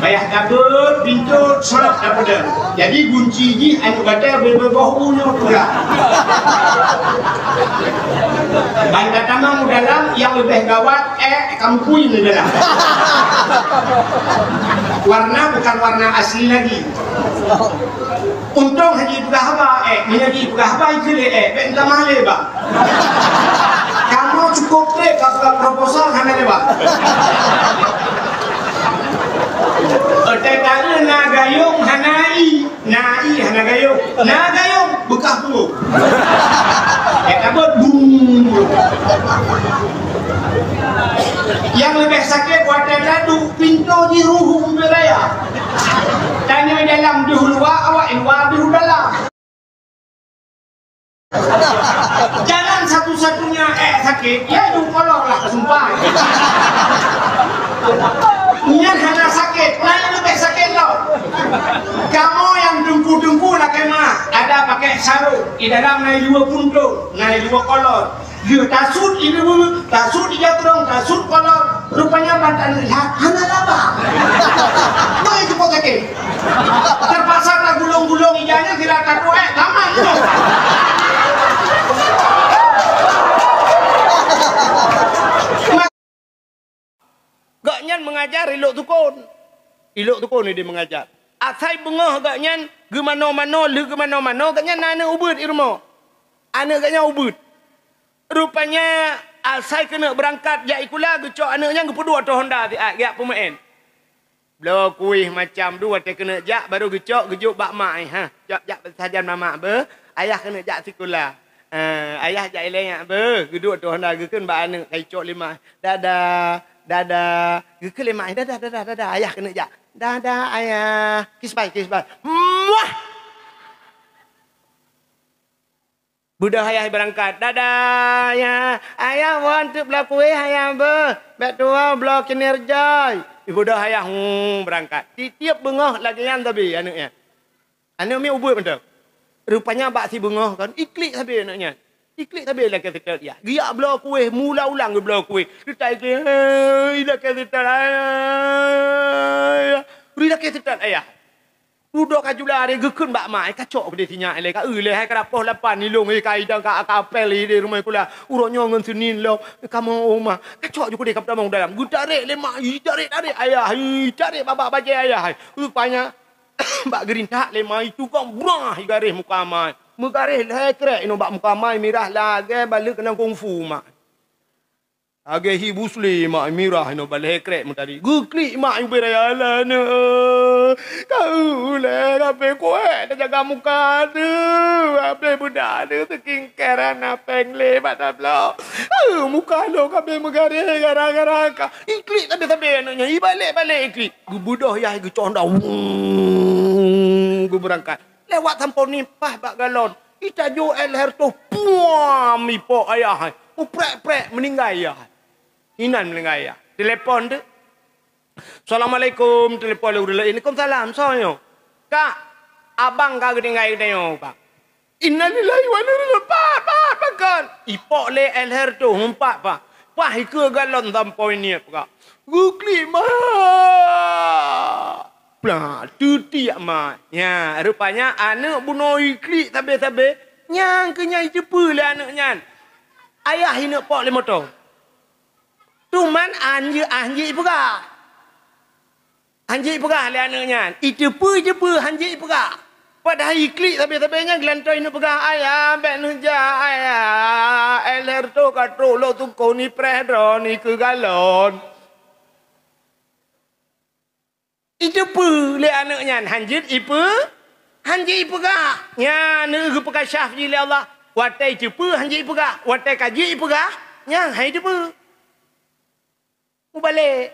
Payah tabeuet pintoe seurat tapeudong. Jadi gunci jih aneuk batèe beuboh u nyoe tulak. Ban tatamong u dalam nyang leubeh gawat, eh, kampui di dalam. Warna bukan warna asli lagi. Untông hana jipeugah haba, eh, meunyoe jipeugah haba, ikheun lé, eh, bèk tamah lé, bah. Kamoe cukôp trép ka peugah proposal hana lé, bah. Otai tangan na gayông hana i, na i hana gayông. Na gayông beukah punggông. Eh, ka beuet bum. Nyang leubeh sakét watèe taduek pintoe jiruhu ubé raya. Tanyoe dalam deuh luwa, awak luwa deuh dalam. Jalan satu-satunya, eh, sakét, ya, duek kolor lah, sumpah. Nyan hana sakét, laén leubeh sakét lom. Kamoe nyang teungku-teungku lakèe meu'ah, ada pakai sarung, di dalam na dua puntông, na dua kolor. Lheueh tasut ibu, tasut ija trong, tasut kolor. Rupanya ban taneuk lhah hana laba. Boh itu kok sakét. Terpaksa tagulong-gulong ija nyan kira takoh, eh, lama tu. Gobnyan meungajar i Lhoksukon. I Lhoksukon idéh meungajar. Asai beungoh gobnyan geumanoe-manoe, lheueh geumanoe-manoe, gobnyan na aneuk ubeuet i rumoh. Aneuk gobnyan ubeuet. Rupanya asai keuneuk beurangkat jak sikula, geucok aneuk nyan geupeuduek ateueh honda siat, geujak peumeu'en. Bloe kuéh macam dua, watèe keuneuk jak, barô geucok, geujok bak mak, eh, ha. Cok jak sajan mamak beuh, ayah keuneuk jak sikula. Eh, ayah jak ilèe nyak beuh, geuduek ateueh honda geukheun bak aneuk, ka icok lé mak. Dadah, dadah. Geukheun lé mak, dadah, dadah, dadah. Ayah keuneuk jak. Dadah, ayah. Kiss bye, kiss bye. Muah! Beudôh ayah beurangkat. Dadah, ayah. Ayah, wan teuk bloe kuéh, ayah beuh. Bèk tuwoe bloe kinerjoi. Beudôh ayah, hmm, beurangkat. Tiep-tiep beungoh lagèe nyan sabe aneuk nyan. Aneuk miet ubeuet mantong. Rupanya bak sibeungoh kan, iklik sabe aneuk nyan. Iklik sabe lakèe seutôt yah. Geujak bloe kuéh, meuulang-ulang geubloe kuéh. Teutai iklik, "Hei, lakèe seutôt, ayah. Ri lakèe seutôt, ayah." Dudoe ka jula lé geukheun bak mak, "Ka cok keudéh sinyak lé, ka eu lé, hai ka poh lapan ilông, eh, ka idang ka, ka apel idéh rumoh sikula. Uroe nyoe ngon Seunin lom, kamoe oma. Ka cok ju keudéh ka peutamong dalam." Geutarek lé mak, "Ih, tarek, tarek, ayah, ih, tarek babah bajèe ayah." Rupanya, bak geurintak lé mak, itu kan brah, garéh muka mak. Meugaréh lhèe krèk inoe bak muka mak, mirah lagèe baleuek keunong kungfu mak. Lagèe hi Bruce Lee mak, mirah inoe bak lhèe krèk meutari. Geuklik mak ubé raya, "Alah aneuk, ka eu lé, ka abéh kuéh tajaga muka teuh, abéh bedak teuh, skincare hana péng lé bak tabloe. Eu, muka lôn ka abéh meugaréh gara-gara ka." Iklik sabe-sabe aneuk nyan, ibalek-balek iklik. Geubeudôh yah geucok honda, wung, geubeurangkat. Lewat sampoe ni paih bak galon. Itajok air lhèe reutôh, puam, ipok ayah hai. Muprek-prek, meuninggai ayah hai. Inan meuninggai ayah. Telepon teuh. "Assalamualaikum," telepon lé ureueng laén. "Waalaikumsalam, soe nyoe?" "Kak, abang ka geutinggai geutanyoe, Kak." "Innalillahi wa inna ilaihi raji'un." "Pat, pat, pakon?" Ipok lé air lhèe reutôh, pat, pat. Paih ikeue galon sampoe niet, Kak. Geuklik mak. Plah, teutiek mak. Nya, rupanya aneuk bunoe iklik sabe-sabe, nyang keu nyan iteupeue lé aneuk nyan. Ayah ineuk pok lé moto. Anjeuet, anjeuet ipeugah. Anjeuet ipeugah lé aneuk nyan. Iteupeue, iteupeue, anjeuet ipeugah. Padahai iklik sabe-sabe nyan geulantoe ineuk peugah, "Ayah, bèk neujak, ayah. Éh lhèe reutôh ka trok lôn sukon ipreh droeneuh keu galon." Iteupeue lé aneuk nyan, hanjeuet ipeue, hanjeuet ipeugah. Nyan geupeukashaf jih lé Allah. Watèe iteupeue hanjeuet ipeugah, watèe ka jeuet ipeugah, nyan han iteupeue. Mubalek.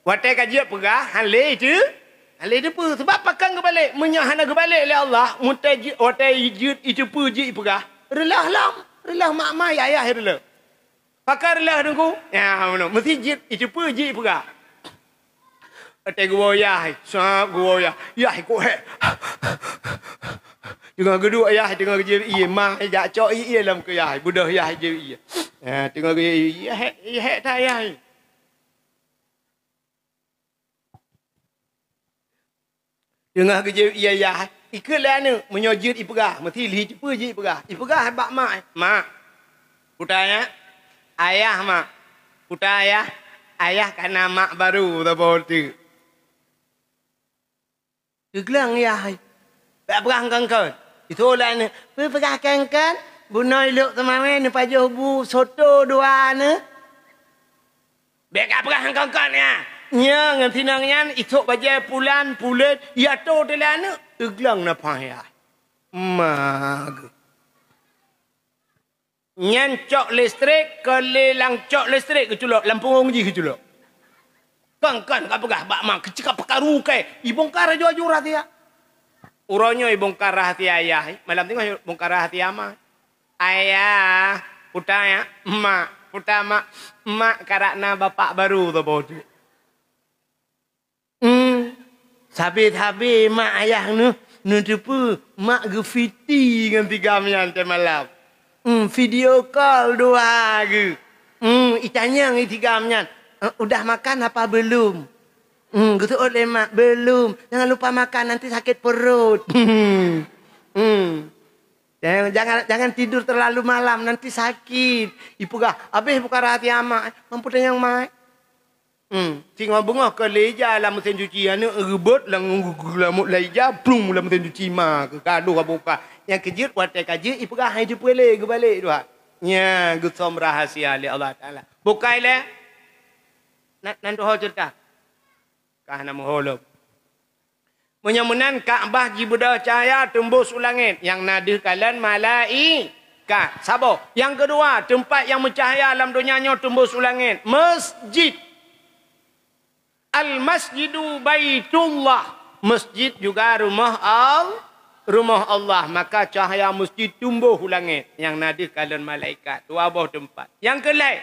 Watèe ka jeuet peugah, han lé iteu-, han lé iteupeue. Sabab pakon geubalek? Meunyoe hana geubalek lé Allah, mutèe jeuet, watèe jeuet iteupeue jeuet ipeugah, reuloh lom, reuloh mak-mak, yah-yah reuloh. Pakon reuloh Teungku? Ya, meunoe. Meusti jeuet iteupeue jeuet ipeugah. Watèe geuwoe yah, sab geuwoe yah. Yah ikôt hék. Teungoh geuduek yah, teungoh geujép ié, ma jak cok ié lam keu yah, beudôh yah jép ié. Ha, teungoh geujép ié, hék, hék that yah. Teungoh geujép ié yah, ikheun lé aneuk, meunyoe jeuet ipeugah, meusti lheuh iteupeue jeuet ipeugah. Ipeugah bak mak, "Mak, peue tan, ayah, mak, peue tan, ayah, ayah ka na mak barô saboh teuk." Geugleng yah, bèk peugah kon-kon. Itôh lé aneuk, "Peue peugah kon-kon? Bunoe lhok teumawé neupajoh bu soto dua neuh." Bèk kapeugah kon-kon nyan. Nyan ngon sinong nyan isôk bajèe pulan, pulet, ya tô teuh lé aneuk, teugleng nafah yah. Ma geuh. Nyan cok listrik, keu lé lam cok listrik geuculok, lam punggong jih geuculok. Kon-kon kapeugah bak ma, keucika peukaru kèe, ibongkar aju-aju rahsia. Uroe nyoe ibongkar rahsia ayah, malam teungoh ibongkar rahsia ma. Ayah, peue tan, mak, peue tan, mak, mak karap na bapak barô saboh teuk. Hmm, sabe-sabe mak ayah neuh, neuteupeue mak geufiti ngon si Gam nyan watèe malam. Hmm, video call dua geuh. Hmm, itanyong si Gam nyan, "Eh, udah makan apa belum?" Hmm, geuseuôt lé mak, "Belum. Jangan lupa makan, nanti sakit perut." Hmm. Jangan, jangan, jangan tidur terlalu malam, nanti sakit. Ipeugah, habéh buka rahsia mak, mampu tanyong mak. Hmm, singoh beungoh keu lé ija lam meusén cuci, aneuk reubot lam, lam ija, plung lam meusén cuci ma, keu ka dôh ka buka. Nyang keujeuet watèe ka jeuet ipeugah, hai jeuet peureulèe geubalek dua. Nyan geusom rahsia lé Allah Taala. Bukai lé. Nan, nan tuho ceurita. Ka hana meuho lom. Meunyoe meunan, Ka'bah jibeudôh cahya teumbôh u langét, nyang na deuh kalon malaikat. Saboh. Nyang keudua, teumpat nyang meucahya lam donya nyoe teumbôh u langét, masjid. Al-masjidu baitullah. Masjid juga rumoh Al-, rumoh Allah. Maka cahya masjid teumbôh u langét, nyang na deuh kalon malaikat. Dua boh teumpat. Nyang keulhèe,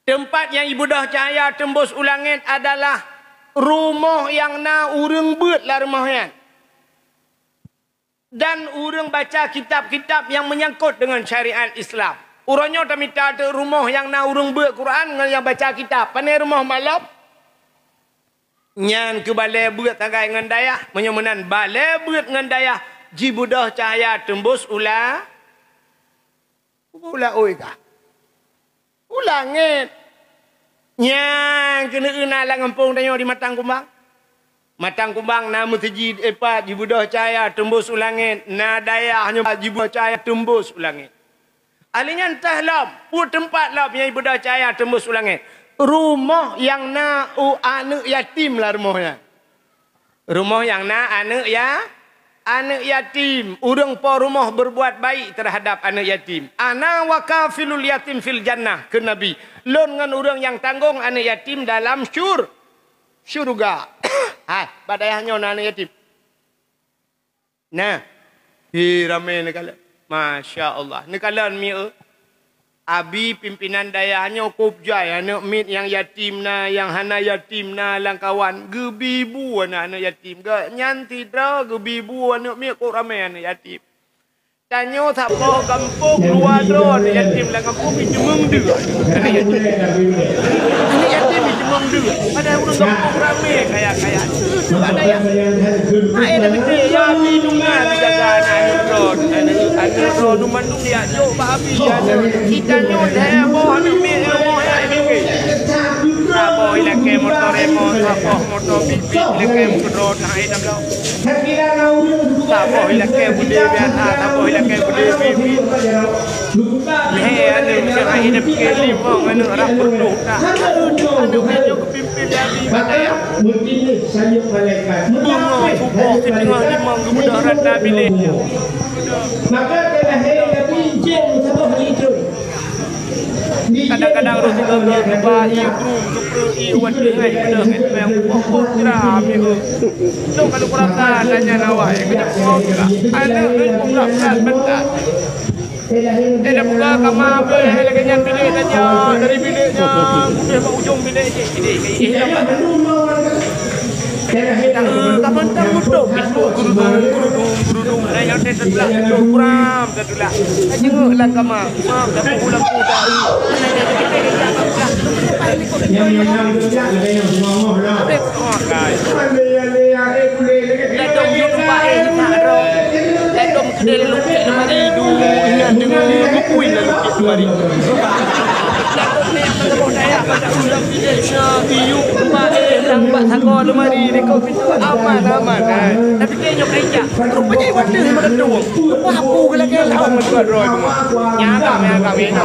teumpat nyang ibeudôh cahya teumbôh u langét adalah rumoh nyang na ureueng beuet lam rumoh nyan, dan ureueng baca kitab-kitab nyang meunyangkot deungon syariat Islam. Uroe nyoe tamita teuk rumoh nyang na ureueng beuet Quran ngon nyang baca kitab. Pane rumoh malom? Nyan keu balèe beuet sagai ngon dayah. Meunyoe meunan, balèe beuet ngon dayah jibeudôh cahya teumbôh u la-, Peue laôt kah? U langét. Nyang keuneuk na lam gampông tanyoe di Matang Kumbang. Matang Kumbang na meuseujid, eh, pat jibeudôh cahya teumbôh u langét, na dayah nyoe jibeudôh cahya teumbôh u langét. Ahli nyan teuh lom, peue teumpat lom nyang jibeudôh cahya teumbôh u langét? Rumoh nyang na u aneuk yatim lam rumoh nyan. Rumoh nyang na aneuk ya-, aneuk yatim, ureueng po rumoh berbuat baik terhadap aneuk yatim. "Ana wa kafilul yatim fil jannah," kheun Nabi. "Lôn ngon ureueng nyang tanggong aneuk yatim dalam syur-, syurga." Hai, bak dayah nyoe na aneuk yatim? Nah, hi, ramé neukalon. Masya Allah. Neukalon mieu. Abi pimpinan dayah nyoe kôb jai aneuk miet nyang yatim na, nyang hana yatim na lam kawan. Geubi bu aneuk-aneuk yatim. Gobnyan sidroe geubi bu aneuk miet kôb ramé aneuk yatim. Tanyoe saboh gampông dua droe aneuk yatim lam gampông, iceumeung deuh aneuk yatim. Aneuk yatim iceumeung deuh. Padahai ureueng gampông ramé kaya-kaya. Hai, dah beutôi, ya, Abi, dum na teujaga aneuk droe, aneuk, aneuk droe, dum mandum jak jok bak Abi, ya, aneuk. Geutanyoe lhèe boh aneuk miet, aneuk miet. Saboh ilakèe beudé biasa, saboh ilakèe beudé bibi. Lhèe aneuk, meuseuh hai neupike limong aneuk rab peureutôh that. Aneuk nyoe geupimpin lé Abi Bataya. Beungoh suboh siteungoh limong geubeudôh rata biléh nyoe. Kadang-kadang roh sigoe nyoe geuba ié brum, geupreuh ié wan teungai beudôh, eh, poh-poh jra meuheueh. Lôn ka lôn peurasa tanyan awai, eh, keuneuk poh jra. Aneuk nyoe peugah brat mantong. Eh, dah buka kama, eh, lagèe nyan bilék tanyoe, dari bilék nyan, udeh bak ujong bilék jih. Idéh, idéh, idéh. Ka mantong meutup, pintoe geurudong, geurudong, geurudong. Nah, nyoe teuh teulah, kuram teulah. Ka jeuet lam kama. Mak, dapur lampu dah. Nah, nah, nah, nah, nah, nah. Habis, oh, guys. Ladôm yue tumpah, eh, ladôm. Ladôm keudéh lukét lemari, du, ingat deungoe geupui lam lukét lemari. Ladôm nèk meunyoe dayah pada ulang biasa, iyup tumpah, eh, lam bak sagoe lemari, di kopi. Aman, aman, eh. Tapi kayaknya kayak, rupanya waktu lima gedung. Wah, aku lagi lawan dua droe. Nyata, nyata, nyata.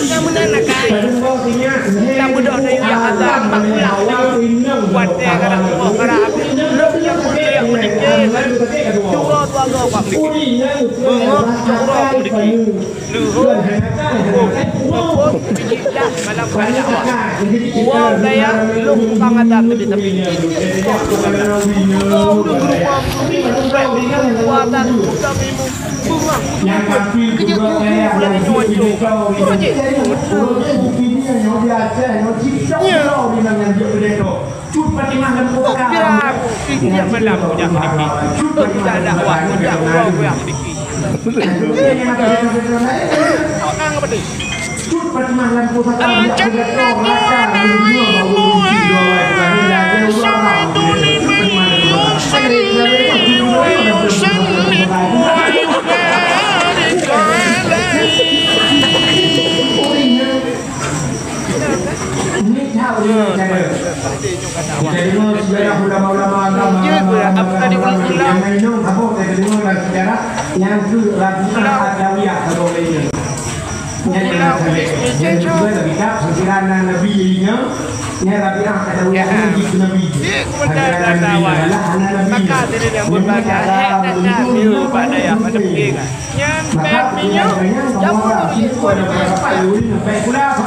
Nyang meunan akai. Nyang beudôh na yue azam bak kulah. Kuat teuh karap tuboh karap. Lôn nyang kuliah meudike. Curo dua goe bak meudike. Beungoh curo meudike. Leuhô, teupot, bijéh dah malam raya. Uwoe gaya lôn tukang azam teubi-teubi. Uwoe ureueng rumah, ureueng rumah, ureueng rumah, ureueng rumah. Cut Fatimah lam kota. Tiap malam udah sedikit. Udah dakwah, udah uroe udah sedikit. Orang apa tu? Cut Fatimah lam kota. Ini tahu dia cara. Kita dengar sejarah ulama-ulama agama, ulama-ulama agama yang minum, apa kita dengar dalam sejarah yang ke Rabi'ah Adawiyah, apa ini? Yang, yang, yang juga Nabi tak, sejarah Nabi ini, yang Rabi'ah Adawiyah ini di Nabi. Sejarah Nabi adalah anak Nabi. Maka diri dia berbaca, eh, tak, tak, dia pada apa dia fikir kan? Nyan bèk meunyoe jamur ngon ié kuah nyan.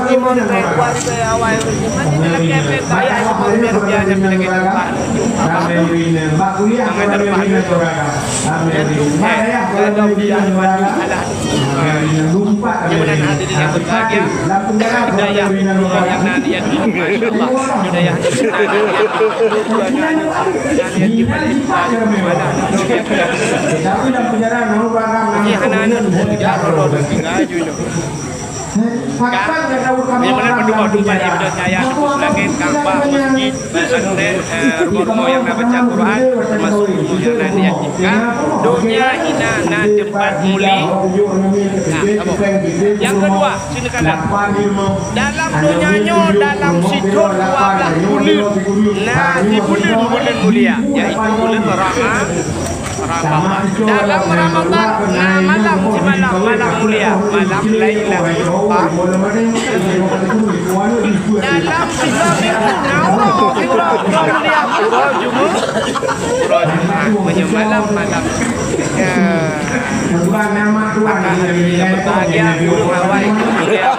Limong ribèe, dua ribèe awai ureueng nyan. Nyan lakèe bèk bayar limong ribèe rupiah nyan lagèe teumpat. Mangat teumpat. Nyan tu, eh, kalau dia alah. Nyan meunan hati dia berbahagia. Dayah, dayah, masya Allah. Dayah, dayah, dayah. Meunyoe hana aneuk, ya Allah, tinggai ju nyoe. Ka, meunyoe meunan meutuah tumpah di Medan Jaya, Teungku Seulangit, Ka'bah, meuseujid, pesantren, eh, rumoh-rumoh nyang na baca Quran, teumasuk rumoh nyang na niat jika. Donya hina na teumpat mulia. Nah, saboh. Nyang keudua, seuneukala. Dalam donya nyoe, dalam sithon dua blaih buleuen, na sibuleuen-buleuen mulia, yaitu buleuen Rama-, Ramadan. Dalam Ramadan na malam simalam, malam mulia, malam Lailatul Qadar. Dalam dua minggu na uroe, uroe, uroe mulia, uroe Jumaat. Uroe Jumaat, meunyoe malam, malam. Ya. Maka hadirin yang berbahagia, guru awai, mulia,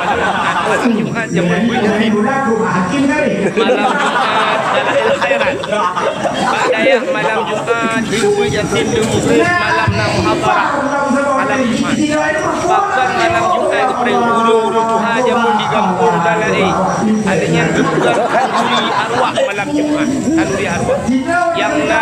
malam Jumaat, jam tujuh. Malam Jumaat, Lailatul Khairat. Bak dayah malam Jumaat, Teungku Yasin Leumeureuet malam na muhadharah. Malam Jumaat. Bahkan malam Jumaat, ureueng-ureueng tuha jameun di gampông Dalae. Ada nyang geupeugah khanduri arwah malam Jumaat. Khanduri arwah. Nyang na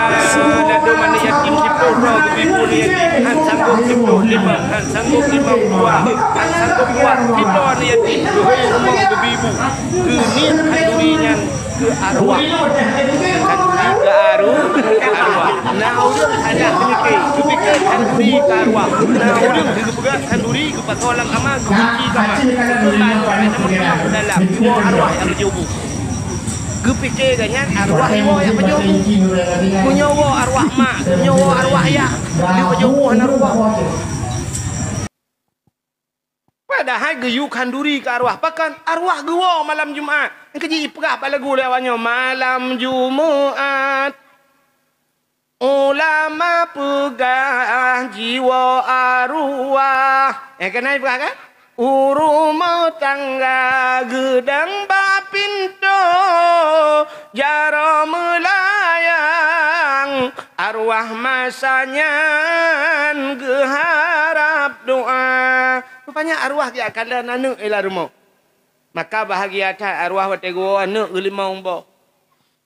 ladôm aneuk yatim siploh droe geubi bu aneuk yatim. Han sanggob siploh lima, han sanggob lima ploh dua. Han sanggob kuat siploh aneuk yatim. Geuhôi rumoh geubi bu. Geuhôi khanduri nyan keu arwah. Khanduri keu aru-, arwah. Na ureueng hana geupike, geupike khanduri keu arwah. Na ureueng geupeugah khanduri geupasoe lam kama, geukunci kama. Geupeugah arwah nyang geujok bu. Geupike geuh nyan arwah woe jak pajoh bu. Meunyoe woe arwah mak, meunyoe woe arwah yah, di pajoh bu hana rupa. Padahai geuyue khanduri keu arwah. Pakon? Arwah geuwoe malam Jumat. Nyang keuji ipeugah bak lagu lé awak nyoe, malam Jumat ulama peugah jiwoe arwah. Eh, keunan ipeugah kan? Ureuëng meutangga geudong bak pintoe, jaroe meulayang, arwah masa nyan geuharab doa. Rupanya arwah geujak kalon aneuëk i lam rumoh. Maka bahagia that arwah watée geuwoe aneuëk geulimong boh.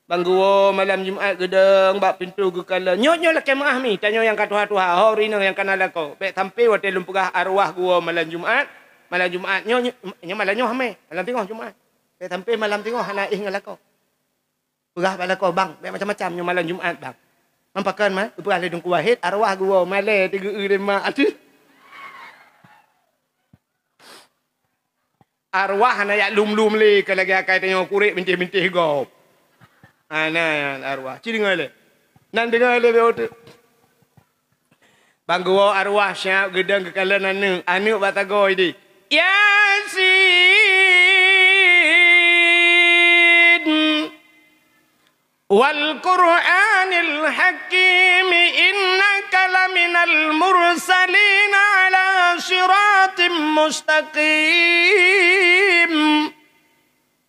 Ban geuwoe malam Jumat geudong bak pintoe geukalon. Nyoe, nyoe lakée meuáh mi, tanyoe nyang ka tuha-tuha, ho ureuëng inong nyang ka na lakoe. Bék sampoe watée lôn peugah arwah geuwoe malam Jumat, malam Jumat nyoe, nyoe, nyoe malam nyoe hamé, malam teungoh Jumat. Bék sampoe malam teungoh hana éh ngon lakoe. Peugah bak lakoe, "Bang, bék macam-macam nyoe malam Jumat, bang." Ngon pakon ma, peugah lé Teungku Wahid, arwah geuwoe malée teugeue lé mak. Arwah hana jak lum-lum lé, ka lagée akai tanyoe kurek bintéh-bintéh gob. Hana arwah. Ci deungoe lé. Nan deungoe lé, beuh. Ban geuwoe arwah siab geudong geukalon aneuëk. Aneuëk bak sagoe di. Yasin. Wal Qur'anil Hakim, innaka laminal mursalin ala siratim mustaqim.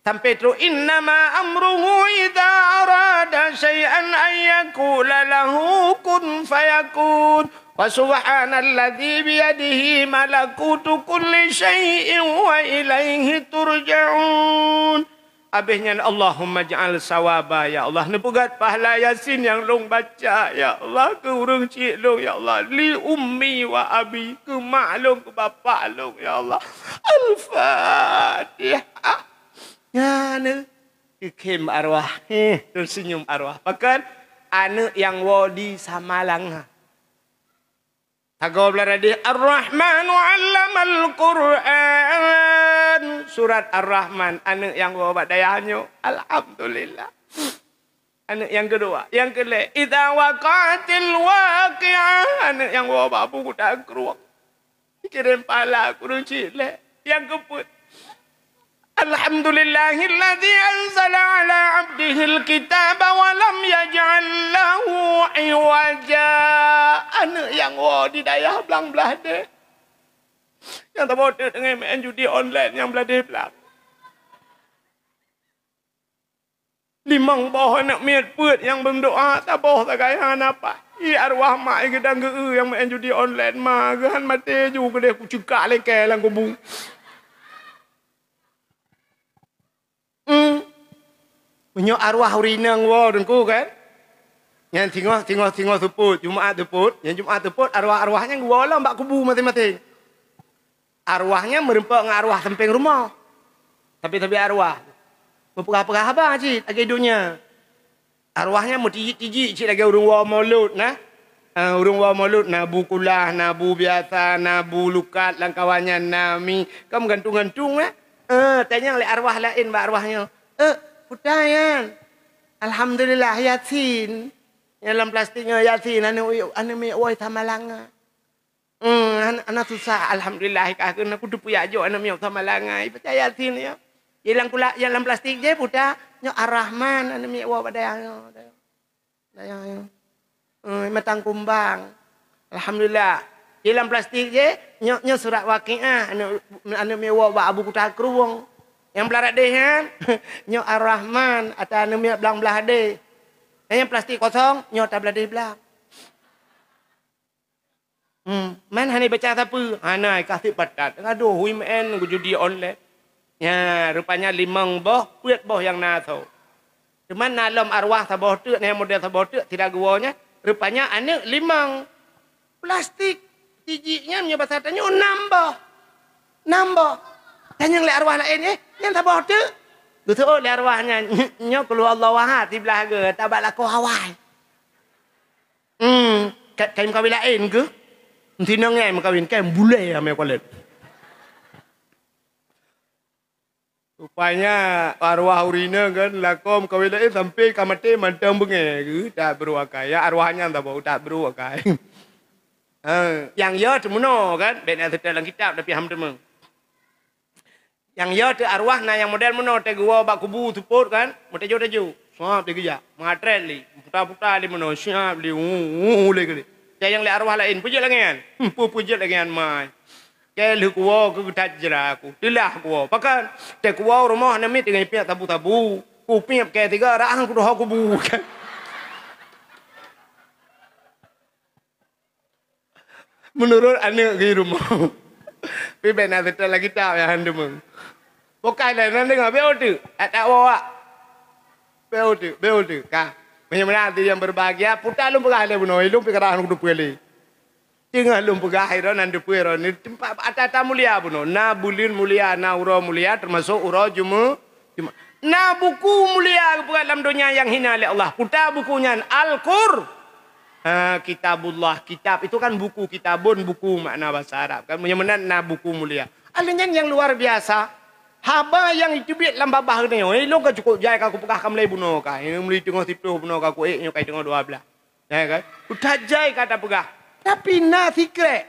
Sampai trok, innama amruhu idza arada syai'an an yaqula lahu kun fayakun. Wa subhanalladzi biyadihi malakutu kulli syai'in wa ilaihi turja'un. Abéh nyan, Allahumma ja'al sawaba, ya Allah. Neupeugét pahala Yasin nyang lôn baca, ya Allah, keu ureuëng chik lôn, ya Allah. Li ummi wa abi, keu mak lôn, keu bapak lôn, ya Allah. Al-Fatihah. Nyan, eh, keukhém arwah. Heh, teusenyum arwah. Pakon? Aneuëk nyang woe di Samalanga. Sagoe blah radeh, Ar-Rahmanu 'allamal Qur'an. Surat Ar-Rahman, aneuëk nyang woe bak dayah nyoe. Alhamdulillah. Aneuëk nyang keudua, nyang keulhèe, idza waqa'atil waqi'ah, aneuëk nyang woe bak Abu Kuta Krueng. Kirém pahala keu ureuëng chik lhèe. Nyang keupeuet, Alhamdulillahilladzi anzala 'ala 'abdihil kitaba wa lam yaj'al lahu 'iwaja. Aneuëk nyang woe di dayah blang blah deh. Nyang saboh teuk teungoh meu'en judi online nyang blah deh blang. Limong boh aneuëk miet peuet nyang beudoa, saboh sagai hana paih. Ié arwah mak i geudang geu-eu nyang meu'en judi online, ma geuh han maté ju keudeh kuceukak lengkée lam kubu. Hmm. Meunyoe arwah ureuëng inong woe Teungku kan? Nyan singoh, singoh, singoh seupôt, Jumaat seupôt. Nyan Jumaat seupôt, arwah-arwah nyan geuwoe lom bak kubu maséng-maséng. Arwah nyan meureumpok ngon arwah sampéng rumoh. Tapi-tapi arwah meupeugah-peugah haba cit lagée donya. Arwah nyan meutijik-tijik cit lagée ureuëng woe mulod na. Ah, ureuëng woe mulod na bu kulah, na bu biasa, na bu lukat, lam kawan nyan na mi. Ka meugantung-gantung na. Eh, tanyong lé arwah laén bak arwah nyoe. Eh, peue nyan? Alhamdulillah, Yasin. Nyang lam plastik nyoe Yasin, aneuëk, aneuëk miet woe Samalanga. Hmm, an-, hana susah, alhamdulillah, ka keuneuk kuteupeu jak jok aneuëk miet Samalanga. Ibaca Yasin nyoe. Nyang lam kula-, nyang lam plastik jih peue nyan, nyoe Ar-Rahman, aneuëk miet woe bak dayah nyoe. Dayah nyoe. Hmm, matang kumbang. Alhamdulillah. Nyang lam plastik jih, nyoe, nyoe surat Waqiah, aneuëk, aneuëk miet woe bak Abu Kuta Krueng. Nyang blah radeh nyan, nyoe Ar-Rahman, ata aneuëk miet blang blah deh. Nyang plastik kosong, nyoe ata blah deh blang. Hmm, man hana baca sapeue? Hana, ka sép patat. Adoh, hui meu'en geujudi online. Nya, rupanya limong boh, peuet boh nyang na asoe. Teuma na lom arwah saboh teuk, na nyang model saboh teuk, sira geuwoe nyan. Rupanya aneuëk limong. Plastik tijik nyan meunyoe basa tanyoe nam boh. Nam boh. Tanyong lé arwah laén, "Eh, nyan saboh teuk?" Geuseuôt lé arwah nyan, "Nyoe Qul Huwallahu Ahad, siblah geu, tabak lakoe awai." Hmm, ka-, ka meukawen laén keuh? Meutinong nyan meukawen, kan bulée ame kualet. Rupanya arwah ureueng inong kan, lakoe meukawen laén sampai ka maté mantong beungéh geuh, that brôk akai. Ya, arwah nyan saboh that brôk akai. Ha, nyang yo teumeunoe kan, bèk na teutab lam kitab tapi han teumé. Nyang yo teu arwah na nyang model meunoe, teuh geuwoe bak kubu seupôt kan, meutajô-tajô. Sab teuh geujak, meuatrét lé, puta-puta lé meunoe, siab lé, hu, hu, hu, lé keuh lé. Teuh nyang lé arwah laén, peujeuet lagèe nyan. Hmm, peu-, peujeuet lagèe nyan mai. Keu lheueh kuwoe keu geutat jra ku. Teulah kuwoe. Pakon? Teuh kuwoe rumoh aneuk miet teungoh piep sabu-sabu. Kupiep keu tiga, rah han kudoh kubu. Meunurot aneuk geuh rumoh. Pih bèk na seutôt lagi tau nyang han deungoe. Pokai lé nan deungoe, bèk uteuk. Tak, tak woe wak. Bèk uteuk, bèk uteuk. Ka. Meunyoe meunan hati nyang berbahagia, puta lôn peugah lé bunoe, lôn pih karah lôn kuteupeue lé. Teungoh lôn peugah, droeneuh nan teupeue droeneuh, teumpat ata-ata mulia bunoe. Na buleuen mulia, na uroe mulia, teumasok uroe Jume-, Jumat. Na buku mulia geupeugah lam donya nyang hina lé Allah. Puta buku nyan, Al-Qur-, ha, Kitabullah. Kitab itu kan buku, kitabun, buku makna bahasa Arab kan. Meunyoe meunan na buku mulia. Alèh nyan nyang luar biasa. Haba nyang jiteubiet lam babah geutanyoe, eh, lôn ka cukôp jai ka kupeugah ka mulai bunoe ka. Ini mulai teungoh siplôh bunoe ka kuék, nyoe ka teungoh dua blaih. Ya kan? Udah jai ka tapeugah. Tapi na sikrek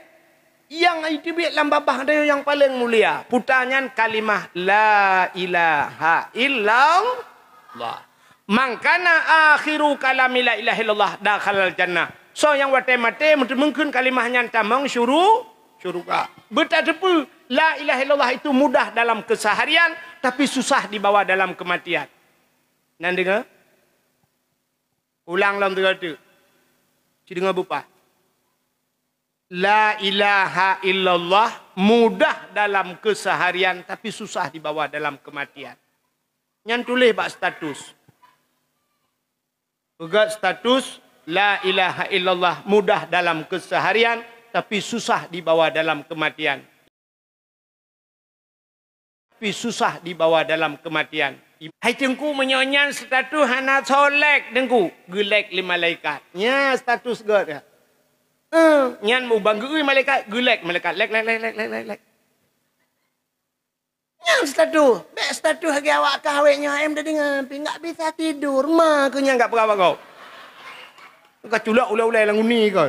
nyang jiteubiet lam babah geutanyoe nyang paleng mulia. Puta nyan kalimah la ilaha illallah. "Man kana akhiru kalami la ilaha illallah dakhalal jannah." Soe nyang watèe maté meuteumeung kheun kalimah nyan tamong syuru-, syuruga. Beutateupeue, la ilaha illallah itu mudah dalam keseharian, tapi susah dibawa dalam kematian. Nan deungoe? Ulang lom tiga teuk. Ci deungoe beupaih. La ilaha illallah mudah dalam keseharian, tapi susah dibawa dalam kematian. Nyan tuléh bak status. Peugöt status, la ilaha illallah mudah dalam keseharian, tapi susah dibawa dalam kematian. Tapi susah dibawa dalam kematian. Hai Teungku, meunyoe nyan status hana soe like Teungku, geu-like lé malaikat. Nya status göt ya. Eh, nyan mubang geu-ui malaikat, geu-like malaikat. Like, like, like, like, like, like, like. Nyan status. Bèk status lagèe awak kah awék nyoe, em, tadeungoe, pih nggak bisa tidur. Ma keuh nyan nggak peugah bak kau. Ka culak ulèe-ulèe lam uni kau.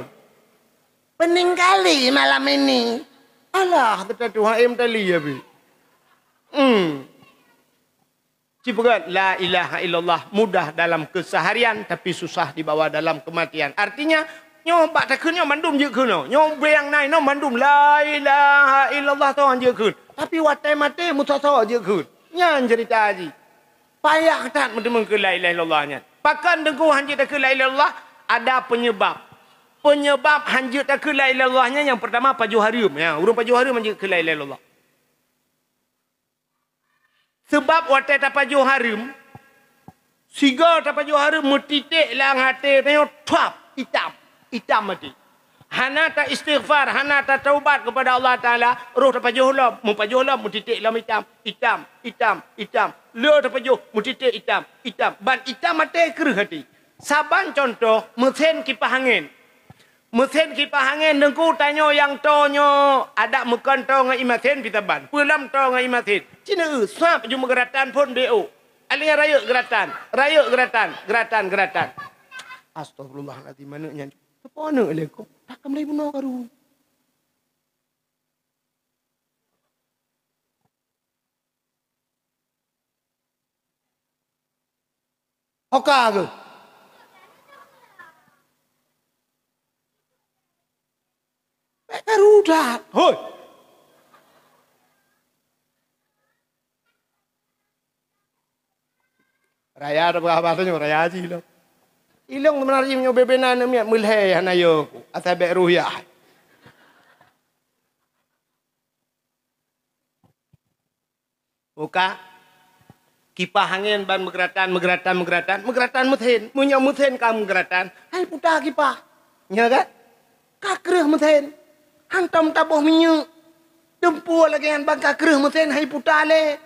Pening kali malam ini. Alah, teuka Tuhan, eh, meutali ya, Bi. Hmm. Ci peugah, la ilaha illallah mudah dalam keseharian, tapi susah dibawa dalam kematian. Artinya, nyoe bak takheun nyoe mandum jeuet kheun nyoe. Nyoe bèe nyang na inoe mandum la ilaha illallah toh jeuet kheun. Tapi watèe maté meusoe-soe jeuet kheun. Nyan ceurita jih. Payah that meuteumeung keu la ilaha illallah nyan. Pakon Teungku hanjeuet takheun la ilaha illallah? Ada penyebab. Penyebab hanjeuet takheun la ilaha illallah nyan nyang peurtama pajoh hareuem. Ya, ureueng pajoh hareuem hanjeuet kheun la ilaha illallah. Seubab watèe tapajoh hareuem, sigoe tapajoh hareuem meutiték lam até tanyoe, thap, itam, itam até. Hana ta-istighfar, hana tataubat keupada Allah Taala, roh tapajoh lom, meupajoh lom, meutiték lom itam, itam, itam, itam. Le tapajoh, meutiték itam, itam. Ban itam até kreueh até. Saban cuntoh, meusén kipah angén. Meusén kipah angén Teungku tanyoe nyang toe nyoe adak meukon toe ngon ié meusén pih saban. Peue lom toe ngon ié meusén. Ci neu-eu, sab ju meugeuratan phôn B O. Alèh nyan rayeuk geuratan, rayeuk geuratan, geuratan, geuratan. Astagfirullahalazim, aneuk nyan. Soe po aneuk lé kok? Takam lé bunoe karu. Oka keuh. Bèk karu that. Hoi. Raya tapeugah bahasa nyoe, raya jih lom. Ilong sebenarnya nyoe bebe na aneuk miet meulhèe hana yo ku. Asai bèk ruhyah. Muka, kipah angén ban meugeuratan, meugeuratan, meugeuratan, meugeuratan meusén. Meunyoe meusén ka meugeuratan, hai puta kipah. Nya kan? Ka kreueh meusén. Hantom taboh minyeuk. Teumpo lagèe nyan ban ka kreueh meusén, hai puta lé.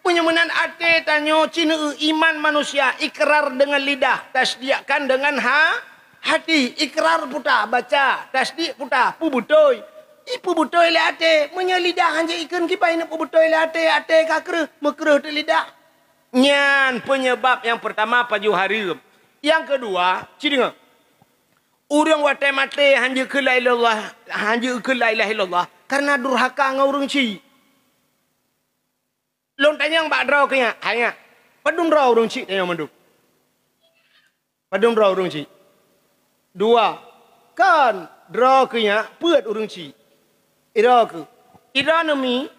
Meunyoe meunan até tanyoe ci neu-eu iman manusia, ikrar dengan lidah, tasdiqkan dengan ha-, hati, ikrar puta, baca, tasdiq puta, peubeutôi. Ipeubutôi lé até, meunyoe lidah hanjeuet ikheun kiban ineuk peubutôi lé até, até ka kreueh, meukreueh teuk lidah. Nyan peunyeubab nyang peurtama pajoh hareuem. Nyang keudua, ci deungoe. Ureuëng watée maté hanjeuet kheun la ilaha illallah, hanjeuet kheun la ilaha illallah, kareuna durhaka ngon ureuëng chik. Lôn tanyong bak droe keuh nyak, hai nyak, padum droe ureuëng chik tanyoe mandum? Padum droe ureuëng chik? Dua. Kon, droe keuh nyak peuet ureuëng chik. Idroe keuh. Idroe neumi,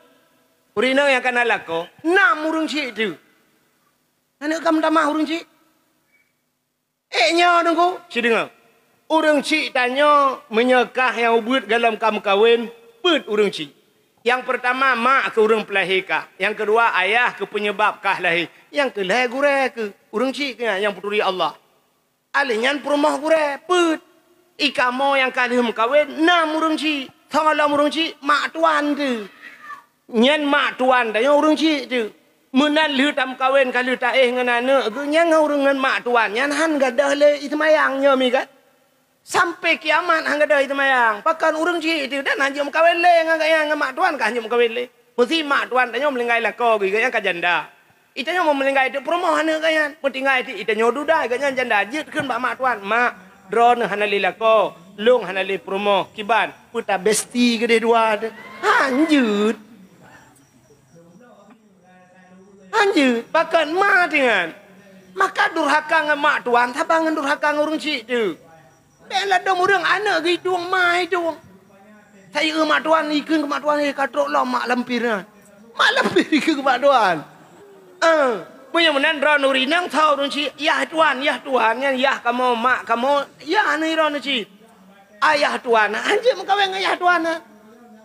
ureuëng inong nyang ka na lakoe, nam ureuëng chik teuh. Aneuk ka meutamah ureuëng chik. Ék nyoe Teungku, ci deungoe. Ureuëng chik tanyoe meunyoe kah nyang ubeuet gohlom ka meukawen, peuet ureuëng chik. Nyang peurtama mak keu ureuëng peulahé kah. Nyang keudua ayah keu peunyeubab kah lahé. Nyang keulhée gurée keuh, ureuëng chik keuh nyan nyang peuturi Allah. Alèh nyan peurumoh gurée, peuet. I kamoe nyang ka lheueh meukawen, nam ureuëng chik. Soe gohlom ureuëng chik, mak tuan teuh. Nyan mak tuan tanyoe ureuëng chik teuh. Meunan lheueh tameukawen ka lheueh taéh ngon aneuk geuh, nyan ngon ureuëng ngon mak tuan nyan han gadôh lé ie seumayang nyoe mi kan. Sampai kiamat han gadôh ie seumayang. Pakon ureuëng chik teuh dan hanjeuet meukawen lé ngon gobnyan, ngon mak tuan ka hanjeuet meukawen lé. Meusi mak tuan tanyoe meuninggai lakoe geuh, gobnyan ka janda. Itanyoe meuninggai teuk peurumoh aneuk gobnyan. Meutinggai teuk itanyoe duda, gobnyan janda, jeuet kheun bak mak tuan, "Mak, droeneuh hana lé lakoe, lôn hana lé peurumoh, kiban, peue tabesti keudeh dua teuh?" Hanjeuet. Hanjeuet, pakon ma teuh nyan. Maka durhaka ngon mak tuan, saban ngon durhaka ngon ureuëng chik teuh. Bék ladôm ureuëng aneuk geuitueng ma itueng. Sayeueu mak tuan, ikheun keu mak tuan, "Eh, ka trok lom mak lampir nyan." Mak lampir ikheun keu mak tuan. Eh, meunyoe meunan droeneuh ureuëng inong, soe ureuëng chik, yah tuan, yah tuan, nyan yah kamoe, mak kamoe, yah nyoe droeneuh chik. Ayah tuan, hanjeuet meukawen ngon ayah tuan.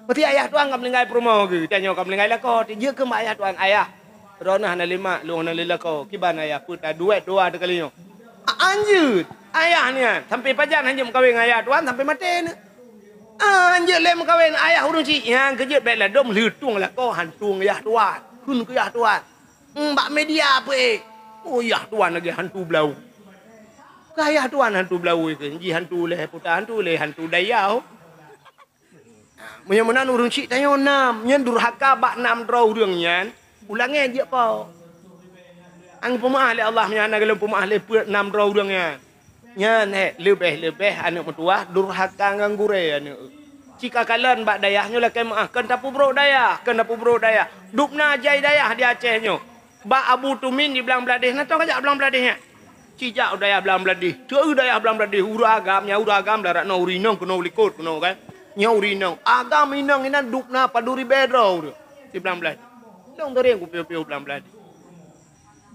Meusti ayah tuan ka meuninggai peurumoh geuh, tanyoe ka meuninggai lakoe, jeuet kheun bak ayah tuan, "Ayah, droeneuh hana lé mak, lôn hana lé lakoe, kiban ayah, peue taduek dua teuh kali nyoe?" Hanjeuet. Ayah nyan, sampai pajan hanjeuet meukawen ngon ayah tuan, sampai maté nyoe. Hanjeuet lé meukawen ayah ureuëng chik, nyan keuh jeuet bék ladôm lheueh tueng lakoe han tueng yah tuan. Kheun keu yah tuan. Hmm, bak media peuék. Oh, yah tuan lagée hantu blau. Ka yah tuan hantu blau keuh, ji hantu lé puta hantu lé hantu dayah. Meunyoe meunan ureuëng chik tanyoe nam, nyan durhaka bak nam droe ureuëng nyan, ulangée jeuet po. An peumeuáh lé Allah meunyoe hana gohlom peumeuáh lé peuet nam droe ureuëng nyan. Nyan hék leubeh-leubeh aneuk meutuwah durhaka ngon gurée aneuk. Cit ka kalon bak dayah nyoe lakée meuáh, kon tapeubrok dayah, kon tapeubrok dayah. Dubna jai dayah di Aceh nyoe. Bak Abu Tumin di Blang Bladeh, na tong ka jak Blang Bladeh nyan? Cit jak u dayah Blang Bladeh. Teu dayah Blang Bladeh, ureuëng agam, nyan ureuëng agam, larat nyoe ureuëng inong keunoe likot keunoe kan. Nyoe ureuëng inong. Agam inong inan dubna padum ribée droe ureuëng di Blang Bladeh. Dong teuring kupiôh-piôh Blang Bladeh.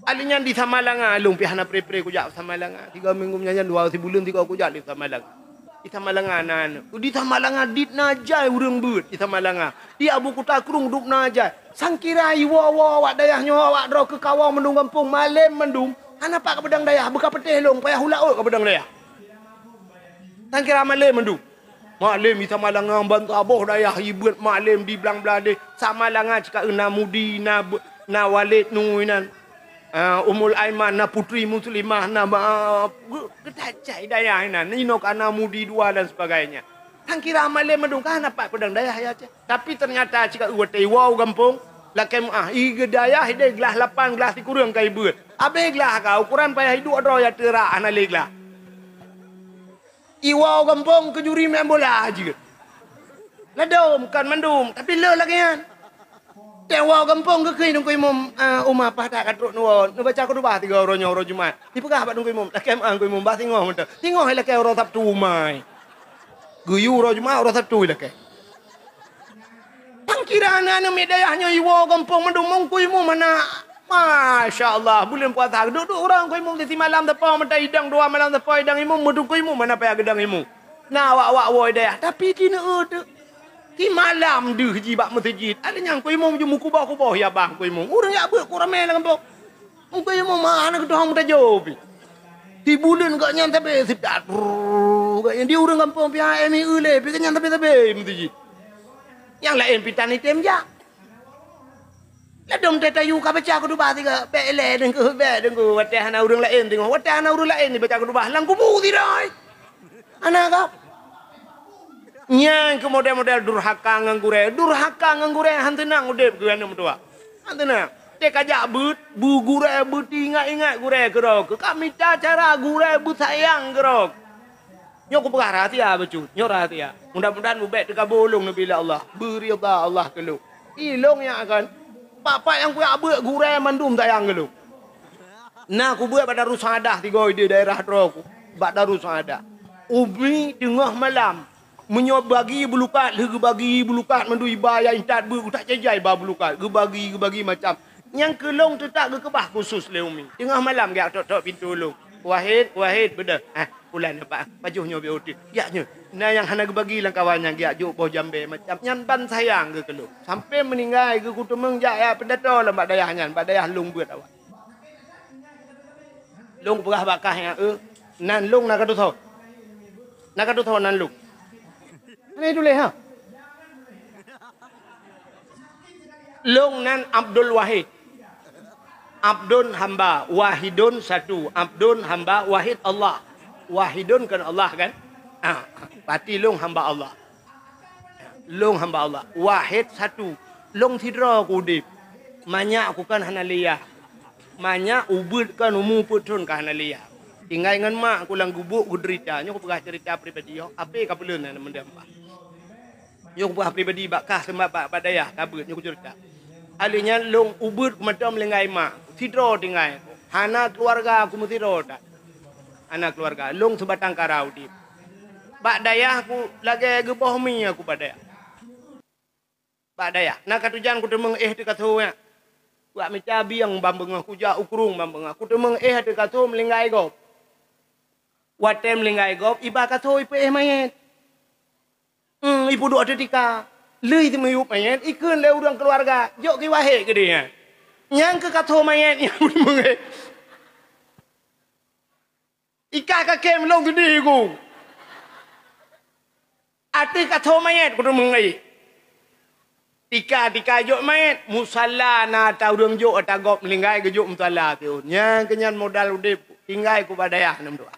Alèh nyan di Samalanga, lôn pih hana pre-pre kujak Samalanga. Tiga minggu meunyan dua sibuleuen tiga kujak di Samalanga. Di Samalanga na aneuk. Di Samalanga dubna jai ureuëng beuet di Samalanga. Di Abu Kuta Krueng dubna jai. Sangkira iwoe-woe awak dayah nyoe, awak droe keu kawoe mandum gampông, malém mandum. Hana pat keu peudong dayah, beuka peutéh lôn, payah u laôt keu peudong dayah. Sangkira malém mandum. Malém di Samalanga, ban saboh dayah ibeuet malém di Blang Bladeh. Samalanga cit ka na Mudi, na be-, na Walid Nu inan. Ah, Ummul Aiman, na Putri Muslimah, na ma-, geu-, geutajai dayah inan. Inoe ka na Mudi dua dan sebagainya. Sangkira malém mandum ka hana pat peudong dayah ya cit. Tapi ternyata cit ka watée iwoe u gampông, lakée meuáh, i geu dayah ideh glah lapan, glah sikureueng ka ibeuet. Abéh glah ka, ukoran payah iduek droe ya teurak hana lé glah. Iwoe u gampông keu juri main bola jeuet. Ladôm kon mandum, tapi le lagée nyan. Teuwoe u gampông geukheun Teungku Imum, eh, uma paih that ka trok neuwoe, neubaca khutubah tiga uroe nyoe uroe Jumat. Ipeugah bak Teungku Imum, lakée meuáh Teungku Imum, bah singoh mantong. Singoh ilakée uroe Sabtu mai. Geuyue uroe Jumat, uroe Sabtu ilakée. Pangkiran aneuk miet dayah nyoe iwoe gampông mandum, Teungku Imum hana. Masya Allah, buleuen puasa duek-duek uroe Teungku Imum, simalam sapoe mata idong, dua malam sapoe idong Imum, meuteungku Imum hana payah geudong Imum. Na awak-awak woe dayah, tapi tineu teuk. Simalam deuh jih bak meuseujid. Alèh nyan Teungku Imum jimeukuboh-kuboh ya bah Teungku Imum. Ureueng jak beuet ku ramé lam gampông. Teungku Imum hana geutuha meutajô pih. Sibuleuen gobnyan sabe seudat. Brrr, gobnyan di ureueng gampông pih M I U lé, pih gobnyan sabe-sabe meuseujid. Nyang laén pih tan item jak. Ladôm teuh tayue ka baca khutubah sigoe, bèk ilèe deungö, bèk deungö, watèe hana ureueng laén deungö, watèe hana ureueng laén jibaca khutubah lam kubu sidroe. Hana ka. Nyan keuh model-model durhaka ngon gurée. Durhaka ngon gurée han teunang udeb keu aneuk meutuah. Han teunang. Teuka jak beuet, bu gurée, beuti ingat-ingat gurée keudroe keuh. Ka mita cara gurée beusayang keudroe keuh. Nyoe kupeugah rahsia bacut. Nyoe rahsia. Mudah-mudahan mubek teuka bolong neubi lé Allah. Beuridha Allah keu lôn. Ilong nyang akan. Pak-pak nyang kuyak beuet gurée mandum sayang keu lôn. Na kubuet bak Darussaaddah tiga di daerah droe ku. Bak Darussaaddah. Umi teungoh malam. Meunyoe bagi bulukat, lheueh geubagi bulukat mandum iba nyang intat beuet, utak cijai ba bulukat. Geubagi, geubagi macam. Nyang keu lôn teutak geukeubah khusus lé umi. Teungoh malam geujak tok-tok pintoe lôn. "Wahid, Wahid, beudôh." "Ah, pulan apa? Pajoh nyoe B O T." "Geujak nyoe." Na nyang hana geubagi lam kawan nyan geujak jok boh jambée macam. Nyan ban sayang geuh keu lôn. Sampai meuninggai geuh kuteumeung jak, jak peudato lam bak dayah nyan, bak dayah lôn beuet awai. Lôn peugah bak kah nyan, "Eh, nan lôn na ka tutoe. Na ka tutoe nan lôn." Hana tuléh, ha? Lôn nan Abdul Wahid. Abdun hamba, Wahidun satu. Abdun hamba, Wahid Allah. Wahidun kan Allah kan? Ah, berarti lôn hamba Allah. Lôn hamba Allah. Wahid satu. Lôn sidroe ku udeb. Manyak ku kan hana lé yah. Manyak ubeuet kan umu peuet thon ka hana lé yah. Tinggai ngon mak ku lam gubuk geuderita. Nyoe kupeugah cerita pribadi nyoe. Ape ka peuleueh na meudampa. Nyoe kupeugah pribadi bak kah seumbat bak, bak dayah ka beuet nyoe kucerita. Alheuh nyan lôn ubeuet ku mantong meulinggai mak. Sidroe tinggai. Hana keuluwarga ku meusidroe that. Hana keuluwarga. Lôn seubatang kara udeb. Bak dayah ku lagée geuboh mi aku bak dayah. Bak dayah. Na katujan kuteumeung éh teuka tho nyan. Kuyak mita bieng ban beungoh, kujak u krueng ban beungoh. Kuteumeung éh teuka tho meulinggai gob. Watée meulinggai gob, iba ka tho ipeuéh manyét. Hmm, ipeuduek ateueh tika. Lheueh teumiyueb manyét, ikheun lé ureuëng keuluwarga, "Jok keu Wahid keudeh nyan." Nyang keu ka tho manyét nyan kuteumeung éh. Ika ka kém lôn keudeh ku. Ateueh ka tho manyét kuteumeung éh. Tika-tika jok manyét, musala na ata ureuëng jok ata gob meulinggai geujok musala siôn. Nyang keu nyan modal udeb tinggai ku bak dayah aneuk meutuah.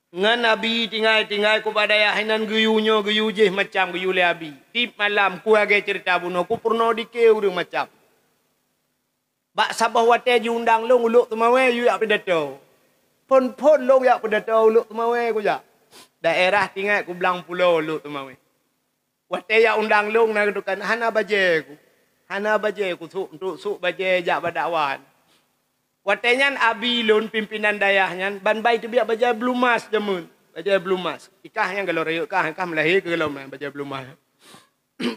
Ngon Abi tinggai-tinggai ku bak dayah inan geuyue nyoe geuyue jéh macam geuyue lé Abi. Tieb malam ku lagée ceurita bunoe ku peurunoe dike ureuëng macam. Bak saboh watée jiundang lôn u Lhokseumawe yue jak peudato. Phon-phon lôn jak peudato u Lhokseumawe kujak. Daerah tingat ku blang pulo Lhokseumawe. Watée jak undang lôn na geutukan hana bajée ku. Hana bajée ku sôk, untuk sôk bajée jak bak dakwah. Watée nyan abi lôn pimpinan dayah nyan ban bai teubiet bajée blumas jameun. Bajée blumas. Ikah nyang galak rayeuk kah, kah meulahé keu lôn bajée blumas.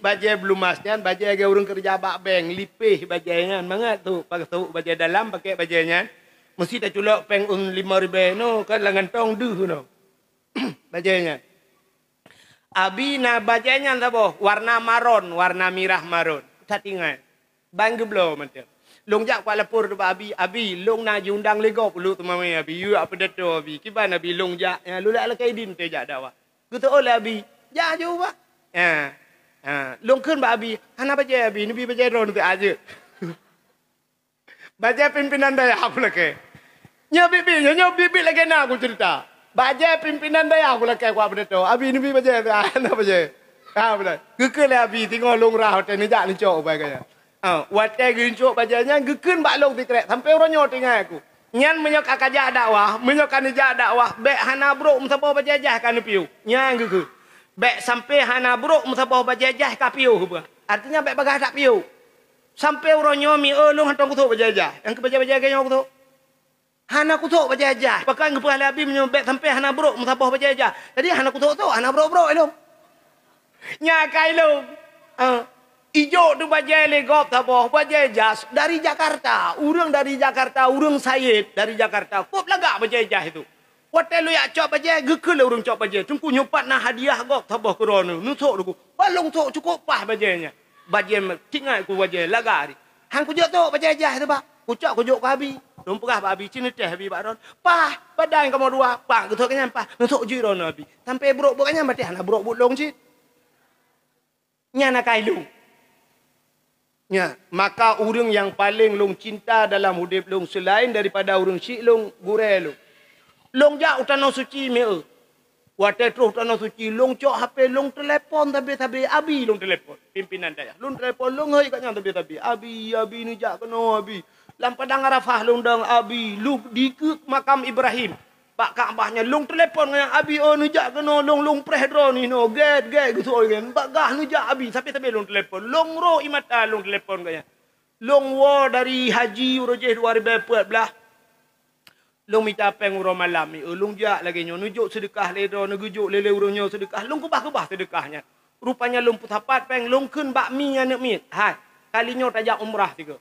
Bajée blumas nyan bajée lagée ureuëng keureuja bak bank, lipéh bajée nyan mangat tu, pakai tu bajée dalam pakai bajée nyan. Meusti taculok péng un lima ribée no kan lam gantong deuh no. Bajée nyan. Abi na bajée nyan saboh, warna maron, warna mirah maron. That ingat. Ban geubloe mantong. Lôn jak kuat lapor bak abi, "Abi, lôn na jiundang lé gob u Lhokseumawe abi, yue jak peudato abi." Kiban abi lôn jak, nyan lôn lak lakée idin teuh jak dakwah. Geuseuôt lé abi, "Jak ju bah." Ha. Ha. Lôn kheun bak abi, "Hana bajée abi, neubi bajée droeneuh teuh jeuet." Bajée pimpinan dayah ku lakée. Nyoe biet-biet, nyoe, nyoe biet-biet lagée na ku ceurita. Bajée pimpinan dayah ku lakée kuat peudato. Abi neubi bajée teuh, hana bajée. Ha, beutôi. Geukheun lé abi, singoh lôn rhah watée neujak neucok bajée nyan. Ha, watée geucok bajée nyan geukheun bak lôn sikrek sampoe uroe nyoe teuingat ku. Nyan meunyoe ka kajak dakwah, meunyoe ka neujak dakwah, bék hana brok meusaboh bajée jaih ka neupiôh. Nyan geukheun. Bék sampoe hana brok meusaboh bajée jaih ka piôh beuh. Artinya bék bagaih that piôh. Sampoe uroe nyoe mi-e lôn hantom kusok bajée jaih. Nyang keu bajée-bajée lagée nyoe kusok. Hana kusok bajée jaih. Pakon geupeugah lé abi meunyoe bék sampoe hana brok meusaboh bajée jaih. Jadi hana kusok-sok, hana brok-brok ilôn. Nyan ka ilôn. Ah, ijok teuh bajée lé gob saboh, bajée jaih dari Jakarta. Ureuëng dari Jakarta, ureuëng Sayed dari Jakarta. Kôb lagak bajée jaih itu. Watée lôn jak cok bajée, geukheun lé ureuëng cok bajée, "Teungku, nyoe pat na hadiah gob saboh keu droeneuh, neusok Teungku." Ban lôn sok cukôp paih bajée nyan. Bajée me-, tingat ku bajée lagak ari. Han kujok sok bajée jaih teuh bah. Kucok kujok keu abi. Lôn peugah bak abi, "Ci neuteh abi bak droeneuh." Paih, badan kamoe dua, paih geusok keu nyan paih. Neusok jih droeneuh abi. Sampoe brok buet keu nyan, maté hana brok buet lôn cit. Nyan akai lôn. Nyan, maka ureuëng nyang paleng lôn cinta dalam udeb lôn seulaén daripada ureuëng syiek lôn, gurée lôn. Lôn jak u Tanoh Suci mi-e. Watée troh tanoh suci, lôn cok H P, lôn teulepon sabe-sabe, Abi lôn teulepon, pimpinan dayah. Lôn teulepon, lôn hôi gobnyan sabe-sabe, "Abi, Abi neujak keunoe, Abi." Lam padang Arafah lôn dong, Abi, lôn dikeue makam Ibrahim. Bak Ka'bah nyan lôn teulepon ngon Abi, "Oh, neujak keunoe lôn, lôn preh droeneuh inoe, gét, gét," geuseuôt nyan. Bak gah neujak Abi, sabe-sabe lôn teulepon. Lôn roh ié mata lôn teulepon gobnyan. Lôn woe dari haji uroe jih dua ribée peuet blaih. Lôn mita péng uroe malam, "Mi, oh, lôn jak lagée nyoe, neujok seudeukah lé droeneuh, geujok lé-lé ureuëng nyoe seudeukah." Lôn keubah-keubah seudeukah nyan. Rupanya lôn peusapat péng, lôn kheun bak mi aneuk miet, "Hai, kali nyoe tajak umrah sigoe."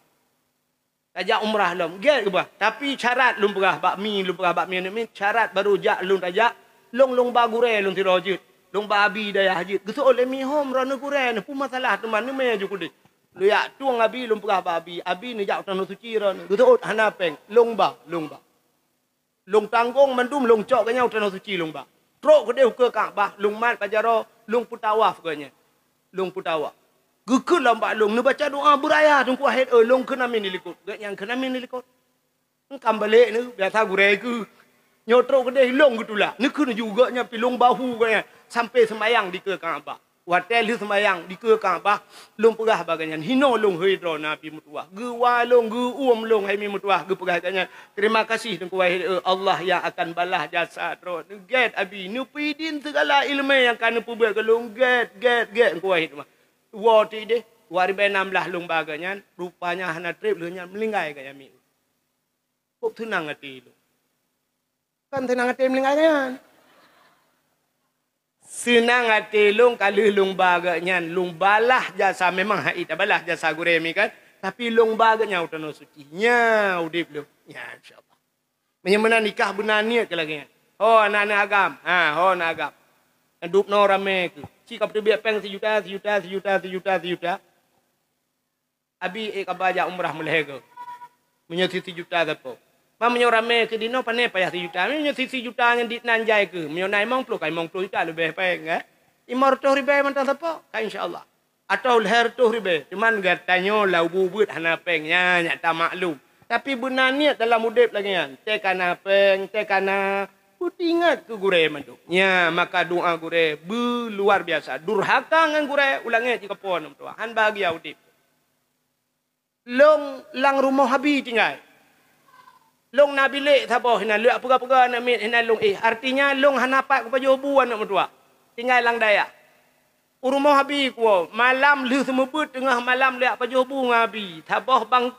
Tajak umrah lom, gét keubah. Tapi syarat lôn peugah bak mi, lôn peugah bak mi aneuk miet, syarat barô jak lôn tajak, lôn, lôn ba gurée lôn sidroe jeuet. Lôn ba abi dayah jeuet. Geuseuôt lé mi, "Hom, droeneuh gurée, neupeue masalah teuma, neumé ju keudeh." Lôn jak tueng abi, lôn peugah bak abi, "Abi neujak u Tanoh Suci droeneuh." Geuseuôt hana péng, lôn ba, lôn ba. Lôn tanggong mandum, lôn cok gobnyan u Tanoh Suci lôn ba. Trok keudeh ukeue Ka'bah, lôn mat bak jaroe, lôn peutawaf gobnyan. Lôn peutawaf. Geukheun lom bak lôn, neubaca doa beuraya Teungku Wahid, "Eh, lôn kheun amin di likot." Gobnyan kheun amin di likot. Eungkam balek neuh, biasa gurée keuh. Nyoe trok keudeh lôn geutulak. Neukheun ju gobnyan pih lôn bahu gobnyan sampoe seumayang dikeue Ka'bah. Watée lheueh seumayang dikeue Ka'bah, lôn peugah bak gobnyan, "Hinoe lôn hôi droeneuh Abi meutuwah. Geuwa lôn, geuuem lôn hai mi meutuwah," geupeugah gobnyan. "Terima kasih Teungku Wahid, eh, Allah yang akan balas jasa droeneuh." Gét abi, neupeudin segala iéleumé nyang ka neupeubeuet keu lôn, gét, gét, gét Teungku Wahid mah. Woe teuk deh, dua ribée nam blaih lôn ba gobnyan, rupanya hana treb lheueh nyan meuninggai gobnyan mi. Kok seunang até lôn. Kan seunang até meuninggai nyan. Seunang até lôn ka lheueh lôn ba gobnyan, lôn balah jasa, memang hai tabalah jasa gurée mi kan, tapi lôn ba gobnyan u Tanoh Suci. Nyan udeb lôn. Nyan insya Allah. Meunyoe meunan nikah beuna niet keu lagée nyan. Ho aneuk-aneuk agam. Ha, ho aneuk agam. Dub noe ramé keuh. Cit ka peuteubiet péng sijuta, sijuta, sijuta, sijuta, sijuta. Abi ék kaba jak umrah meulhée goe. Meunyoe sijuta sapo. Ma meunyoe ramé keu dinoe, pane payah sijuta. Meunyoe sijuta nyan di nan jai keuh. Meunyoe na limong ploh, ka limong ploh juta leubeh péng, eh. Limong reutôh ribée mantong sapo, ka insya Allah. Atawa lhée reutôh ribée. Cuman geutanyoe lam ubit-ubit hana péng. Nyan, nyan tamaklum. Tapi beuna niet dalam udeb lagée nyan. Teuka na péng, teuka na, peuingat keu gurée mandum. Nyan, maka doa gurée beuluar biasa. Durhaka ngon gurée, u langét jikeupoh aneuk meutuwah. Han bahagia udeb. Lôn lam rumoh abi tinggai. Lôn na bilék saboh hinan, lheueh peugah-peugah aneuk miet hinan lôn éh. Artinya, lôn hana pat kupajoh bu aneuk meutuwah. Tinggai lam dayah. U rumoh abi kuwoe, malam lheueh seumeubeuet teungoh malam lheueh pajoh bu ngon abi. Saboh bang-,